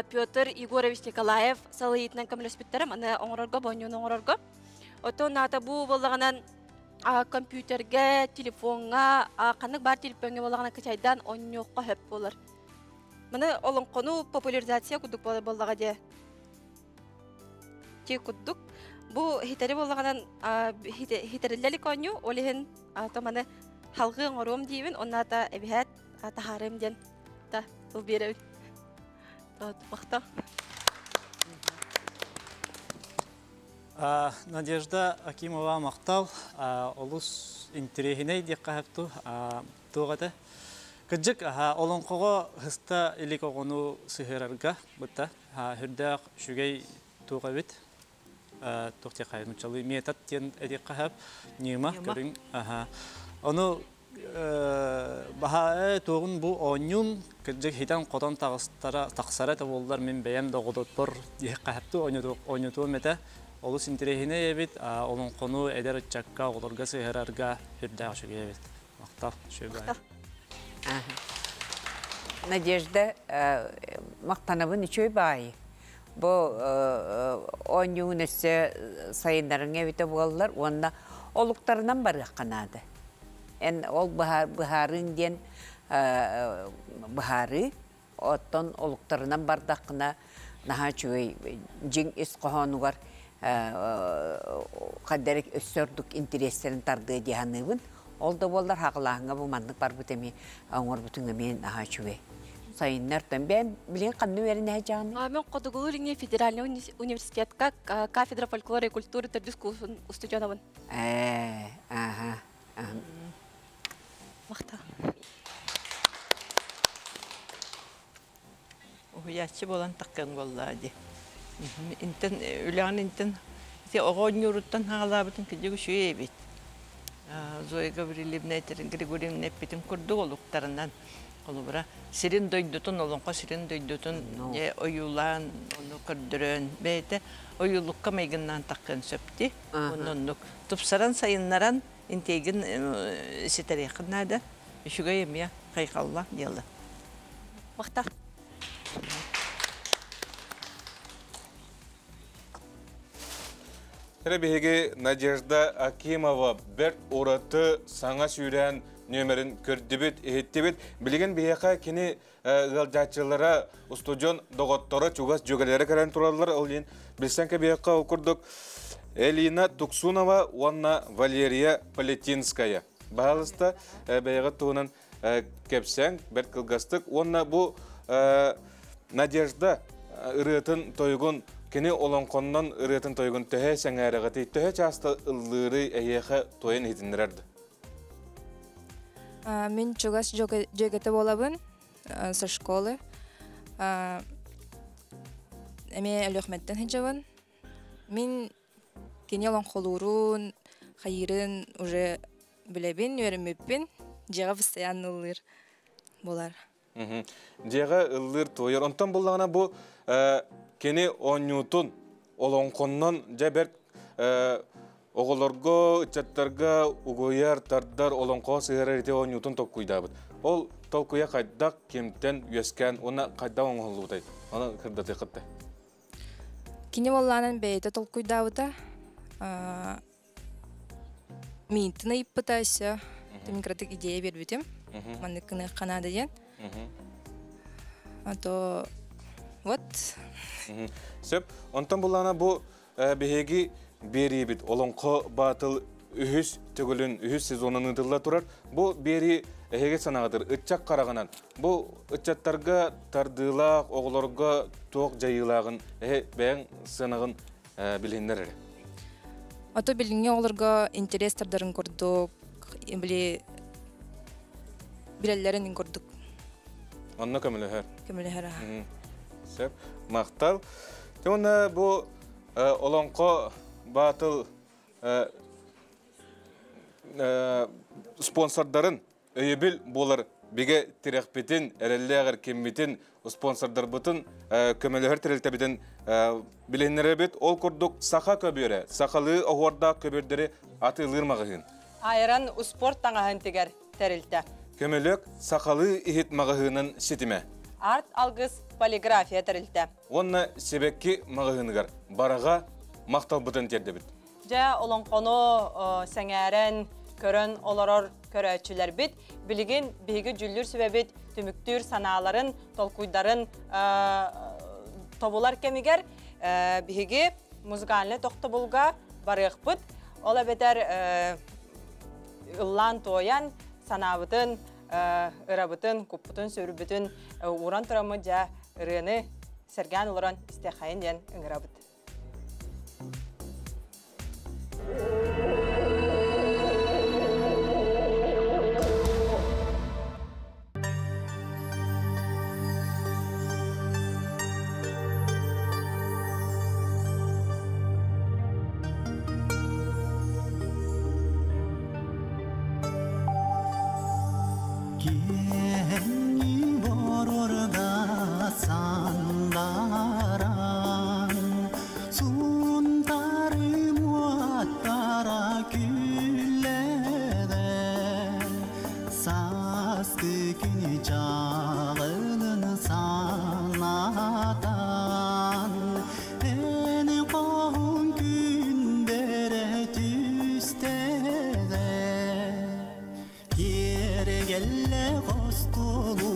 Петр Егорович Николаев салайыытынан көмөлөспүттэрэ маны оҥорорго, бу оонньууну оҥорорго. Оттон аата бу буоллаҕынан компьютергэ, телефоҥҥа, ханнык баар телефоҥҥа буоллаҕына кычайдаан оонньуохха сөп буолар. Маны олоҥхону популяризация курдук буоллаҕа дии. Ти курдук. Бу хитэри буоллаҕынан хитэриллэ илик оонньуу, ол иһин то маны халҕыы оҥоруом диибин, онно ата эбиһээт таһаарыам диэн та тыл биэрэбин. Махтал. Надежда Акимова махтал. Олус интэриэһинэй диэххэ сөп туох этэ. Кырдьык, олоҥхоҕо сыста илик оҕону сыһыарарга бытта сүрдээх үчүгэй туох эбит. Туох диэххэ нууччалыы метод диэн этиэххэ сөп. Ньыма көрүҥ. Ону баһаа туоҕун бу оонньуун кырдьык хитэн-хотон таҕыстара тахсара этэ буоллар мин бэйэм да оҕототпор диэххэ сөптүү оонньотуом этэ. Олус интэриэһинэй эбит, олоҥхону эдэр ыччакка, оҕолорго сыһыарарга сүрдээх үчүгэй эбит. Махтал, үчүгэй. Надежда, махтанабын үчүгэй баайы. Бу оонньуугун өссө сайыннарыҥ эбитэ буоллар уонна олуктарынан барыахха наада. Эн ол быһаарыыҥ диэн быһаарыы, оттон олуктарынан бардаххына наһаа үчүгэй дьиҥ ис хоһоонугар хайда эрэ өссө ордук интириэстэрин тардыа дии саныыбын. Ол да буоллар хаҕылааһыҥҥа бу маннык барбыт эмиэ оҥорбутуҥ эмиэ наһаа үчүгэй. Сайыннар бэйэм билигин ханна үөрэнэ сылдьаҕыный? Мен Хотугулуу Илиҥҥи федеральный университетка кафедра фольклора и культуры төрдүс курсун устудьуонабын. Ээ, аха. Махтал. Уһуйааччы буолан таххыаҥ буоллаа дии. Интэн үлэҕин интэн ити оҕо оонньууруттан хаалаабытын кырдьык үчүгэй эбит. Зоя Гаврильевна Григорьевна эппитин курдук олуктарынан холобура сирин дойдутун олоҥхо сирин дойдутун ойуулаан ону көрдөрөн бэйэтэ ойуулукка майгыннаан таххыан сөп дии. Онно оннук тупсаран сайыннаран интиэгин ситэриэххин наада. Үчүгэй эмиэ хайҕалла дьыала. Махтал. Эрэ биһиги Надежда Акимова бэрт ураты саҥа сүүрээн нүөмэрин көрдүбүт, иһиттибит. Билигин биһиэхэ кини ыалдьааччылара, устудьуон доҕотторо, чугас дьүөгэлэрэ кэлэн тураллар. Ол иһин билсэн кэбиһиэххэ ол курдук Элина Туксунова уонна Валерия Полетинская. Баһаалыста бэйэҕит туһунан кэпсээҥ бэрт кылгастык уонна бу Надежда ырыатын тойугун кини олоҥхоннон ырыатын тойугун төһө сэҥээрэҕитий, төһө чааста ыллыырый эһиэхэ туойан иһитиннэрэр да? Мин чугас дьүөгэтэ буолабын со школы. Эмиэ Өлүөхмэттэн сылдьабын. Мин кини олоҥхолуурун, хайыырын уже билэбин, үөрэммиппин. Дьиэҕэ постоянно ыллыыр буолар. Дьиэҕэ ыллыыр туойар. Онтон буллаҕына бу кини оонньуутун олоҥхоннон дьэ бэрт оҕолорго, ыччаттарга угуйар, тардар, олоҥхо сыһыарар ити оонньуутун толкуйдаабыт. Ол толкуйа хайдах, кимтэн үөскээн уонна хайдах оҥоһуллубутай? Ону кырдатыаххыт да. Кини боллаанан бэйэтэ толкуйдаабыта. Миинтин ыйыппыта өссө. Мин кыратык идея биэрбитим. Маннык гыныахха наада диэн. А то вот. Сөп. Онтон буллаана бу биһиги биэриибит Олоҥхо баатыл үһүс төгүлүн үһүс сезонун ыытылла турар. Бу биэрии эһиги санаҕытыр ыччат хараҕынан бу ыччаттарга тардыылаах оҕолорго туох дьайыылааҕын эһи бэйэҥ сыанаҕын билиһиннэр эрэ. Ото билиҥҥи оҕолорго интерес тардарын курдук, били билэллэрин курдук. Онно көмөлөһөр. Көмөлөһөр. Сөп. Махтал. Уонна бу Олоҥхо баатыл спонсордарын өйөбүл буолар бигэ тирэхпитин, эрэллээх эркиммитин, спонсордарбытын көмөлөһөр тэрилтэбитин билиһиннэрэбит. Ол курдук саха көбүөрэ, сахалыы оһуордаах көбүөрдэри атыылыыр маҕаһыын. Айран успуорт таҥаһын тигэр тэрилтэ. Көмөлөк сахалыы иһит маҕаһыынын ситимэ. Арт алгыс полиграфия тэрилтэ. Уонна Сибэкки маҕаһыыныгар бараҕа махталбытын тиэрдэбит. Дьэ, олоҥхону сэҥээрэн, көрөн олорор көрөөччүлэрбит, билигин биһиги дьүллүүр сүбэбит түмүктүүр санааларын, толкуйдарын тобулар кэмигэр биһиги музыкальнай тохтобулга барыахпыт. Ол эбэтэр ыллаан-туойан, санаабытын, ырабытын, куппутун, сүрбүтүн ууран тураммыт дьэ ырыаны сэргээн олорон истиэххэйин диэн ыҥырабыт. Киэһэҥҥи боруорга сандаран, Сунтарым уоттара күллэҕэ, Сааскы күн чаҕылын санатан, Эн хоһун күндэрэ түстэҕэ. Киэргэллэ остулуйа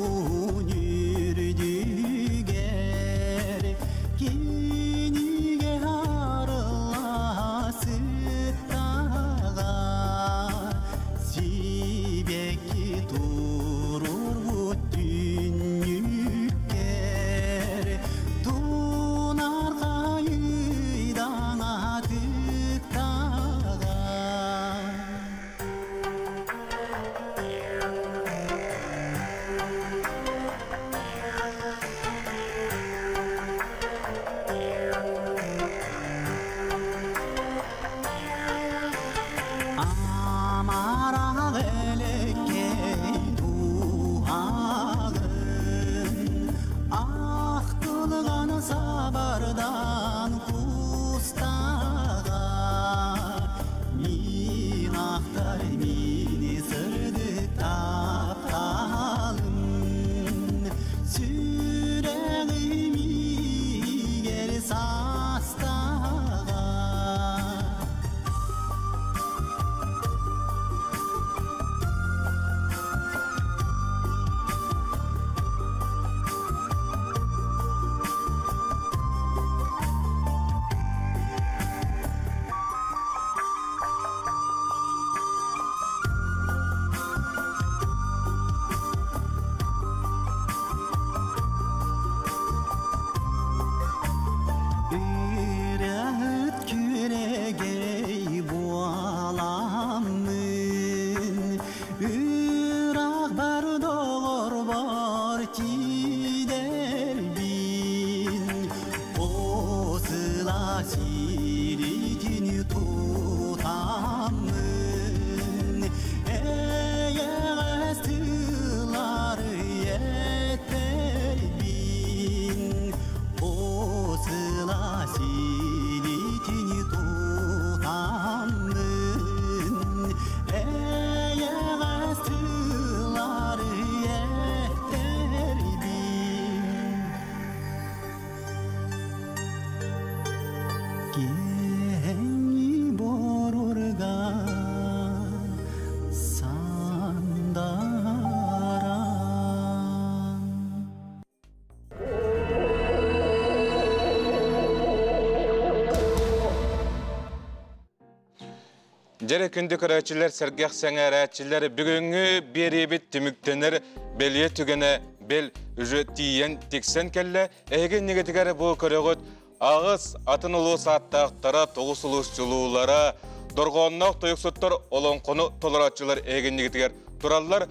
Дьэрэ күндү көрөөччүлэр, сэргэх сэҥээрээччилэр, бүгүҥҥү биэриибит түмүктэнэр бэлиэ түгэнэ бэл уже тиийэн тиксэн кэллэ. Эһиги иннигитигэр бу көрөҕүт аҕыс атын улуус ааттаахтара, тоҕус улуус чулуулара, дорҕоонноох тойуксуттар олоҥхону толорооччулар эһиги иннигитигэр тураллар.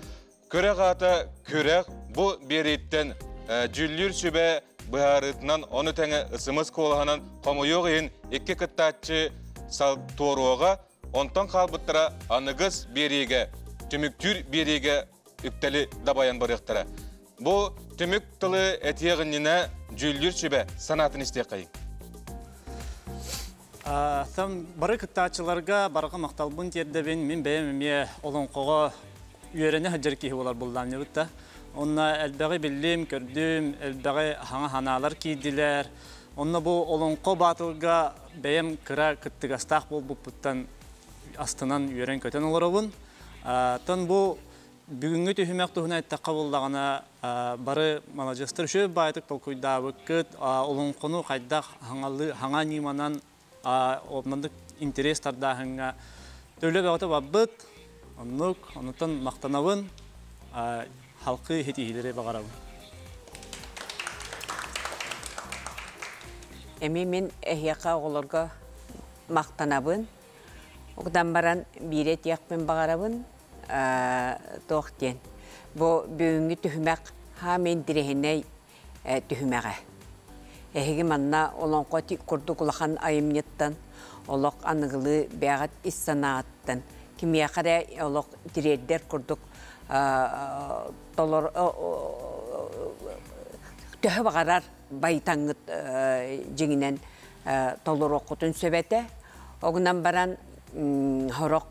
Күрэх аата күрэх бу биэрииттэн дьүүллүүр сүбэ быһаарыытынан ону тэҥэ ысымыс куолаһынан хомойуох иһин икки кыттааччы туоруоҕа, онтон хаалбыттара аныгыс биэриигэ, түмүктүүр биэриигэ үктэли дабайан барыахтара. Бу түмүк тылы этиэх иннинэ дьүүллүүр сүбэ санаатын истиэххэйиҥ. Там бары кыттааччыларга барҕа махталбын тиэрдэбин. Мин бэйэм эмиэ олоҥхоҕо үөрэнэ сылдьар киһи буолар буллаанньыбыт да. Онно элбэҕи биллим, көрдүм, элбэҕи хаҥа ханаалар киирдилэр. Онно бу олоҥхо баатылга бэйэм кыра кыттыгастаах буолбуппуттан астынан үөрэн-көтөн олоробун. Тон бу Бүгүҥҥү түһүмэх туһунан эттэххэ буоллаҕына, бары маладьыастар үчүгэй баайытык толкуйдаабыккыт, олоҥхону хайдах хаҥалыы, хаҥа ньыманан маннык интэриэс тардааһыҥҥа төлө бөҕөтө барбыт. Оннук, онуттан махтанабын, халкы иһитиһиилэри баҕарабын. Эми мин эһиэхэ оҕолорго махтанабын. Угдан баран биири этиэхпин баҕарабын. Туох диэн бу бүгүҥҥү түһүмэх хаамай интэриэһинэй түһүмэҕэ. Эһиги манна олоҥхо курдук улахан айымньыттан олох аныгылыы бэйэҕит ис санааҕыттан кимиэхэ эрэ олох тириэрдэр курдук толор төһө баҕарар байтаҥҥыт дьиҥинэн толоруоххутун сөп этэ. Огунан баран сорох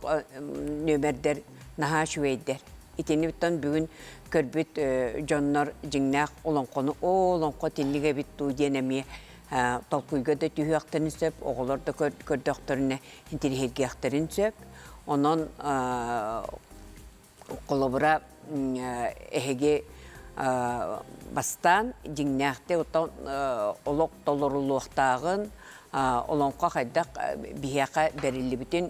нүөмэрдэр наһаа үчүгэйдэр. Итини оттон бүгүн көрбүт дьоннор дьиҥнээх олоҥхону оо олоҥхо итинник эбит дуу диэн эмиэ толкуйга да түһүөхтэрин сөп, оҕолор да көрдөхтөрүнэ интириэһиргиэхтэрин сөп. Онон Холобура, эһиги бастаан дьиҥнээхтик оттон олох толоруллуохтааҕын, олоҥхо хайдах биһиэхэ бэриллибитин,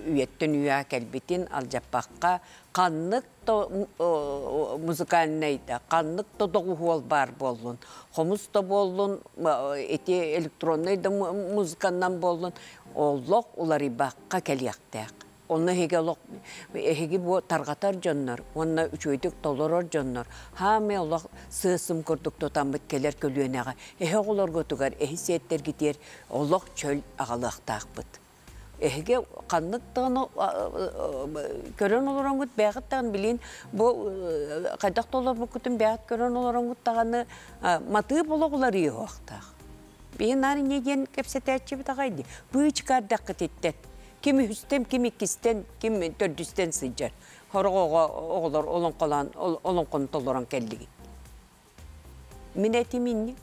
үйэттэн үйэҕэ кэлбитин алдьаппакка, ханнык да музыкальнай да, ханнык да доҕуһуол баар буоллун, хомус да буоллун, ити электроннай да музыканнан буоллун, олох уларыйбакка кэлиэхтээх. Онно эһиги олох эһиги бу тарҕатар дьоннор уонна үчүгэйдик толорор дьоннор хаамай олох сыасым курдук тутаммыт кэлэр көлүөнэҕэ эһи оҕолоргутугар эһи сиэттэргитигэр олох чөл аҕалыахтаахпыт. Эһиги ханнык даҕаны көрөн олороҥҥут бэйэҕит даҕаны билин бу хайдах толорбуккутун бэйэҕит көрөн олороҥҥут даҕаны матыып олох уларыйыахтаах. Биһи наар инньэ диэн кэпсэтээччибит аҕай дии. Быычка эрдэххититтэн. Ким үһүстэн, ким иккистэн, ким төрдүстэн сылдьар. Сорох оҕо оҕолор олоҥхолоон олоҥхону толорон кэллигит. Мин этим инни.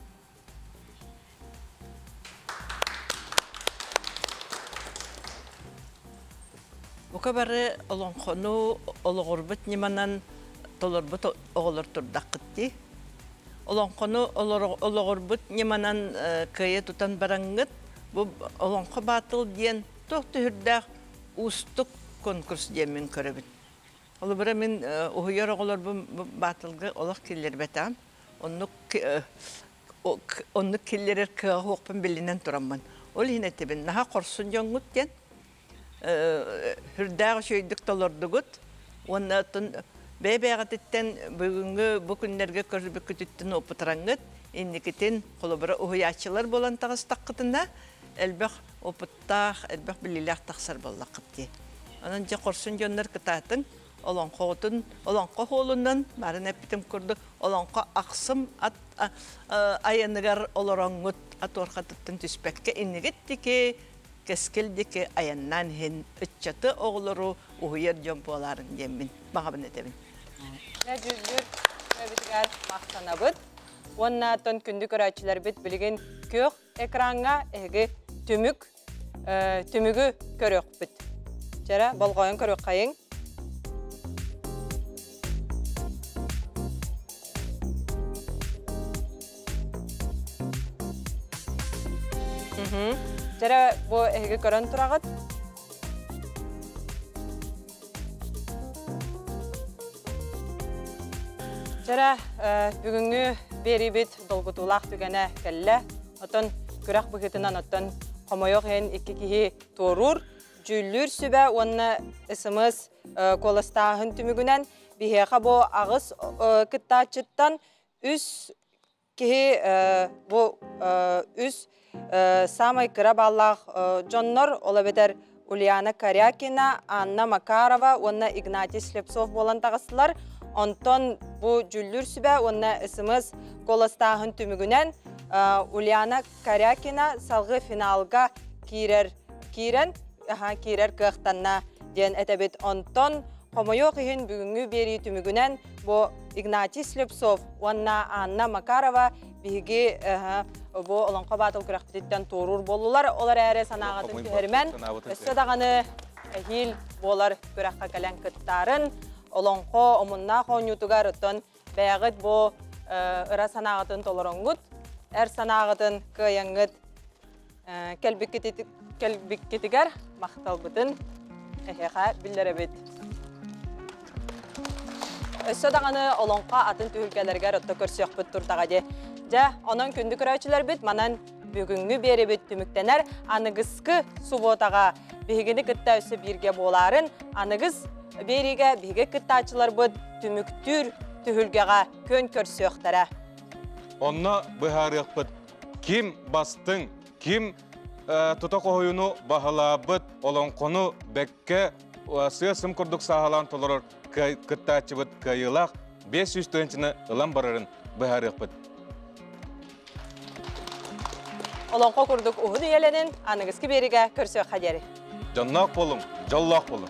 Бука бары олоҥхону олоҕурбут ньыманан толорбут оҕолор турдаххыт дии. Олоҥхону олоҕурбут ньыманан кыайа тутан бараҥҥыт, бу Олоҥхо Баатыл диэн туох түһүрдээх уустук конкурс диэммин көрөбүн. Холобура, мин уһуйар оҕолорбун бу Баатылга олох киллэрбэтэҕим. Оннук оннук киллэрэр кыаҕа суохпун билинэн тураммын. Ол иһин этэбин, наһаа хорсун дьоҥҥут диэн Сүрдээх үчүгэйдик толордугут уонна оттон бэйэ-бэйэҕититтэн бүгүҥҥү бу күннэргэ көрбүккүтүттэн уопутураҥҥыт инникитин холобура уһуйааччылар буолан таҕыстаххытына элбэх опыттаах, элбэх билиилээх тахсар буоллаххыт дии. Онон дьэ хорсун дьоннор кытаатыҥ, олоҥхоҕутун олоҥхо хуолунан барын эппитим курдук олоҥхо ахсым ат айаныгар олороҥҥут ат уорхатыттан түспэккэ иннигит диэки Кэскил диэки айаннаан иһин ыччаты оҕолору уһуйар дьон буолаарын диэммин баҕабын этэбин. Дьүүллүүр сүбэбитигэр махтанабыт. Уонна оттон күндү көрөөччүлэрбит билигин күөх экраҥҥа эһиги түмүк түмүгү көрүөхпүт. Чэрэ, болҕойон көрүөххэйиҥ. Дьэрэ, бу эһиги көрөн тураҕыт. Чара бүгүнгү берибит долгутуулаах түгэнэ кэллэ. Отон күрэх быһыытынан оттон хомойох иһин икки киһи туоруур, дьүүллүүр сүбэ уонна СМС куоластааһын түмүгүнэн биһиэхэ бу аҕыс кыттааччыттан үс киһи бу үс самай кыра баллаах дьоннор, ол эбэтэр Ульяна Корякина, Анна Макарова уонна Игнатий Слепцов буолан таҕыстылар. Онтон бу дьүүллүүр сүбэ уонна СМС куоластааһын түмүгүнэн Ульяна Корякина салгыы финалга киирэр киирэн киирэр кыахтанна диэн этэбит. Онтон хомойуох иһин бүгүҥҥү биэрии түмүгүнэн бу Игнатий Слепцов уонна Анна Макарова биһиги бу Олоҥхо Баатыл күрэхпититтэн туоруур буоллулар. Ол эрээри санааҕытын түһэримэн, өссө даҕаны эһиил буолар күрэххэ кэлэн кыттаарын, Олоҥхо омуннаах оонньуутугар оттон бэйэҕит бу ыра санааҕытын толороҥҥут, эр санааҕытын кыайаҥҥыт кэлбиккитигэр махталбытын эһиэхэ биллэрэбит. Өссө даҕаны олоҥхо атын түһүлгэлэригэр отто көрсүөхпүт турдаҕа дии. Дьэ, онон күндү көрөөччүлэрбит манан бүгүҥҥү биэрибит түмүктэнэр аныгыскы субуотаҕа биһигини кытта өссө бииргэ буолаарын аныгыс биэриигэ биһиги кыттааччыларбыт түмүктүүр түһүлгэҕэ күөн көрсүөхтэрэ. Онно быһаарыахпыт ким бастыҥ, ким тута хоһуйуну баһылаабыт, олоҥхону бэккэ сыа-сым курдук сааһылаан толорор кыттааччыбыт кыайыылаах 500 тыһыынчаны ылан барарын быһаарыахпыт. Олоҥхо курдук уһун үйэлэнин аныгыскы биэригэ көрсүөххэ диэри. Дьонноох буолуҥ, дьоллоох буолуҥ.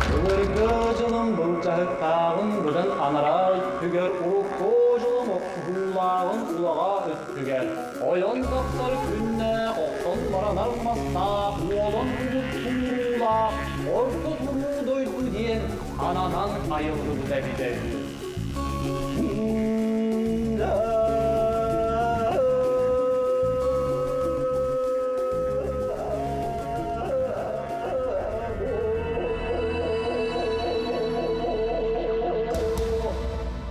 Былыргы дьонум былдьаһыктааҕын быдан анараа өттүгэр урукку дьонум охсуһуулааҕын улаҕа өттүгэр ойон тахсар күннээх охсон баранар мастаах уолан угут тууруулаах орто туруу дойду диэн ананан айыллыбыта эбитэ үһү.